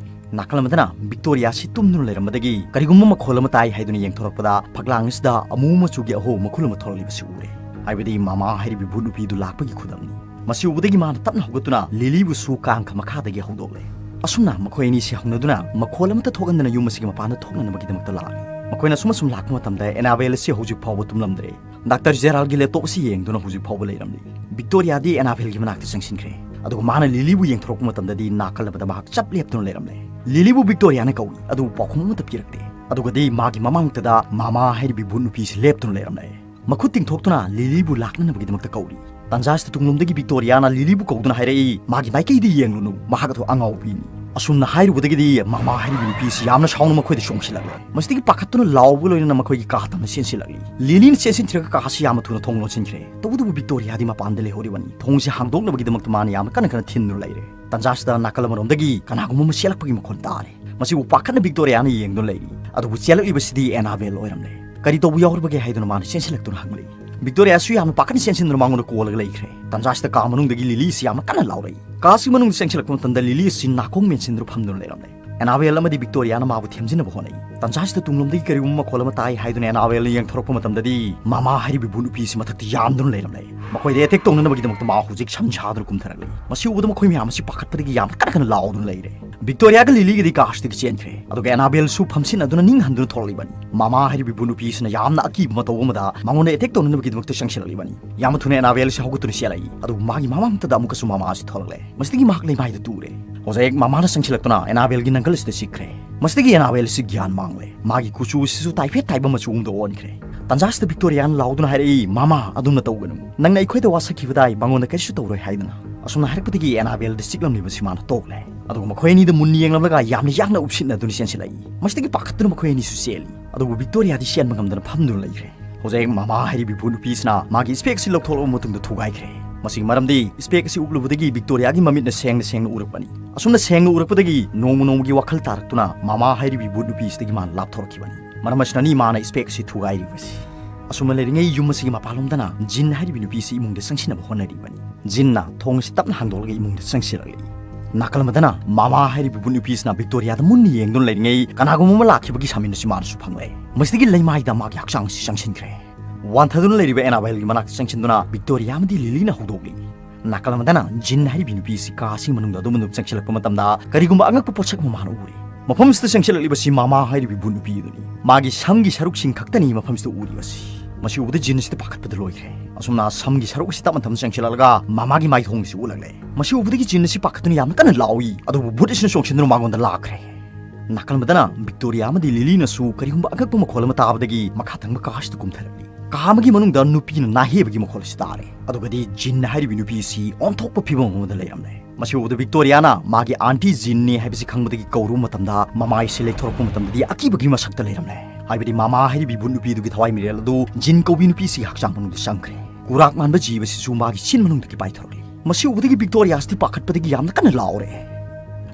ꯅꯥꯀꯜ ꯑꯃꯗꯅ ꯚꯤꯛꯇꯣꯔꯤꯌꯥ ꯑꯁꯤ ꯇꯨꯝꯗꯨꯅ ꯂꯩꯔꯝꯕꯗꯒꯤ ꯀꯔꯤꯒꯨꯝꯕ ꯃꯈꯣꯜ ꯑꯃ ꯇꯥꯏ ꯍꯥꯏꯗꯨꯅ ꯌꯦꯡꯊꯣꯔꯛꯄꯗ ꯐꯛꯂꯥꯡ ꯑꯁꯤꯗ ꯑꯃꯨ ꯃꯆꯨꯒꯤ ꯑꯍꯣ ꯃꯈꯨꯜ ꯑꯃ ꯊꯣꯛꯂꯛꯂꯤꯕꯁꯤ ꯎꯔꯦ꯫ ꯍꯥꯏꯕꯗꯤ ꯃꯃꯥ ꯍꯥꯏꯔꯤꯕ ꯚꯨꯠ ꯅꯨꯄꯤꯗꯨ ꯂꯥꯛꯄꯒꯤ ꯈꯨꯗꯝꯅꯤ꯫ ꯃꯁꯤ ꯎꯕꯗꯒꯤ ꯃꯥꯅ ꯇꯞꯅ ꯍꯧꯒꯠꯇꯨꯅ ꯂꯤꯂꯤꯕꯨꯁꯨ ꯀꯥꯡꯈ ꯃꯈꯥꯗꯒꯤ ꯍꯧꯗꯣꯛꯂꯦ꯫ ꯑꯁꯨꯝꯅ ꯃꯈꯣꯏ ꯑꯅꯤꯁꯤ ꯍꯧꯅꯗꯨꯅ ꯃꯈꯣꯜ ꯑꯃꯠꯇ ꯊꯣꯛꯍꯟꯗꯅ ꯌꯨꯝ ꯑꯁꯤꯒꯤ ꯃꯄꯥꯟꯗ ꯊꯣꯛꯅꯅꯕꯒꯤꯗꯃꯛꯇ ꯂꯥꯛꯂꯤ꯫ ꯃꯈꯣꯏꯅ ꯑꯁꯨꯝ ꯑꯁꯨꯝ ꯂꯥꯛꯄ ꯃꯇꯝꯗ ꯑꯦꯅꯥꯕꯦꯜ ꯑꯁꯤ ꯍꯧꯖꯤꯛ ꯐꯥꯎꯕ ꯇꯨꯝꯂꯝꯗ꯭ꯔꯦ꯫ ꯗꯥꯛꯇꯔ ꯖꯦꯔꯥꯜꯒꯤ ꯂꯦꯞꯇꯣꯞ ꯑꯁꯤ ꯌꯦꯡꯗꯨꯅ ꯍꯧꯖꯤꯛ ꯐꯥꯎꯕ ꯂꯩꯔꯝꯂꯤ꯫ ꯚꯤꯛꯇꯣꯔꯤꯌꯥꯗꯤ ꯑꯦꯅꯥꯕꯦꯜꯒꯤ ꯃꯅꯥꯛꯇ ꯆꯪꯁꯤꯟꯈ꯭ꯔꯦ꯫ ꯑꯗꯨꯒ ꯃꯥꯅ ꯂꯤꯂꯤꯕꯨ ꯌꯦꯡꯊꯣꯔꯛꯄ ꯃꯇꯝꯗꯗꯤ ꯅꯥꯀꯜ ꯑꯃꯗ ꯃꯍꯥꯛ ꯆꯞ ꯂꯦꯞꯇꯨꯅ ꯂꯩꯔꯝꯂꯦ꯫ ꯂꯤꯂꯤꯕꯨ ꯚꯤꯛꯇꯣꯔꯤꯌꯥꯅ ꯀꯧꯏ, ꯑꯗꯨꯕꯨ ꯄꯥꯎꯈꯨꯝ ꯑꯃꯠꯇ ꯄꯤꯔꯛꯇꯦ꯫ ꯑꯗꯨꯒꯗꯤ ꯃꯥꯒꯤ ꯃꯃꯥꯡꯃꯛꯇꯗ ꯃꯃꯥ ꯍꯥꯏꯔꯤꯕꯤ ꯚꯨꯠ ꯅꯨꯄꯤꯁꯤ ꯂꯦꯞꯇꯨꯅ ꯂꯩꯔꯝꯂꯦ꯫ ꯃꯈꯨꯠ ꯇꯤꯡꯊꯣꯛꯇꯨꯅ ꯂꯤꯂꯤꯕꯨ ꯂꯥꯛꯅꯅꯕꯒꯤꯗꯃꯛꯇ ꯀꯧꯔꯤ꯫ ꯇꯟꯖꯥꯁꯤꯗ ꯇꯨꯡꯂꯣꯝꯗꯒꯤ ꯚꯤꯛꯇꯣꯔꯤꯌꯥꯅ ꯂꯤꯂꯤꯕꯨ ꯀꯧꯗꯨꯅ ꯍꯥꯏꯔꯛꯏ, "ꯃꯥꯒꯤ ꯃꯥꯏꯀꯩꯗ ꯌꯦꯡꯂꯨꯅꯨ, ꯃꯍꯥꯛ ꯑꯗꯨ ꯑꯉꯥꯎꯕꯤꯅꯤ"꯫ ꯑꯁꯨꯝꯅ ꯍꯥꯏꯔꯨꯕꯗꯒꯤꯗꯤ ꯃꯃꯥ ꯍꯥꯏꯔꯤꯕꯤ ꯅꯨꯄꯤꯁꯤ ꯌꯥꯝꯅ ꯁꯥꯎꯅ ꯃꯈꯣꯏꯗ ꯆꯣꯡꯁꯤꯜꯂꯛꯂꯦ꯫ ꯃꯁꯤꯗꯒꯤ ꯄꯥꯈꯠꯇꯨꯅ ꯂꯥꯎꯕꯒ ꯂꯣꯏꯅꯅ ꯃꯈꯣꯏꯒꯤ ꯀꯥ ꯇꯝꯅ ꯆꯦꯟꯁꯤꯜꯂꯛꯂꯤ꯫ ꯂꯤꯂꯤꯅ ꯆꯦꯟꯁꯤꯟꯈ꯭ꯔꯒ ꯀꯥ ꯑꯁꯤ ꯌꯥꯝꯅ ꯊꯨꯅ ꯊꯣꯡ ꯂꯣꯟꯁꯤꯟꯈ꯭ꯔꯦ꯫ ꯇꯧꯕꯇꯕꯨ ꯚꯤꯛꯇꯣꯔꯤꯌꯥꯗꯤ ꯃꯄꯥꯟꯗ ꯂꯩꯍꯧꯔꯤꯕꯅꯤ꯫ ꯊꯣꯡꯁꯤ ꯍꯥꯡꯗꯣꯛꯅꯕꯒꯤꯗꯃꯛꯇ ꯃꯥꯅ ꯌꯥꯝꯅ ꯀꯟꯅ ꯀꯟꯅ ꯊꯤꯟꯗꯨꯅ ꯂꯩꯔꯦ꯫ ꯇꯟꯖꯥꯁꯤꯗ ꯅꯥꯀꯜ ꯑꯃꯔꯣꯝꯗꯒꯤ ꯀꯅꯥꯒꯨꯝꯕ ꯑꯃ ꯆꯦꯜꯂꯛꯄꯒꯤ ꯃꯈꯣꯟ ꯇꯥꯔꯦ꯫ ꯃꯁꯤꯕꯨ ꯄꯥꯈꯠꯅ ꯚꯤꯛꯇꯣꯔꯤꯌꯥꯅ ꯌꯦꯡꯗꯨꯅ ꯂꯩꯔꯤ꯫ ꯑꯗꯨꯕꯨ ꯆꯦꯜꯂꯛꯂꯤꯕꯁꯤꯗꯤ ꯑꯦꯅꯥꯕꯦꯜ ꯑꯣꯏꯔꯝꯂꯦ꯫ "ꯀꯔꯤ ꯇꯧꯕ ꯌꯥꯎꯔꯕꯒꯦ?" ꯍꯥꯏꯗꯨꯅ ꯃꯥꯅ ꯆꯦꯟꯁꯤꯜꯂꯛꯇꯨꯅ ꯍꯪꯂꯤ꯫ ꯚꯤꯛꯇꯣꯔꯤꯌꯥꯁꯨ ꯌꯥꯝꯅ ꯄꯥꯈꯠꯅ ꯆꯦꯟꯁꯤꯟꯗꯨꯅ ꯃꯉꯣꯟꯗ ꯀꯣꯜꯂꯒ ꯂꯩꯈ꯭ꯔꯦ꯫ ꯇꯟꯖꯥꯁꯤꯗ ꯀꯥ ꯃꯅꯨꯡꯗꯒꯤ ꯂꯤꯂꯤꯁꯤ ꯌꯥꯝꯅ ꯀꯟꯅ ꯂꯥꯎꯔꯛꯏ꯫ ꯀꯥꯁꯤ ꯃꯅꯨꯡꯗ ꯆꯪꯁꯤꯜꯂꯛꯄ ꯃꯇꯝꯗ ꯂꯤꯂꯤ ꯑꯁꯤ ꯅꯥꯀꯣꯡ ꯃꯦꯟꯁꯤꯟꯗꯨꯅ ꯐꯝꯗꯨꯅ ꯂꯩꯔꯝꯂꯦ꯫ ꯑꯦꯅꯥꯕꯦꯜ ꯑꯃꯗꯤ ꯚꯤꯛꯇꯣꯔꯤꯌꯥꯅ ꯃꯥꯕꯨ ꯊꯦꯝꯖꯤꯟꯅꯕ ꯍꯣꯠꯅꯩ꯫ ꯇꯟꯖꯥꯁꯤꯗ ꯇꯨꯡꯂꯣꯝꯗꯒꯤ ꯀꯔꯤꯒꯨꯝꯕ ꯃꯈꯣꯜ ꯑꯃ ꯇꯥꯏ ꯍꯥꯏꯗꯨꯅ ꯑꯦꯅꯥꯕꯦꯜꯅ ꯌꯦꯡꯊꯣꯔꯛꯄ ꯃꯇꯝꯗꯗꯤ ꯃꯃꯥ ꯍꯥꯏꯔꯤꯕ ꯚꯨꯠ ꯅꯨꯄꯤꯁꯤ ꯃꯊꯛꯇ ꯌꯥꯝꯗꯨꯅ ꯂꯩꯔꯝꯂꯦ꯫ ꯃꯈꯣꯏꯗ ꯑꯦꯇꯦꯛ ꯇꯧꯅꯅꯕꯒꯤꯗꯃꯛꯇ ꯃꯥ ꯍꯧꯖꯤꯛ ꯁꯝ ꯁꯥꯗꯨꯅ ꯀꯨꯝꯊꯔꯛꯂꯤ꯫ ꯃꯁꯤ ꯎꯕꯗ ꯃꯈꯣꯏ ꯃꯌꯥꯝ ꯑꯁꯤ ꯄꯥꯈꯠꯄꯗꯒꯤ ꯌꯥꯝꯅ ꯀꯟꯅ ꯀꯟꯅ ꯂꯥꯎꯗꯨꯅ ꯂꯩꯔꯦ꯫ ꯚꯤꯛꯇꯣꯔꯤꯌꯥꯒ ꯂꯤꯂꯤꯒꯗꯤ ꯀꯥꯁꯤꯗꯒꯤ ꯆꯦꯟꯈ꯭ꯔꯦ꯫ ꯑꯗꯨꯒ ꯑꯦꯅꯥꯕꯦꯜꯁꯨ ꯐꯝꯁꯤꯟꯅꯗꯨꯅ ꯅꯤꯡ ꯍꯟꯗꯨꯅ ꯊꯣꯛꯂꯛꯂꯤꯕꯅꯤ꯫ ꯃꯃꯥ ꯍꯥꯏꯔꯤꯕ ꯚꯨꯠ ꯅꯨꯄꯤꯁꯤꯅ ꯌꯥꯝꯅ ꯑꯀꯤꯕ ꯃꯇꯧ ꯑꯃꯗ ꯃꯉꯣꯟꯗ ꯑꯦꯇꯦꯛ ꯇꯧꯅꯅꯕꯒꯤꯗꯃꯛꯇ ꯆꯪꯁꯤꯜꯂꯛꯂꯤꯕꯅꯤ꯫ ꯌꯥꯝꯅ ꯊꯨꯅ ꯑꯦꯅꯥꯕꯦꯜꯁꯤ ꯍꯧꯒꯠꯇꯨꯅ ꯆꯦꯜꯂꯛꯏ꯫ ꯑꯗꯨꯕꯨ ꯃꯥꯒꯤ ꯃꯃꯥꯡꯗ ꯑꯃꯨꯛꯀꯁꯨ ꯃꯃꯥ ꯑꯁꯤ ꯊꯣꯛꯂꯛꯂꯦ꯫ ꯃꯁꯤꯗꯒꯤ ꯃꯍꯥꯛ ꯂꯩꯃꯥꯏꯗ ꯇꯨꯔꯦ꯫ ꯍꯧꯖꯤꯛ ꯃꯃꯥꯅ ꯆꯪꯁꯤꯜꯂꯛꯇꯨꯅ ꯑꯦꯅꯥꯕꯦꯜꯒꯤ ꯅꯪꯒꯜ ꯑꯁꯤꯗ ꯆꯤꯛꯈ꯭ꯔꯦ꯫ ꯃꯁꯤꯗꯒꯤ ꯑꯦꯅꯥꯕꯦꯜ ꯑꯁꯤ ꯒ꯭ꯌꯥꯟ ꯃꯥꯡꯂꯦ꯫ ꯃꯥꯒꯤ ꯀꯨꯆꯨ ꯑꯁꯤꯁꯨ ꯇꯥꯏꯐꯦꯠ ꯇꯥꯏꯕ ꯃꯆꯨ ꯑꯃꯗ ꯑꯣꯟꯈ꯭ꯔꯦ꯫ ꯇꯟꯖꯥꯁꯤꯗ ꯚꯤꯛꯇꯣꯔꯤꯌꯥꯅ ꯂꯥꯎꯗꯨꯅ ꯍꯥꯏꯔꯛꯏ, "ꯃꯃꯥ, ꯑꯗꯨꯝꯅ ꯇꯧꯒꯅꯨ꯫ ꯅꯪꯅ ꯑꯩꯈꯣꯏꯗ ꯋꯥꯁꯛꯈꯤꯕꯗꯥꯏ, ꯃꯉꯣꯟꯗ ꯀꯔꯤꯁꯨ ꯇꯧꯔꯣꯏ ꯍꯥꯏꯗꯨꯅ"꯫ ꯑꯁꯨꯝꯅ ꯍꯥꯏꯔꯛꯄꯗꯒꯤ ꯑꯦꯅꯥꯕꯦꯜꯗ ꯆꯤꯛꯂꯝꯂꯤꯕꯁꯤ ꯃꯥꯅ ꯇꯣꯛꯂꯦ꯫ ꯑꯗꯨꯒ ꯃꯈꯣꯏ ꯑꯅꯤꯗ ꯃꯨꯟꯅ ꯌꯦꯡꯂꯝꯂꯒ ꯌꯥꯝꯅ ꯌꯥꯡꯅ ꯎꯞꯁꯤꯟꯅꯗꯨꯅ ꯆꯦꯟꯁꯤꯜꯂꯛꯏ꯫ ꯃꯁꯤꯗꯒꯤ ꯄꯥꯈꯠꯇꯨꯅ ꯃꯈꯣꯏ ꯑꯅꯤꯁꯨ ꯆꯦꯜꯂꯤ꯫ ꯑꯗꯨꯕꯨ ꯚꯤꯛꯇꯣꯔꯤꯌꯥꯗꯤ ꯆꯦꯟꯕ ꯉꯝꯗꯅ ꯐꯝꯗꯨꯅ ꯂꯩꯈ꯭ꯔꯦ꯫ ꯍꯧꯖꯤꯛ ꯃꯃꯥ ꯍꯥꯏꯔꯤꯕꯤ ꯚꯨꯠ ꯅꯨꯄꯤꯁꯤꯅ ꯃꯥꯒꯤ ꯏꯁꯄꯦꯛ ꯑꯁꯤ ꯂꯧꯊꯣꯛꯂꯕ ꯃꯇꯨꯡꯗ ꯊꯨꯒꯥꯏꯈ꯭ꯔꯦ꯫ ꯃꯁꯤꯒꯤ ꯃꯔꯝꯗꯤ ꯏꯁꯄꯦꯛ ꯑꯁꯤ ꯎꯞꯂꯨꯕꯗꯒꯤ ꯚꯤꯛꯇꯣꯔꯤꯌꯥꯒꯤ ꯃꯃꯤꯠꯅ ꯁꯦꯡꯅ ꯁꯦꯡꯅ ꯎꯔꯛꯄꯅꯤ꯫ ꯑꯁꯨꯝꯅ ꯁꯦꯡꯅ ꯎꯔꯛꯄꯗꯒꯤ ꯅꯣꯡꯃ ꯅꯣꯡꯃꯒꯤ ꯋꯥꯈꯜ ꯇꯥꯔꯛꯇꯨꯅ ꯃꯃꯥ ꯍꯥꯏꯔꯤꯕꯤ ꯚꯨꯠ ꯅꯨꯄꯤꯁꯤꯗꯒꯤ ꯃꯥꯅ ꯂꯥꯞꯊꯣꯔꯛꯈꯤꯕꯅꯤ꯫ ꯃꯔꯝ ꯑꯁꯤꯅꯅꯤ ꯃꯥꯅ ꯏꯁꯄꯦꯛ ꯑꯁꯤ ꯊꯨꯒꯥꯏꯔꯤꯕꯁꯤ꯫ ꯑꯁꯨꯝꯅ ꯂꯩꯔꯤꯉꯩ ꯌꯨꯝ ꯑꯁꯤꯒꯤ ꯃꯄꯥꯟꯂꯣꯝꯗꯅ ꯖꯤꯟ ꯍꯥꯏꯔꯤꯕ ꯅꯨꯄꯤ ꯑꯁꯤ ꯏꯃꯨꯡꯗ ꯆꯪꯁꯤꯟꯅꯕ ꯍꯣꯠꯅꯔꯤꯕꯅꯤ꯫ ꯖꯤꯟꯅ ꯊꯣꯡ ꯑꯁꯤ ꯇꯞꯅ ꯍꯥꯡꯗꯣꯛꯂꯒ ꯏꯃꯨꯡꯗ ꯆꯪꯁꯤꯜꯂꯛꯂꯤ꯫ ꯅꯥꯀꯜ ꯑꯃꯗꯅ ꯃꯃꯥ ꯍꯥꯏꯔꯤꯕ ꯚꯨꯠ ꯅꯨꯄꯤ ꯑꯁꯤꯅ ꯚꯤꯛꯇꯣꯔꯤꯌꯥꯗ ꯃꯨꯟꯅ ꯌꯦꯡꯗꯨꯅ ꯂꯩꯔꯤꯉꯩ ꯀꯅꯥꯒꯨꯝꯕ ꯑꯃ ꯂꯥꯛꯈꯤꯕꯒꯤ ꯁꯥꯃꯤꯟ ꯑꯁꯤ ꯃꯥꯅꯁꯨ ꯐꯪꯂꯦ꯫ ꯃꯁꯤꯗꯒꯤ ꯂꯩꯃꯥꯏꯗ ꯃꯥꯒꯤ ꯍꯛꯆꯥꯡ ꯑꯁꯤ ꯆꯪꯁꯤꯟꯈ꯭ꯔꯦ꯫ ꯋꯥꯟꯊꯗꯨꯅ ꯂꯩꯔꯤꯕ ꯑꯦꯅꯥꯕꯦꯜꯒꯤ ꯃꯅꯥꯛꯇ ꯆꯪꯁꯤꯟꯗꯨꯅ ꯚꯤꯛꯇꯣꯔꯤꯌꯥ ꯑꯃꯗꯤ ꯂꯤꯂꯤꯅ ꯍꯧꯗꯣꯛꯂꯤ꯫ ꯅꯥꯀꯜ ꯑꯃꯗꯅ ꯖꯤꯟ ꯍꯥꯏꯔꯤꯕꯤ ꯅꯨꯄꯤ ꯑꯁꯤ ꯀꯥ ꯑꯁꯤꯒꯤ ꯃꯅꯨꯡꯗ ꯑꯗꯨꯝ ꯑꯗꯨꯝ ꯆꯪꯁꯤꯜꯂꯛꯄ ꯃꯇꯝꯗ ꯀꯔꯤꯒꯨꯝꯕ ꯑꯉꯛꯄ ꯄꯣꯠꯁꯛ ꯑꯃ ꯃꯥꯅ ꯎꯔꯦ꯫ ꯃꯐꯝꯁꯤꯗ ꯆꯪꯁꯤꯜꯂꯛꯂꯤꯕꯁꯤ ꯃꯃꯥ ꯍꯥꯏꯔꯤꯕꯤ ꯚꯨꯠ ꯅꯨꯄꯤ ꯑꯗꯨꯅꯤ꯫ ꯃꯥꯒꯤ ꯁꯝꯒꯤ ꯁꯔꯨꯛꯁꯤꯡ ꯈꯛꯇꯅꯤ ꯃꯐꯝꯁꯤꯗ ꯎꯔꯤꯕꯁꯤ꯫ ꯃꯁꯤ ꯎꯕꯗ ꯖꯤꯟ ꯑꯁꯤꯗ ꯄꯥꯈꯠꯄꯗ ꯂꯣꯏꯈ꯭ꯔꯦ꯫ ꯑꯁꯨꯝꯅ ꯁꯝꯒꯤ ꯁꯔꯨꯛ ꯑꯁꯤ ꯇꯞꯅ ꯇꯞꯅ ꯆꯪꯁꯤꯜꯂꯛꯂꯒ ꯃꯃꯥꯒꯤ ꯃꯥꯏꯊꯣꯡ ꯑꯁꯤ ꯎꯠꯂꯛꯂꯦ꯫ ꯃꯁꯤ ꯎꯕꯗꯒꯤ ꯖꯤꯟ ꯑꯁꯤ ꯄꯥꯈꯠꯇꯨꯅ ꯌꯥꯝꯅ ꯀꯟꯅ ꯂꯥꯎꯏ, ꯑꯗꯨꯕꯨ ꯚꯨꯠ ꯑꯁꯤꯅ ꯆꯣꯡꯁꯤꯟꯗꯨꯅ ꯃꯉꯣꯟꯗ ꯂꯥꯛꯈ꯭ꯔꯦ꯫ ꯅꯥꯀꯜ ꯑꯃꯗꯅ ꯚꯤꯛꯇꯣꯔꯤꯌꯥ ꯑꯃꯗꯤ ꯂꯤꯂꯤꯅꯁꯨ ꯀꯔꯤꯒꯨꯝꯕ ꯑꯉꯛꯄ ꯃꯈꯣꯜ ꯑꯃ ꯇꯥꯕꯗꯒꯤ ꯃꯈꯥ ꯊꯪꯕ ꯀꯥ ꯑꯁꯤꯗ ꯀꯨꯝꯊꯔꯛꯂꯤ꯫ ꯀꯥ ꯑꯃꯒꯤ ꯃꯅꯨꯡꯗ ꯅꯨꯄꯤꯅ ꯅꯥꯍꯦꯕꯒꯤ ꯃꯈꯣꯜ ꯑꯁꯤ ꯇꯥꯔꯦ꯫ ꯑꯗꯨꯒꯗꯤ ꯖꯤꯟ ꯍꯥꯏꯔꯤꯕꯤ ꯅꯨꯄꯤ ꯑꯁꯤ ꯑꯣꯟꯊꯣꯛꯄ ꯐꯤꯕꯝ ꯑꯃꯗ ꯂꯩꯔꯝꯂꯦ꯫ ꯃꯁꯤ ꯎꯕꯗ ꯚꯤꯛꯇꯣꯔꯤꯌꯥꯅ ꯃꯥꯒꯤ ꯑꯥꯟꯇꯤ ꯖꯤꯟꯅꯤ ꯍꯥꯏꯕꯁꯤ ꯈꯪꯕꯗꯒꯤ ꯀꯧꯔꯨꯕ ꯃꯇꯝꯗ ꯃꯃꯥꯏ ꯑꯁꯤ ꯂꯩꯊꯣꯔꯛꯄ ꯃꯇꯝꯗꯗꯤ ꯑꯀꯤꯕꯒꯤ ꯃꯁꯛꯇ ꯂꯩꯔꯝꯂꯦ꯫ ꯍꯥꯏꯕꯗꯤ ꯃꯃꯥ ꯍꯥꯏꯔꯤꯕꯤ ꯚꯨꯠ ꯅꯨꯄꯤꯗꯨꯒꯤ ꯊꯋꯥꯏ ꯃꯤꯔꯦꯜ ꯑꯗꯨ ꯖꯤꯟ ꯀꯧꯕꯤ ꯅꯨꯄꯤ ꯑꯁꯤꯒꯤ ꯍꯛꯆꯥꯡ ꯃꯅꯨꯡꯗ ꯆꯪꯈ꯭ꯔꯦ꯫ ꯀꯨꯔꯥꯛ ꯃꯥꯟꯕ ꯖꯤꯕ ꯑꯁꯤꯁꯨ ꯃꯥꯒꯤ ꯁꯤꯟ ꯃꯅꯨꯡꯗꯒꯤ ꯄꯥꯏꯊꯣꯔꯛꯂꯤ꯫ ꯃꯁꯤ ꯎꯕꯗꯒꯤ ꯚꯤꯛꯇꯣꯔꯤꯌꯥ ꯑꯁꯤꯗꯤ ꯄꯥꯈꯠꯄꯗꯒꯤ ꯌꯥꯝꯅ ꯀꯟꯅ ꯂꯥꯎꯔꯦ꯫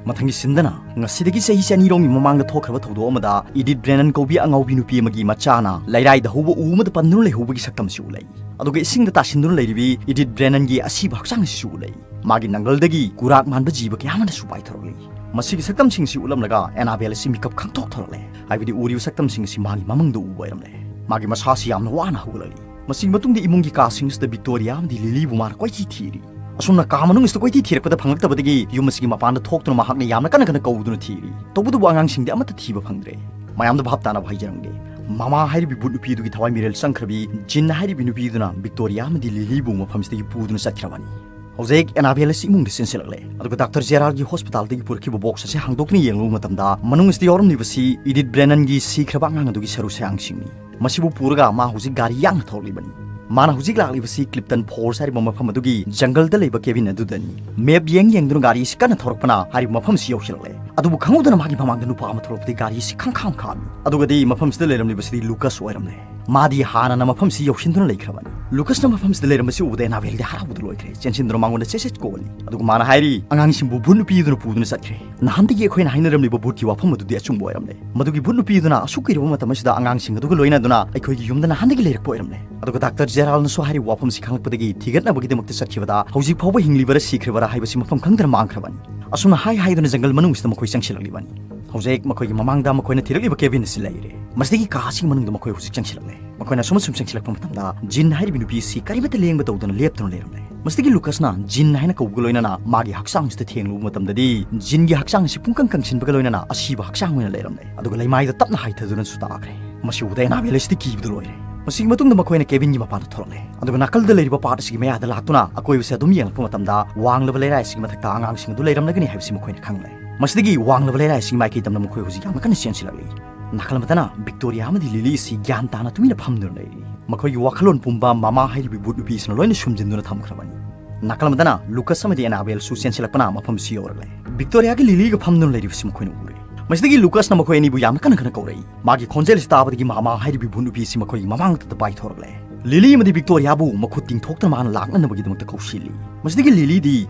ꯃꯊꯪꯒꯤ ꯁꯤꯟꯗꯅ ꯉꯁꯤꯗꯒꯤ ꯆꯍꯤ ꯆꯅꯤꯔꯣꯝꯒꯤ ꯃꯃꯥꯡꯗ ꯊꯣꯛꯈ꯭ꯔꯕ ꯊꯧꯗꯣꯛ ꯑꯃꯗ ꯏꯗꯤꯠ ꯕ꯭ꯔꯦꯅꯟ ꯀꯧꯕꯤ ꯑꯉꯥꯎꯕꯤ ꯅꯨꯄꯤ ꯑꯃꯒꯤ ꯃꯆꯥꯅ ꯂꯩꯔꯥꯏꯗ ꯍꯧꯕ ꯎ ꯑꯃꯗ ꯄꯟꯗꯨꯅ ꯂꯩꯍꯧꯕꯒꯤ ꯁꯛꯇꯝ ꯑꯁꯤ ꯎꯠꯂꯛꯏ꯫ ꯑꯗꯨꯒ ꯏꯁꯤꯡꯗ ꯇꯥꯁꯤꯟꯗꯨꯅ ꯂꯩꯔꯤꯕꯤ ꯏꯗꯤꯠ ꯕ꯭ꯔꯦꯅꯟꯒꯤ ꯑꯁꯤꯕ ꯍꯛꯆꯥꯡ ꯑꯁꯤꯁꯨ ꯎꯠꯂꯛꯏ꯫ ꯃꯥꯒꯤ ꯅꯪꯒꯜꯗꯒꯤ ꯀꯨꯔꯥꯛ ꯃꯥꯟꯕ ꯖꯤꯕ ꯀꯌꯥ ꯑꯃꯅꯁꯨ ꯄꯥꯏꯊꯣꯔꯛꯂꯤ꯫ ꯃꯁꯤꯒꯤ ꯁꯛꯇꯝꯁꯤꯡ ꯑꯁꯤ ꯎꯠꯂꯝꯂꯒ ꯑꯦꯅꯥꯕꯦꯜ ꯑꯁꯤ ꯃꯤꯀꯞ ꯈꯪꯊꯣꯛ ꯊꯣꯔꯛꯂꯦ꯫ ꯍꯥꯏꯕꯗꯤ ꯎꯔꯤꯕ ꯁꯛꯇꯝꯁꯤꯡ ꯑꯁꯤ ꯃꯥꯒꯤ ꯃꯃꯪꯗ ꯎꯕ ꯑꯣꯏꯔꯝꯂꯦ꯫ ꯃꯥꯒꯤ ꯃꯁꯥꯁꯤ ꯌꯥꯝꯅ ꯋꯥꯅ ꯍꯧꯒꯠꯂꯛꯂꯤ꯫ ꯃꯁꯤꯒꯤ ꯃꯇꯨꯡꯗ ꯏꯃꯨꯡꯒꯤ ꯀꯥꯁꯤꯡ ꯑꯁꯤꯗ ꯚꯤꯛꯇꯣꯔꯤꯌꯥ ꯑꯃꯗꯤ ꯂꯤꯂꯤꯕꯨ ꯃꯥꯅ ꯀꯣꯏꯊꯤ ꯊꯤꯔꯤ꯫ ꯑꯁꯨꯝꯅ ꯀꯥ ꯃꯅꯨꯡ ꯑꯁꯤꯗ ꯀꯣꯏꯊꯤ ꯊꯤꯔꯛꯄꯗ ꯐꯪꯂꯛꯇꯕꯗꯒꯤ ꯌꯨꯝ ꯑꯁꯤꯒꯤ ꯃꯄꯥꯟꯗ ꯊꯣꯛꯇꯨꯅ ꯃꯍꯥꯛꯅ ꯌꯥꯝꯅ ꯀꯟꯅ ꯀꯟꯅ ꯀꯧꯗꯨꯅ ꯊꯤꯔꯤ꯫ ꯇꯧꯕꯇꯕꯨ ꯑꯉꯥꯡꯁꯤꯡꯗꯤ ꯑꯃꯠꯇ ꯊꯤꯕ ꯐꯪꯗ꯭ꯔꯦ꯫ ꯃꯌꯥꯝꯗ ꯚꯥꯞ ꯇꯥꯅꯕ ꯍꯥꯏꯖꯔꯝꯒꯦ꯫ ꯃꯃꯥ ꯍꯥꯏꯔꯤꯕꯤ ꯚꯨꯠ ꯅꯨꯄꯤ ꯑꯗꯨꯒꯤ ꯊꯋꯥꯏ ꯃꯤꯔꯦꯜ ꯆꯪꯈ꯭ꯔꯕꯤ ꯖꯤꯟ ꯍꯥꯏꯔꯤꯕꯤ ꯅꯨꯄꯤ ꯑꯗꯨꯅ ꯚꯤꯛꯇꯣꯔꯤꯌꯥ ꯑꯃꯗꯤ ꯂꯤꯂꯤꯕꯨ ꯃꯐꯝꯁꯤꯗꯒꯤ ꯄꯨꯗꯨꯅ ꯆꯠꯈ꯭ꯔꯕꯅꯤ꯫ ꯍꯧꯖꯤꯛ ꯑꯦꯅꯥꯕꯦꯜ ꯑꯁꯤ ꯏꯃꯨꯡꯗ ꯆꯦꯟꯁꯤꯜꯂꯛꯂꯦ꯫ ꯑꯗꯨꯒ ꯗꯥꯛꯇꯔ ꯖꯦꯔꯥꯜꯒꯤ ꯍꯣꯁꯄꯤꯇꯥꯜꯗꯒꯤ ꯄꯨꯔꯛꯈꯤꯕ ꯕꯣꯛꯁ ꯑꯁꯤ ꯍꯥꯡꯗꯣꯛꯇꯨꯅ ꯌꯦꯡꯂꯨꯕ ꯃꯇꯝꯗ ꯃꯅꯨꯡ ꯑꯁꯤꯗ ꯌꯥꯎꯔꯝꯂꯤꯕꯁꯤ ꯏꯗꯤꯠ ꯕ꯭ꯔꯦꯅꯟꯒꯤ ꯁꯤꯈ꯭ꯔꯕ ꯑꯉꯥꯡ ꯑꯗꯨꯒꯤ ꯁꯔꯨ ꯁꯌꯥꯡꯁꯤꯡꯅꯤ꯫ ꯃꯁꯤꯕꯨ ꯄꯨꯔꯒ ꯃꯥ ꯍꯧꯖꯤꯛ ꯒꯥꯔꯤ ꯌꯥꯡꯅ ꯊꯧꯔꯛꯂꯤꯕꯅꯤ꯫ ꯃꯥꯅ ꯍꯧꯖꯤꯛ ꯂꯥꯛꯂꯤꯕꯁꯤ ꯀ꯭ꯂꯤꯞꯇꯟ ꯐꯣꯔꯁ ꯍꯥꯏꯔꯤꯕ ꯃꯐꯝ ꯑꯗꯨꯒꯤ ꯖꯪꯒꯜꯗ ꯂꯩꯕ ꯀꯦꯕꯤꯟ ꯑꯗꯨꯗꯅꯤ꯫ ꯃꯦꯞ ꯌꯦꯡ ꯌꯦꯡꯗꯨꯅ ꯒꯥꯔꯤ ꯑꯁꯤ ꯀꯟꯅ ꯊꯧꯔꯛꯄꯅ ꯍꯥꯏꯔꯤꯕ ꯃꯐꯝ ꯑꯁꯤ ꯌꯧꯁꯤꯜꯂꯛꯂꯦ꯫ ꯑꯗꯨꯕꯨ ꯈꯪꯍꯧꯗꯅ ꯃꯥꯒꯤ ꯃꯃꯥꯡꯗ ꯅꯨꯄꯥ ꯑꯃ ꯊꯣꯛꯂꯛꯄꯗꯒꯤ ꯒꯥꯔꯤ ꯑꯁꯤ ꯈꯪꯈꯥꯝ ꯈꯥꯝꯃꯤ꯫ ꯑꯗꯨꯒꯗꯤ ꯃꯐꯝꯁꯤꯗ ꯂꯩꯔꯝꯂꯤꯕꯁꯤꯗꯤ ꯂꯨꯀꯁ ꯑꯣꯏꯔꯝꯂꯦ꯫ ꯃꯥꯗꯤ ꯍꯥꯟꯅꯅ ꯃꯐꯝꯁꯤ ꯌꯧꯁꯤꯟꯗꯨꯅ ꯂꯩꯈ꯭ꯔꯕꯅꯤ꯫ ꯂꯨꯀꯁꯅ ꯃꯐꯝꯁꯤꯗ ꯂꯩꯔꯝꯕꯁꯤ ꯎꯕꯗ ꯑꯦꯅꯥꯕꯦꯜꯗꯤ ꯍꯔꯥꯎꯕꯗ ꯂꯣꯏꯈ꯭ꯔꯦ꯫ ꯆꯦꯟꯁꯤꯟꯗꯨꯅ ꯃꯉꯣꯟꯗ ꯆꯦꯠ ꯆꯦꯠ ꯀꯣꯜꯂꯤ꯫ ꯑꯗꯨꯒ ꯃꯥꯅ ꯍꯥꯏꯔꯤ, "ꯑꯉꯥꯡꯁꯤꯡꯕꯨ ꯚꯨꯠ ꯅꯨꯄꯤ ꯑꯗꯨꯅ ꯄꯨꯗꯨꯅ ꯆꯠꯈ꯭ꯔꯦ꯫ ꯅꯍꯥꯟꯗꯒꯤ ꯑꯩꯈꯣꯏꯅ ꯍꯥꯏꯅꯔꯝꯂꯤꯕ ꯚꯨꯠꯀꯤ ꯋꯥꯐꯝ ꯑꯗꯨꯗꯤ ꯑꯆꯨꯝꯕ ꯑꯣꯏꯔꯝꯂꯦ꯫ ꯃꯗꯨꯒꯤ ꯚꯨꯠ ꯅꯨꯄꯤ ꯑꯗꯨꯅ ꯑꯁꯨꯛ ꯀꯨꯏꯔꯕ ꯃꯇꯝ ꯑꯁꯤꯗ ꯑꯉꯥꯡꯁꯤꯡ ꯑꯗꯨꯒ ꯂꯣꯏꯅꯗꯨꯅ ꯑꯩꯈꯣꯏꯒꯤ ꯌꯨꯝꯗ ꯅꯍꯥꯟꯗꯒꯤ ꯂꯩꯔꯛꯄ ꯑꯣꯏꯔꯝꯂꯦ꯫ ꯑꯗꯨꯒ ꯗꯥꯛꯇꯔ ꯖꯦꯔꯥꯜꯅꯁꯨ ꯍꯥꯏꯔꯤꯕ ꯋꯥꯐꯝꯁꯤ ꯈꯪꯂꯛꯄꯗꯒꯤ ꯊꯤꯒꯠꯅꯕꯒꯤꯗꯃꯛꯇ ꯆꯠꯈꯤꯕꯗ ꯍꯧꯖꯤꯛ ꯐꯥꯎꯕ ꯍꯤꯡꯂꯤꯕꯔꯥ ꯁꯤꯈ꯭ꯔꯕꯔꯥ ꯍꯥꯏꯕꯁꯤ ꯃꯐꯝ ꯈꯪꯗꯅ ꯃꯥꯡꯈ꯭ꯔꯕꯅꯤ꯫" ꯑꯁꯨꯝꯅ ꯍꯥꯏ ꯍꯥꯏꯗꯨꯅ ꯖꯪꯒꯜ ꯃꯅꯨꯡꯁꯤꯗ ꯃꯈꯣꯏ ꯆꯪꯁꯤꯜꯂꯛꯂꯤꯕꯅꯤ꯫ ꯍꯧꯖꯤꯛ ꯃꯈꯣꯏꯒꯤ ꯃꯃꯥꯡꯗ ꯃꯈꯣꯏꯅ ꯊꯤꯔꯛꯂꯤꯕ ꯀꯦꯕꯤꯟ ꯑꯁꯤ ꯂꯩꯔꯦ꯫ ꯃꯁꯤꯗꯒꯤ ꯀꯥ ꯑꯁꯤꯒꯤ ꯃꯅꯨꯡꯗ ꯃꯈꯣꯏ ꯍꯧꯖꯤꯛ ꯆꯪꯁꯤꯜꯂꯛꯂꯦ꯫ ꯃꯈꯣꯏꯅ ꯑꯁꯨꯝ ꯑꯁꯨꯝ ꯆꯪꯁꯤꯜꯂꯛꯄ ꯃꯇꯝꯗ ꯖꯤꯟ ꯍꯥꯏꯔꯤꯕ ꯅꯨꯄꯤ ꯑꯁꯤ ꯀꯔꯤꯃꯠꯇ ꯂꯦꯡꯕ ꯇꯧꯗꯅ ꯂꯦꯞꯇꯨꯅ ꯂꯩꯔꯝꯂꯦ꯫ ꯃꯁꯤꯗꯒꯤ ꯂꯨꯀꯁꯅ ꯖꯤꯟ ꯍꯥꯏꯅ ꯀꯧꯕꯒ ꯂꯣꯏꯅꯅ ꯃꯥꯒꯤ ꯍꯛꯆꯥꯡꯁꯤꯗ ꯊꯦꯡꯂꯨꯕ ꯃꯇꯝꯗꯗꯤ ꯖꯤꯟꯒꯤ ꯍꯛꯆꯥꯡ ꯑꯁꯤ ꯄꯨꯡꯀꯪ ꯀꯪꯁꯤꯟꯕꯒ ꯂꯣꯏꯅꯅ ꯑꯁꯤꯕ ꯍꯛꯆꯥꯡ ꯑꯣꯏꯅ ꯂꯩꯔꯝꯂꯦ꯫ ꯑꯗꯨꯒ ꯂꯩꯃꯥꯏꯗ ꯇꯞꯅ ꯍꯥꯏꯊꯗꯨꯅꯁꯨ ꯇꯥꯈ꯭ꯔꯦ꯫ ꯃꯁꯤ ꯎꯕꯗ ꯑꯦꯅꯥꯕꯦꯜ ꯑꯁꯤꯗꯤ ꯀꯤꯕꯗ ꯂꯣꯏꯔꯦ꯫ ꯃꯁꯤꯒꯤ ꯃꯇꯨꯡꯗ ꯃꯈꯣꯏꯅ ꯀꯦꯕꯤꯟꯒꯤ ꯃꯄꯥꯟꯗ ꯊꯣꯛꯂꯛꯂꯦ꯫ ꯑꯗꯨꯒ ꯅꯥꯀꯜꯗ ꯂꯩꯔꯤꯕ ꯄꯥꯠ ꯑꯁꯤꯒꯤ ꯃꯌꯥꯗ ꯂꯥꯛꯇꯨꯅ ꯑꯀꯣꯏꯕꯁꯦ ꯑꯗꯨꯝ ꯌꯦꯡꯂꯛꯄ ꯃꯇꯝꯗ ꯋꯥꯡꯂꯕ ꯂꯩꯔꯥꯏ ꯑꯁꯤꯒꯤ ꯃꯊꯛꯇ ꯑꯉꯥꯡꯁꯤꯡ ꯑꯗꯨ ꯂꯩꯔꯝꯂꯒꯅꯤ ꯍꯥꯏꯕꯁꯤ ꯃꯈꯣꯏꯅ ꯈꯪꯂꯦ꯫ ꯃꯁꯤꯗꯒꯤ ꯋꯥꯡꯂꯕ ꯂꯩꯔꯥꯏ ꯑꯁꯤꯒꯤ ꯃꯥꯏꯀꯩ ꯇꯝꯅ ꯃꯈꯣꯏ ꯍꯧꯖꯤꯛ ꯌꯥꯝꯅ ꯀꯟꯅ ꯆꯦꯟꯁꯤꯜꯂꯛꯂꯤ꯫ ꯅꯥꯀꯜ ꯑꯃꯗꯅ ꯚꯤꯛꯇꯣꯔꯤꯌꯥ ꯑꯃꯗꯤ ꯂꯤꯂꯤ ꯑꯁꯤ ꯒ꯭ꯌꯥꯟ ꯇꯥꯅ ꯇꯨꯃꯤꯟꯅ ꯐꯝꯗꯨꯅ ꯂꯩꯔꯤ꯫ ꯃꯈꯣꯏꯒꯤ ꯋꯥꯈꯜꯂꯣꯟ ꯄꯨꯝꯕ ꯃꯃꯥ ꯍꯥꯏꯔꯤꯕꯤ ꯚꯨꯠ ꯅꯨꯄꯤꯁꯤꯅ ꯂꯣꯏꯅ ꯁꯨꯝꯖꯤꯟꯗꯨꯅ ꯊꯝꯈ꯭ꯔꯕꯅꯤ꯫ ꯅꯥꯀꯜ ꯑꯃꯗꯅ ꯂꯨꯀꯁ ꯑꯃꯗꯤ ꯑꯦꯅꯥꯕꯦꯜꯁꯨ ꯆꯦꯟꯁꯤꯜꯂꯛꯄꯅ ꯃꯐꯝꯁꯤ ꯌꯧꯔꯛꯂꯦ꯫ ꯚꯤꯛꯇꯣꯔꯤꯌꯥꯒ ꯂꯤꯂꯤꯒ ꯐꯝꯗꯨꯅ ꯂꯩꯔꯤꯕꯁꯤ ꯃꯈꯣꯏꯅ ꯎꯔꯦ꯫ ꯃꯁꯤꯗꯒꯤ ꯂꯨꯀꯁꯅ ꯃꯈꯣꯏ ꯑꯅꯤꯕꯨ ꯌꯥꯝꯅ ꯀꯟꯅ ꯀꯟꯅ ꯀꯧꯔꯛꯏ꯫ ꯃꯥꯒꯤ ꯈꯣꯟꯖꯦꯜ ꯑꯁꯤ ꯇꯥꯕꯗꯒꯤ ꯃꯃꯥ ꯍꯥꯏꯔꯤꯕꯤ ꯚꯨꯠ ꯅꯨꯄꯤ ꯑꯁꯤ ꯃꯈꯣꯏꯒꯤ ꯃꯃꯥꯡꯗ ꯄꯥꯏꯊꯣꯔꯛꯂꯦ꯫ ꯂꯤꯂꯤ ꯑꯃꯗꯤ ꯚꯤꯛꯇꯣꯔꯤꯌꯥꯕꯨ ꯃꯈꯨꯠ ꯇꯤꯡꯊꯣꯛꯇꯨꯅ ꯃꯥꯅ ꯂꯥꯛꯅꯅꯕꯒꯤꯗꯃꯛꯇ ꯀꯧꯁꯤꯜꯂꯤ꯫ ꯃꯁꯤꯗꯒꯤ ꯂꯤꯂꯤꯗꯤ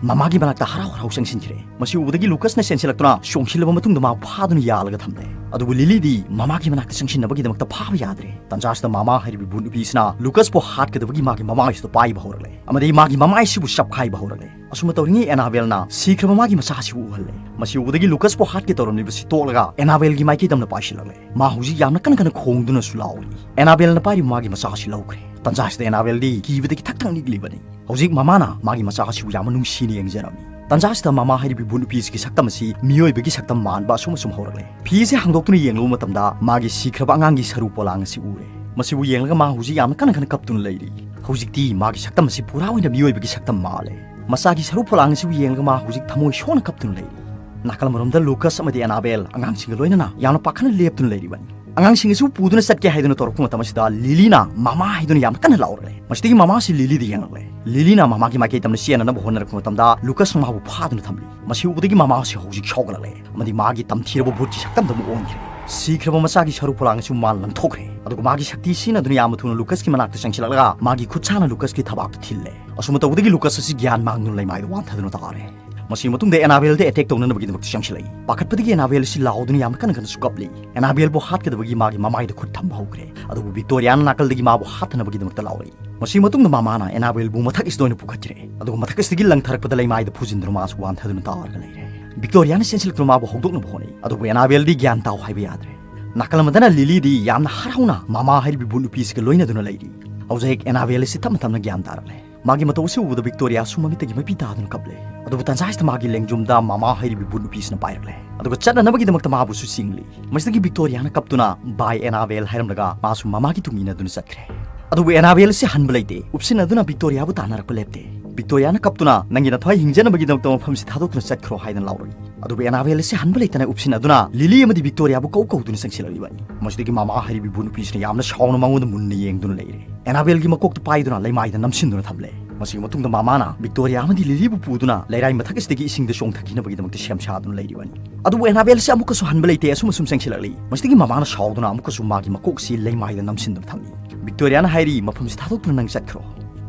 ꯃꯃꯥꯒꯤ ꯃꯅꯥꯛꯇ ꯍꯔꯥꯎ ꯍꯔꯥꯎ ꯆꯪꯁꯤꯟꯈ꯭ꯔꯦ꯫ ꯃꯁꯤ ꯎꯕꯗꯒꯤ ꯂꯨꯀꯁꯅ ꯆꯦꯟꯁꯤꯜꯂꯛꯇꯨꯅ ꯆꯣꯡꯁꯤꯜꯂꯕ ꯃꯇꯨꯡꯗ ꯃꯥꯕꯨ ꯐꯥꯗꯨꯅ ꯌꯥꯜꯂꯒ ꯊꯝꯂꯦ꯫ ꯑꯗꯨꯕꯨ ꯂꯤꯂꯤꯗꯤ ꯃꯃꯥꯒꯤ ꯃꯅꯥꯛꯇ ꯆꯪꯁꯤꯟꯅꯕꯒꯤꯗꯃꯛꯇ ꯐꯥꯕ ꯌꯥꯗ꯭ꯔꯦ꯫ ꯇꯟꯖꯥꯁꯤꯗ ꯃꯃꯥ ꯍꯥꯏꯔꯤꯕ ꯚꯨꯠ ꯅꯨꯄꯤꯁꯤꯅ ꯂꯨꯀꯁꯄꯨ ꯍꯥꯠꯀꯗꯕꯒꯤ ꯃꯥꯒꯤ ꯃꯃꯥꯏꯁꯤꯗ ꯄꯥꯏꯕ ꯍꯧꯔꯛꯂꯦ ꯑꯃꯗꯤ ꯃꯥꯒꯤ ꯃꯃꯥꯏꯁꯤꯕꯨ ꯆꯞꯈꯥꯏꯕ ꯍꯧꯔꯛꯂꯦ꯫ ꯑꯁꯨꯝꯅ ꯇꯧꯔꯤꯉꯩ ꯑꯦꯅꯥꯕꯦꯜꯅ ꯁꯤꯈ꯭ꯔꯕ ꯃꯥꯒꯤ ꯃꯆꯥꯁꯤꯕꯨ ꯎꯍꯜꯂꯦ꯫ ꯃꯁꯤ ꯎꯕꯗꯒꯤ ꯂꯨꯀꯁꯄꯨ ꯍꯥꯠꯀꯦ ꯇꯧꯔꯝꯂꯤꯕꯁꯤ ꯇꯣꯛꯂꯒ ꯑꯦꯅꯥꯕꯦꯜꯒꯤ ꯃꯥꯏꯀꯩꯗ ꯑꯃꯅ ꯄꯥꯏꯁꯤꯜꯂꯛꯂꯦ꯫ ꯃꯥ ꯍꯧꯖꯤꯛ ꯌꯥꯝꯅ ꯀꯟꯅ ꯀꯟꯅ ꯈꯣꯡꯗꯨꯅꯁꯨ ꯂꯥꯎꯔꯤ꯫ ꯑꯦꯅꯥꯕꯦꯜꯅ ꯄꯥꯏꯔꯤꯕ ꯃꯥꯒꯤ ꯃꯆꯥꯁꯤ ꯂꯧꯈ꯭ꯔꯦ꯫ ꯇꯟꯖꯥꯁꯤꯗ ꯑꯦꯅꯥꯕꯦꯜꯗꯤ ꯀꯤꯕꯗꯒꯤ ꯊꯛ ꯊꯛ ꯅꯤꯛꯂꯤꯕꯅꯤ꯫ ꯍꯧꯖꯤꯛ ꯃꯃꯥꯅ ꯃꯥꯒꯤ ꯃꯆꯥ ꯑꯁꯤꯕꯨ ꯌꯥꯝꯅ ꯅꯨꯡꯁꯤꯅ ꯌꯦꯡꯖꯔꯝꯃꯤ꯫ ꯇꯟꯖꯥꯁꯤꯗ ꯃꯃꯥ ꯍꯥꯏꯔꯤꯕꯤ ꯚꯨꯠ ꯅꯨꯄꯤ ꯑꯁꯤꯒꯤ ꯁꯛꯇꯝ ꯑꯁꯤ ꯃꯤꯑꯣꯏꯕꯒꯤ ꯁꯛꯇꯝ ꯃꯥꯟꯕ ꯑꯁꯨꯝ ꯑꯁꯨꯝ ꯍꯧꯔꯛꯂꯦ꯫ ꯐꯤ ꯑꯁꯤ ꯍꯥꯡꯗꯣꯛꯇꯨꯅ ꯌꯦꯡꯂꯨꯕ ꯃꯇꯝꯗ ꯃꯥꯒꯤ ꯁꯤꯈ꯭ꯔꯕ ꯑꯉꯥꯡꯒꯤ ꯁꯔꯨ ꯄꯣꯂꯥꯡ ꯑꯁꯤ ꯎꯔꯦ꯫ ꯃꯁꯤꯕꯨ ꯌꯦꯡꯂꯒ ꯃꯥ ꯍꯧꯖꯤꯛ ꯌꯥꯝꯅ ꯀꯟꯅ ꯀꯟꯅ ꯀꯞꯇꯨꯅ ꯂꯩꯔꯤ꯫ ꯍꯧꯖꯤꯛꯇꯤ ꯃꯥꯒꯤ ꯁꯛꯇꯝ ꯑꯁꯤ ꯄꯨꯔꯥ ꯑꯣꯏꯅ ꯃꯤꯑꯣꯏꯕꯒꯤ ꯁꯛꯇꯝ ꯃꯥꯜꯂꯦ꯫ ꯃꯆꯥꯒꯤ ꯁꯔꯨ ꯄꯣꯂꯥꯡ ꯑꯁꯤꯕꯨ ꯌꯦꯡꯂꯒ ꯃꯥ ꯍꯧꯖꯤꯛ ꯊꯃꯣꯏ ꯁꯣꯛꯅ ꯀꯞꯇꯨꯅ ꯂꯩꯔꯤ꯫ ꯅꯥꯀꯜ ꯑꯃꯔꯣꯝꯗ ꯂꯨꯀꯁ ꯑꯃꯗꯤ ꯑꯦꯅꯥꯕꯦꯜ ꯑꯉꯥꯡꯁꯤꯡꯒ ꯂꯣꯏꯅꯅ ꯌꯥꯝꯅ ꯄꯥꯈꯠꯅ ꯂꯦꯞꯇꯨꯅ ꯂꯩꯔꯤꯕꯅꯤ꯫ ꯑꯉꯥꯡꯁꯤꯡ ꯑꯁꯤꯕꯨ ꯄꯨꯗꯨꯅ ꯆꯠꯀꯦ ꯍꯥꯏꯗꯨꯅ ꯇꯧꯔꯛꯄ ꯃꯇꯝ ꯑꯁꯤꯗ ꯂꯤꯂꯤꯅ "ꯃꯃꯥ" ꯍꯥꯏꯗꯨꯅ ꯌꯥꯝꯅ ꯀꯟꯅ ꯂꯥꯎꯔꯛꯂꯦ꯫ ꯃꯁꯤꯗꯒꯤ ꯃꯃꯥꯁꯤ ꯂꯤꯂꯤꯗ ꯌꯦꯡꯂꯛꯂꯦ꯫ ꯂꯤꯂꯤꯅ ꯃꯃꯥꯒꯤ ꯃꯥꯏꯀꯩ ꯇꯝꯅ ꯆꯦꯟꯅꯅꯕ ꯍꯣꯠꯅꯔꯛꯄ ꯃꯇꯝꯗ ꯂꯨꯀꯁꯅ ꯃꯥꯕꯨ ꯐꯥꯗꯨꯅ ꯊꯝꯂꯤ꯫ ꯃꯁꯤ ꯎꯕꯗꯒꯤ ꯃꯃꯥꯁꯤ ꯍꯧꯖꯤꯛ ꯁꯥꯎꯒꯠꯂꯛꯂꯦ ꯑꯃꯗꯤ ꯃꯥꯒꯤ ꯇꯝꯊꯤꯔꯕ ꯚꯨꯠꯀꯤ ꯁꯛꯇꯝꯗ ꯑꯃꯨꯛ ꯑꯣꯟꯈ꯭ꯔꯦ꯫ ꯁꯤꯈ꯭ꯔꯕ ꯃꯆꯥꯒꯤ ꯁꯔꯨ ꯄꯣꯂꯥꯡ ꯑꯁꯤ ꯃꯥꯅ ꯂꯪꯊꯣꯛꯈ꯭ꯔꯦ꯫ ꯑꯗꯨꯒ ꯃꯥꯒꯤ ꯁꯛꯇꯤ ꯁꯤꯖꯤꯟꯅꯗꯨꯅ ꯌꯥꯝꯅ ꯊꯨꯅ ꯂꯨꯀꯁꯀꯤ ꯃꯅꯥꯛꯇ ꯆꯪꯁꯤꯜꯂꯛꯂꯒ ꯃꯥꯒꯤ ꯈꯨꯠꯁꯥꯅ ꯂꯨꯀꯁꯀꯤ ꯊꯕꯥꯛꯇ ꯊꯤꯜꯂꯦ꯫ ꯑꯁꯨꯝꯅ ꯇꯧꯕꯗꯒꯤ ꯂꯨꯀꯁ ꯑꯁꯤ ꯒ꯭ꯌꯥꯟ ꯃꯥꯡꯗꯨꯅ ꯂꯩꯃꯥꯏꯗ ꯋꯥꯟꯊꯗꯨꯅ ꯇꯥꯔꯦ꯫ ꯃꯁꯤꯒꯤ ꯃꯇꯨꯡꯗ ꯑꯦꯅꯥꯕꯦꯜꯗ ꯑꯦꯇꯦꯛ ꯇꯧꯅꯅꯕꯒꯤꯗꯃꯛꯇ ꯆꯪꯁꯤꯜꯂꯛꯏ꯫ ꯄꯥꯈꯠꯄꯗꯒꯤ ꯑꯦꯅꯥꯕꯦꯜ ꯑꯁꯤ ꯂꯥꯎꯗꯨꯅ ꯌꯥꯝꯅ ꯀꯟꯅ ꯀꯟꯅꯁꯨ ꯀꯞꯂꯤ꯫ ꯑꯦꯅꯥꯕꯦꯜꯕꯨ ꯍꯥꯠꯀꯗꯕꯒꯤ ꯃꯥꯒꯤ ꯃꯃꯥꯏꯗ ꯈꯨꯠ ꯊꯝꯕ ꯍꯧꯈ꯭ꯔꯦ꯫ ꯑꯗꯨꯕꯨ ꯚꯤꯛꯇꯣꯔꯤꯌꯥꯅ ꯅꯥꯀꯜꯗꯒꯤ ꯃꯥꯕꯨ ꯍꯥꯠꯊꯅꯕꯒꯤꯗꯃꯛꯇ ꯂꯥꯎꯔꯛꯏ꯫ ꯃꯁꯤꯒꯤ ꯃꯇꯨꯡꯗ ꯃꯃꯥꯅ ꯑꯦꯅꯥꯕꯦꯜꯕꯨ ꯃꯊꯛ ꯑꯁꯤꯗ ꯑꯣꯏꯅ ꯄꯨꯈꯠꯈ꯭ꯔꯦ꯫ ꯑꯗꯨꯒ ꯃꯊꯛ ꯑꯁꯤꯗꯒꯤ ꯂꯪꯊꯔꯛꯄꯗ ꯂꯩꯃꯥꯏꯗ ꯐꯨꯖꯤꯟꯗꯨꯅ ꯃꯥꯁꯨ ꯋꯥꯟꯊꯗꯨꯅ ꯇꯥꯔꯒ ꯂꯩꯔꯦ꯫ ꯚꯤꯛꯇꯣꯔꯤꯌꯥꯅ ꯆꯦꯟꯁꯤꯜꯂꯛꯇꯨꯅ ꯃꯥꯕꯨ ꯍꯧꯗꯣꯛꯅꯕ ꯍꯣꯠꯅꯩ꯫ ꯑꯗꯨꯕꯨ ꯑꯦꯅꯥꯕꯦꯜꯗꯤ ꯒ꯭ꯌꯥꯟ ꯇꯥꯎ ꯍꯥꯏꯕ ꯌꯥꯗ꯭ꯔꯦ꯫ ꯅꯥꯀꯜ ꯑꯃꯗꯅ ꯂꯤꯂꯤꯗꯤ ꯌꯥꯝꯅ ꯍꯔꯥꯎꯅ ꯃꯃꯥ ꯍꯥꯏꯔꯤꯕ ꯏꯕꯨ ꯅꯨꯄꯤꯁꯤꯒ ꯂꯣꯏꯅꯗꯨꯅ ꯂꯩꯔꯤ꯫ ꯍꯧꯖꯤꯛ ꯑꯦꯅꯥꯕꯦꯜ ꯑꯁꯤ ꯇꯞꯅ ꯇꯞꯅ ꯒ꯭ꯌꯥꯟ ꯇꯥꯔꯛꯂꯦ꯫ ꯃꯥꯒꯤ ꯃꯇꯧ ꯑꯁꯤ ꯎꯕꯗ ꯚꯤꯛꯇꯣꯔꯤꯌꯥꯁꯨ ꯃꯃꯤꯠꯇꯒꯤ ꯃꯄꯤ ꯇꯥꯗꯨꯅ ꯀꯞꯂꯦ꯫ ꯑꯗꯨꯕꯨ ꯇꯟꯖꯥ ꯑꯁꯤꯗ ꯃꯥꯒꯤ ꯂꯦꯡꯖꯨꯝꯗ ꯃꯃꯥ ꯍꯥꯏꯔꯤꯕ ꯏꯕꯨ ꯅꯨꯄꯤꯁꯤꯅ ꯄꯥꯏꯔꯛꯂꯦ꯫ ꯑꯗꯨꯒ ꯆꯠꯅꯅꯕꯒꯤꯗꯃꯛꯇ ꯃꯥꯕꯨꯁꯨ ꯆꯤꯡꯂꯤ꯫ ꯃꯁꯤꯗꯒꯤ ꯚꯤꯛꯇꯣꯔꯤꯌꯥꯅ ꯀꯞꯇꯨꯅ "Bye ꯑꯦꯅꯥꯕꯦꯜ" ꯍꯥꯏꯔꯝꯂꯒ ꯃꯥꯁꯨ ꯃꯃꯥꯒꯤ ꯇꯨꯡ ꯏꯟꯅꯗꯨꯅ ꯆꯠꯈ꯭ꯔꯦ꯫ ꯑꯗꯨꯕꯨ ꯑꯦꯅꯥꯕꯦꯜ ꯑꯁꯤ ꯍꯟꯕ ꯂꯩꯇꯦ꯫ ꯎꯞꯁꯤꯟꯅꯗꯨꯅ ꯚꯤꯛꯇꯣꯔꯤꯌꯥꯕꯨ ꯇꯥꯟꯅꯔꯛꯄ ꯂꯦꯞꯇꯦ꯫ ꯚꯤꯛꯇꯣꯔꯤꯌꯥꯅ ꯀꯞꯇꯨꯅ "ꯅꯪꯒꯤ ꯅꯊ꯭ꯋꯥꯏ ꯍꯤꯡꯖꯅꯕꯒꯤꯗꯃꯛꯇ ꯃꯐꯝꯁꯤ ꯊꯥꯗꯣꯛꯇꯨꯅ ꯆꯠꯈ꯭ꯔꯣ" ꯍꯥꯏꯗꯨꯅ ꯂꯥꯎꯔꯛꯏ꯫ ꯑꯗꯨꯕꯨ ꯑꯦꯅꯥꯕꯦꯜ ꯑꯁꯤ ꯍꯟꯕ ꯂꯩꯇꯅ ꯎꯞꯁꯤꯟꯅꯗꯨꯅ ꯂꯤꯂꯤ ꯑꯃꯗꯤ ꯚꯤꯛꯇꯣꯔꯤꯌꯥꯕꯨ ꯀꯧ ꯀꯧꯗꯨꯅ ꯆꯪꯁꯤꯜꯂꯛꯂꯤꯕꯅꯤ꯫ ꯃꯁꯤꯗꯒꯤ ꯃꯃꯥ ꯍꯥꯏꯔꯤꯕ ꯏꯕꯨ ꯅꯨꯄꯤꯁꯤꯅ ꯌꯥꯝꯅ ꯁꯥꯎꯅ ꯃꯉꯣꯟꯗ ꯃꯨꯟꯅ ꯌꯦꯡꯗꯨꯅ ꯂꯩꯔꯦ꯫ ꯑꯦꯅꯥꯕꯦꯜꯒꯤ ꯃꯀꯣꯛꯇ ꯄꯥꯏꯗꯨꯅ ꯂꯩꯃꯥꯏꯗ ꯅꯝꯁꯤꯟꯗꯨꯅ ꯊꯝꯂꯦ꯫ ꯃꯁꯤꯒꯤ ꯃꯇꯨꯡꯗ ꯃꯃꯥꯅ ꯚꯤꯛꯇꯣꯔꯤꯌꯥ ꯑꯃꯗꯤ ꯂꯤꯂꯤꯕꯨ ꯄꯨꯗꯨꯅ ꯂꯩꯔꯥꯏ ꯃꯊꯛ ꯑꯁꯤꯗꯒꯤ ꯏꯁꯤꯡꯗ ꯆꯣꯡꯊꯈꯤꯅꯕꯒꯤꯗꯃꯛꯇ ꯁꯦꯝ ꯁꯥꯗꯨꯅ ꯂꯩꯔꯤꯕꯅꯤ꯫ ꯑꯗꯨꯕꯨ ꯑꯦꯅꯥꯕꯦꯜ ꯑꯁꯤ ꯑꯃꯨꯛꯀꯁꯨ ꯍꯟꯕ ꯂꯩꯇꯦ, ꯑꯁꯨꯝ ꯑꯁꯨꯝ ꯆꯪꯁꯤꯜꯂꯛꯂꯤ꯫ ꯃꯁꯤꯗꯒꯤ ꯃꯃꯥꯅ ꯁꯥꯎꯗꯨꯅ ꯑꯃꯨꯛꯀꯁꯨ ꯃꯥꯒꯤ ꯃꯀꯣꯛꯁꯤ ꯂꯩꯃꯥꯏꯗ ꯅꯝꯁꯤꯟꯗꯨꯅ ꯊꯝꯃꯤ꯫ ꯚꯤꯛꯇꯣꯔꯤꯌꯥꯅ ꯍꯥꯏꯔꯤ, "ꯃꯐꯝꯁꯤ ꯊꯥꯗꯣꯛꯇꯨꯅ ꯅꯪ ꯆꯠꯈ꯭ꯔꯣ"꯫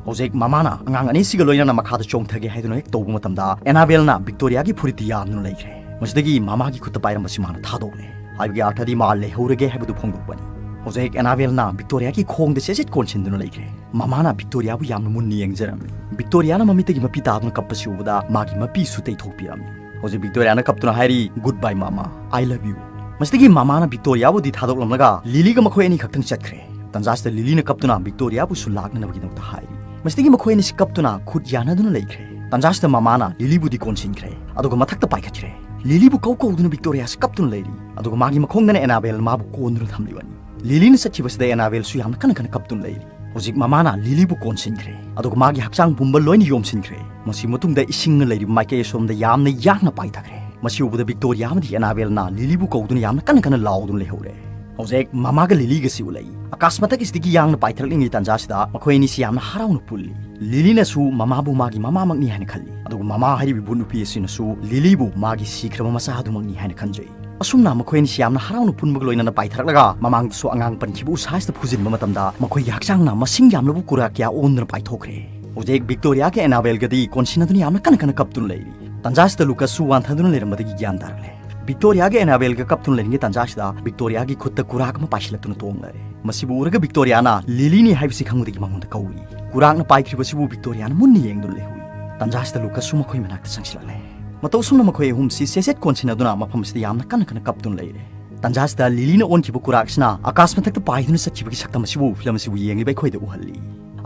ꯍꯧꯖꯤꯛ ꯃꯃꯥꯅ ꯑꯉꯥꯡ ꯑꯅꯤꯁꯤꯒ ꯂꯣꯏꯅꯅ ꯃꯈꯥꯗ ꯆꯣꯡꯊꯒꯦ ꯍꯥꯏꯗꯨꯅ ꯍꯦꯛ ꯇꯧꯕ ꯃꯇꯝꯗ, ꯑꯦꯅꯥꯕꯦꯜꯅ ꯚꯤꯛꯇꯣꯔꯤꯌꯥꯒꯤ ꯐꯨꯔꯤꯠꯇꯤ ꯌꯥꯟꯗꯨꯅ ꯂꯩꯈ꯭ꯔꯦ꯫ ꯃꯁꯤꯗꯒꯤ ꯃꯃꯥꯒꯤ ꯈꯨꯠꯇ ꯄꯥꯏꯔꯝꯕꯁꯤ ꯃꯥꯅ ꯊꯥꯗꯣꯛꯂꯦ꯫ ꯍꯥꯏꯕꯒꯤ ꯑꯥꯔꯊꯗꯤ ꯃꯥ ꯂꯩꯍꯧꯔꯒꯦ ꯍꯥꯏꯕꯗꯨ ꯐꯣꯡꯗꯣꯛꯄꯅꯤ꯫ ꯍꯧꯖꯤꯛ ꯑꯦꯅꯥꯕꯦꯜꯅ ꯚꯤꯛꯇꯣꯔꯤꯌꯥꯒꯤ ꯈꯣꯡꯗ ꯆꯦꯠ ꯆꯦꯠ ꯀꯣꯟꯁꯤꯟꯗꯨꯅ ꯂꯩꯈ꯭ꯔꯦ꯫ ꯃꯃꯥꯅ ꯚꯤꯛꯇꯣꯔꯤꯌꯥꯕꯨ ꯌꯥꯝꯅ ꯃꯨꯟꯅ ꯌꯦꯡꯖꯔꯝꯃꯤ꯫ ꯚꯤꯛꯇꯣꯔꯤꯌꯥꯅ ꯃꯃꯤꯠꯇꯒꯤ ꯃꯄꯤ ꯇꯥꯗꯨꯅ ꯀꯞꯄꯁꯤ ꯎꯕꯗ ꯃꯥꯒꯤ ꯃꯄꯤꯁꯨ ꯇꯩꯊꯣꯛꯄꯤꯔꯝꯃꯤ꯫ ꯍꯧꯖꯤꯛ ꯚꯤꯛꯇꯣꯔꯤꯌꯥꯅ ꯀꯞꯇꯨꯅ ꯍꯥꯏꯔꯤ, "Goodbye ꯃꯃꯥ, I love you"꯫ ꯃꯁꯤꯗꯒꯤ ꯃꯃꯥꯅ ꯚꯤꯛꯇꯣꯔꯤꯌꯥꯕꯨꯗꯤ ꯊꯥꯗꯣꯛꯂꯝꯂꯒ ꯂꯤꯂꯤꯒ ꯃꯈꯣꯏ ꯑꯅꯤ ꯈꯛꯇꯪ ꯆꯠꯈ꯭ꯔꯦ꯫ ꯇꯟꯖꯥꯁꯤꯗ ꯂꯤꯂꯤꯅ ꯀꯞꯇꯨꯅ ꯚꯤꯛꯇꯣꯔꯤꯌꯥꯕꯨꯁꯨ ꯂꯥꯛꯅꯅꯕꯒꯤꯗꯃꯛꯇ ꯍꯥꯏꯔꯤ꯫ ꯃꯁꯤꯗꯒꯤ ꯃꯈꯣꯏ ꯑꯅꯤꯁꯤ ꯀꯞꯇꯨꯅ ꯈꯨꯠ ꯌꯥꯅꯗꯨꯅ ꯂꯩꯈ꯭ꯔꯦ꯫ ꯇꯟꯖꯥꯁꯤꯗ ꯃꯃꯥꯅ ꯂꯤꯂꯤꯕꯨꯗꯤ ꯀꯣꯟꯁꯤꯟꯈ꯭ꯔꯦ, ꯑꯗꯨꯒ ꯃꯊꯛꯇ ꯄꯥꯏꯈꯠꯈ꯭ꯔꯦ꯫ ꯂꯤꯂꯤꯕꯨ ꯀꯧ ꯀꯧꯗꯨꯅ ꯚꯤꯛꯇꯣꯔꯤꯌꯥꯁꯤ ꯀꯞꯇꯨꯅ ꯂꯩꯔꯤ꯫ ꯑꯗꯨꯒ ꯃꯥꯒꯤ ꯃꯈꯣꯡꯗꯅ ꯑꯦꯅꯥꯕꯦꯜ ꯃꯥꯕꯨ ꯀꯣꯟꯗꯨꯅ ꯊꯝꯂꯤꯕꯅꯤ꯫ ꯂꯤꯂꯤꯅ ꯆꯠꯈꯤꯕꯁꯤꯗ ꯑꯦꯅꯥꯕꯦꯜꯁꯨ ꯌꯥꯝꯅ ꯀꯟꯅ ꯀꯟꯅ ꯀꯞꯇꯨꯅ ꯂꯩꯔꯤ꯫ ꯍꯧꯖꯤꯛ ꯃꯃꯥꯅ ꯂꯤꯂꯤꯕꯨ ꯀꯣꯟꯁꯤꯟꯈ꯭ꯔꯦ, ꯑꯗꯨꯒ ꯃꯥꯒꯤ ꯍꯛꯆꯥꯡ ꯄꯨꯝꯕ ꯂꯣꯏꯅ ꯌꯣꯝꯁꯤꯟꯈ꯭ꯔꯦ꯫ ꯃꯁꯤꯒꯤ ꯃꯇꯨꯡꯗ ꯏꯁꯤꯡꯅ ꯂꯩꯔꯤꯕ ꯃꯥꯏꯀꯩ ꯑꯁꯣꯝꯗ ꯌꯥꯝꯅ ꯌꯥꯡꯅ ꯄꯥꯏꯊꯈ꯭ꯔꯦ꯫ ꯃꯁꯤ ꯎꯕꯗ ꯚꯤꯛꯇꯣꯔꯤꯌꯥ ꯑꯃꯗꯤ ꯑꯦꯅꯥꯕꯦꯜꯅ ꯂꯤꯂꯤꯕꯨ ꯀꯧꯗꯨꯅ ꯌꯥꯝꯅ ꯀꯟꯅ ꯀꯟꯅ ꯂꯥꯎꯗꯨꯅ ꯂꯩꯍꯧꯔꯦ꯫ ꯍꯧꯖꯤꯛ ꯃꯃꯥꯒ ꯂꯤꯂꯤꯒꯁꯤ ꯎꯠꯂꯛꯏ꯫ ꯑꯀꯥꯁ ꯃꯊꯛ ꯑꯁꯤꯗꯒꯤ ꯌꯥꯡꯅ ꯄꯥꯏꯊꯔꯛꯂꯤꯉꯩ ꯇꯥꯟꯖꯥꯁꯤꯗ ꯃꯈꯣꯏ ꯑꯅꯤꯁꯤ ꯌꯥꯝꯅ ꯍꯔꯥꯎꯅ ꯄꯨꯜꯂꯤ꯫ ꯂꯤꯂꯤꯅꯁꯨ ꯃꯃꯥꯕꯨ ꯃꯥꯒꯤ ꯃꯃꯥꯃꯛꯅꯤ ꯍꯥꯏꯅ ꯈꯜꯂꯤ, ꯑꯗꯨꯒ ꯃꯃꯥ ꯍꯥꯏꯔꯤꯕ ꯏꯕꯨ ꯅꯨꯄꯤ ꯑꯁꯤꯅꯁꯨ ꯂꯤꯂꯤꯕꯨ ꯃꯥꯒꯤ ꯁꯤꯈ꯭ꯔꯕ ꯃꯆꯥ ꯑꯗꯨꯃꯛꯅꯤ ꯍꯥꯏꯅ ꯈꯟꯖꯩ꯫ ꯑꯁꯨꯝꯅ ꯃꯈꯣꯏ ꯑꯅꯤꯁꯤ ꯌꯥꯝꯅ ꯍꯔꯥꯎꯅ ꯄꯨꯟꯕꯒ ꯂꯣꯏꯅꯅ ꯄꯥꯏꯊꯔꯛꯂꯒ ꯃꯃꯥꯡꯗꯁꯨ ꯑꯉꯥꯡ ꯄꯟꯈꯤꯕ ꯎꯁꯥꯁꯤꯗ ꯐꯨꯖꯤꯟꯕ ꯃꯇꯝꯗ ꯃꯈꯣꯏꯒꯤ ꯍꯛꯆꯥꯡꯅ ꯃꯁꯤꯡ ꯌꯥꯝꯂꯕ ꯀꯨꯔꯥꯛ ꯀꯌꯥ ꯑꯣꯟꯗꯨꯅ ꯄꯥꯏꯊꯣꯛꯈ꯭ꯔꯦ꯫ ꯍꯧꯖꯤꯛ ꯚꯤꯛꯇꯣꯔꯤꯌꯥꯒ ꯑꯦꯅꯥꯕꯦꯜꯒꯗꯤ ꯀꯣꯟꯁꯤꯟꯅꯗꯨꯅ ꯌꯥꯝꯅ ꯀꯟꯅ ꯀꯟꯅ ꯀꯞꯇꯨꯅ ꯂꯩꯔꯤ꯫ ꯇꯟꯖꯥꯁꯤꯗ ꯂꯨꯀꯁꯁꯨ ꯋꯥꯟꯊꯗꯨꯅ ꯂꯩꯔꯝꯕꯗꯒꯤ ꯒ꯭ꯌꯥꯟ ꯇꯥꯔꯛꯂꯦ꯫ ꯚꯤꯛꯇꯣꯔꯤꯌꯥꯒ ꯑꯦꯅꯥꯕꯦꯜꯒ ꯀꯞꯇꯨꯅ ꯂꯩꯔꯤꯉꯩ ꯇꯟꯖꯥꯁꯤꯗ ꯚꯤꯛꯇꯣꯔꯤꯌꯥꯒꯤ ꯈꯨꯠꯇ ꯀꯨꯔꯥꯛ ꯑꯃ ꯄꯥꯏꯁꯤꯜꯂꯛꯇꯨꯅ ꯇꯣꯡꯂꯔꯦ꯫ ꯃꯁꯤꯕꯨ ꯎꯔꯒ ꯚꯤꯛꯇꯣꯔꯤꯌꯥꯅ ꯂꯤꯂꯤꯅꯤ ꯍꯥꯏꯕꯁꯤ ꯈꯪꯕꯗꯒꯤ ꯃꯉꯣꯟꯗ ꯀꯧꯏ꯫ ꯀꯨꯔꯥꯛꯅ ꯄꯥꯏꯈ꯭ꯔꯤꯕꯁꯤꯕꯨ ꯚꯤꯛꯇꯣꯔꯤꯌꯥꯅ ꯃꯨꯟꯅ ꯌꯦꯡꯗꯨꯅ ꯂꯩꯍꯧꯏ꯫ ꯇꯟꯖꯥꯁꯤꯗ ꯂꯨꯀꯁꯁꯨ ꯃꯈꯣꯏ ꯃꯅꯥꯛꯇ ꯆꯪꯁꯤꯜꯂꯛꯂꯦ꯫ ꯃꯇꯧ ꯑꯁꯨꯝꯅ ꯃꯈꯣꯏ ꯑꯍꯨꯝꯁꯤ ꯁꯦꯁꯦꯠ ꯀꯣꯟꯁꯤꯟꯅꯗꯨꯅ ꯃꯐꯝ ꯑꯁꯤꯗ ꯌꯥꯝꯅ ꯀꯟꯅ ꯀꯟꯅ ꯀꯞꯇꯨꯅ ꯂꯩꯔꯦ꯫ ꯇꯟꯖꯥꯁꯤꯗ ꯂꯤꯂꯤꯅ ꯑꯣꯟꯈꯤꯕ ꯀꯨꯔꯥꯛꯁꯤꯅ ꯑꯀꯥꯁ ꯃꯊꯛꯇ ꯄꯥꯏꯗꯨꯅ ꯆꯠꯈꯤꯕꯒꯤ ꯁꯛꯇꯝ ꯑꯁꯤꯕꯨ ꯐꯤꯂꯝ ꯑꯁꯤꯕꯨ ꯌꯦꯡꯂꯤꯕ ꯑꯩꯈꯣꯏꯗ ꯎꯍꯜꯂꯤ꯫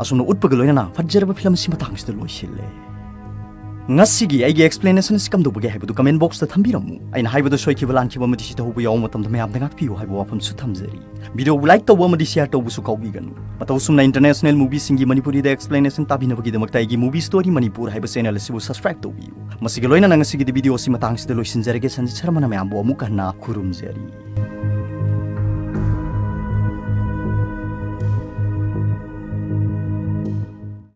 ꯑꯁꯨꯝꯅ ꯎꯠꯄꯒ ꯂꯣꯏꯅꯅ ꯐꯖꯔꯕ ꯐꯤꯂꯝ ꯑꯁꯤ ꯃꯇꯥꯡꯁꯤꯗ ꯂꯣꯏꯁꯤꯜꯂꯦ꯫ ꯉꯁꯤꯒꯤ ꯑꯩꯒꯤ explanation ꯑꯁꯤ ꯀꯝꯗꯧꯕꯒꯦ ꯍꯥꯏꯕꯗꯨ comment box ꯇ ꯊꯝꯕꯤꯔꯝꯃꯨ꯫ ꯑꯩꯅ ꯍꯥꯏꯕꯗ ꯁꯣꯏꯈꯤꯕ ꯂꯥꯟꯈꯤꯕ ꯑꯃꯗꯤ ꯁꯤꯊꯍꯧꯕ ꯌꯥꯎꯕ ꯃꯇꯝꯗ ꯃꯌꯥꯝꯗ ꯉꯥꯛꯄꯤꯌꯨ ꯍꯥꯏꯕ ꯋꯥꯐꯝꯁꯨ ꯊꯝꯖꯔꯤ꯫ Video ꯕꯨ like ꯇꯧꯕ ꯑꯃꯗꯤ share ꯇꯧꯕꯁꯨ ꯀꯥꯎꯕꯤꯒꯅꯨ꯫ ꯃꯇꯧ ꯑꯁꯨꯝꯅ international movie ꯁꯤꯡꯒꯤ ꯃꯅꯤꯄꯨꯔꯤꯗ explanation ꯇꯥꯕꯤꯅꯕꯒꯤꯗꯃꯛꯇ ꯑꯩꯒꯤ Movie Story Manipur ꯍꯥꯏꯕ channel ꯑꯁꯤꯕꯨ subscribe ꯇꯧꯕꯤꯌꯨ꯫ ꯃꯁꯤꯒ ꯂꯣꯏꯅꯅ ꯉꯁꯤꯒꯤꯗꯤ video ꯑꯁꯤ ꯃꯇꯥꯡꯁꯤꯗ ꯂꯣꯏꯁꯤꯟꯖꯔꯒꯦ꯫ ꯁꯟꯖꯤꯠ ꯁꯔꯃꯅ ꯃꯌꯥꯝꯕꯨ ꯑꯃꯨꯛ ꯍꯟꯅ ꯈꯨꯔꯨꯝꯖꯔꯤ꯫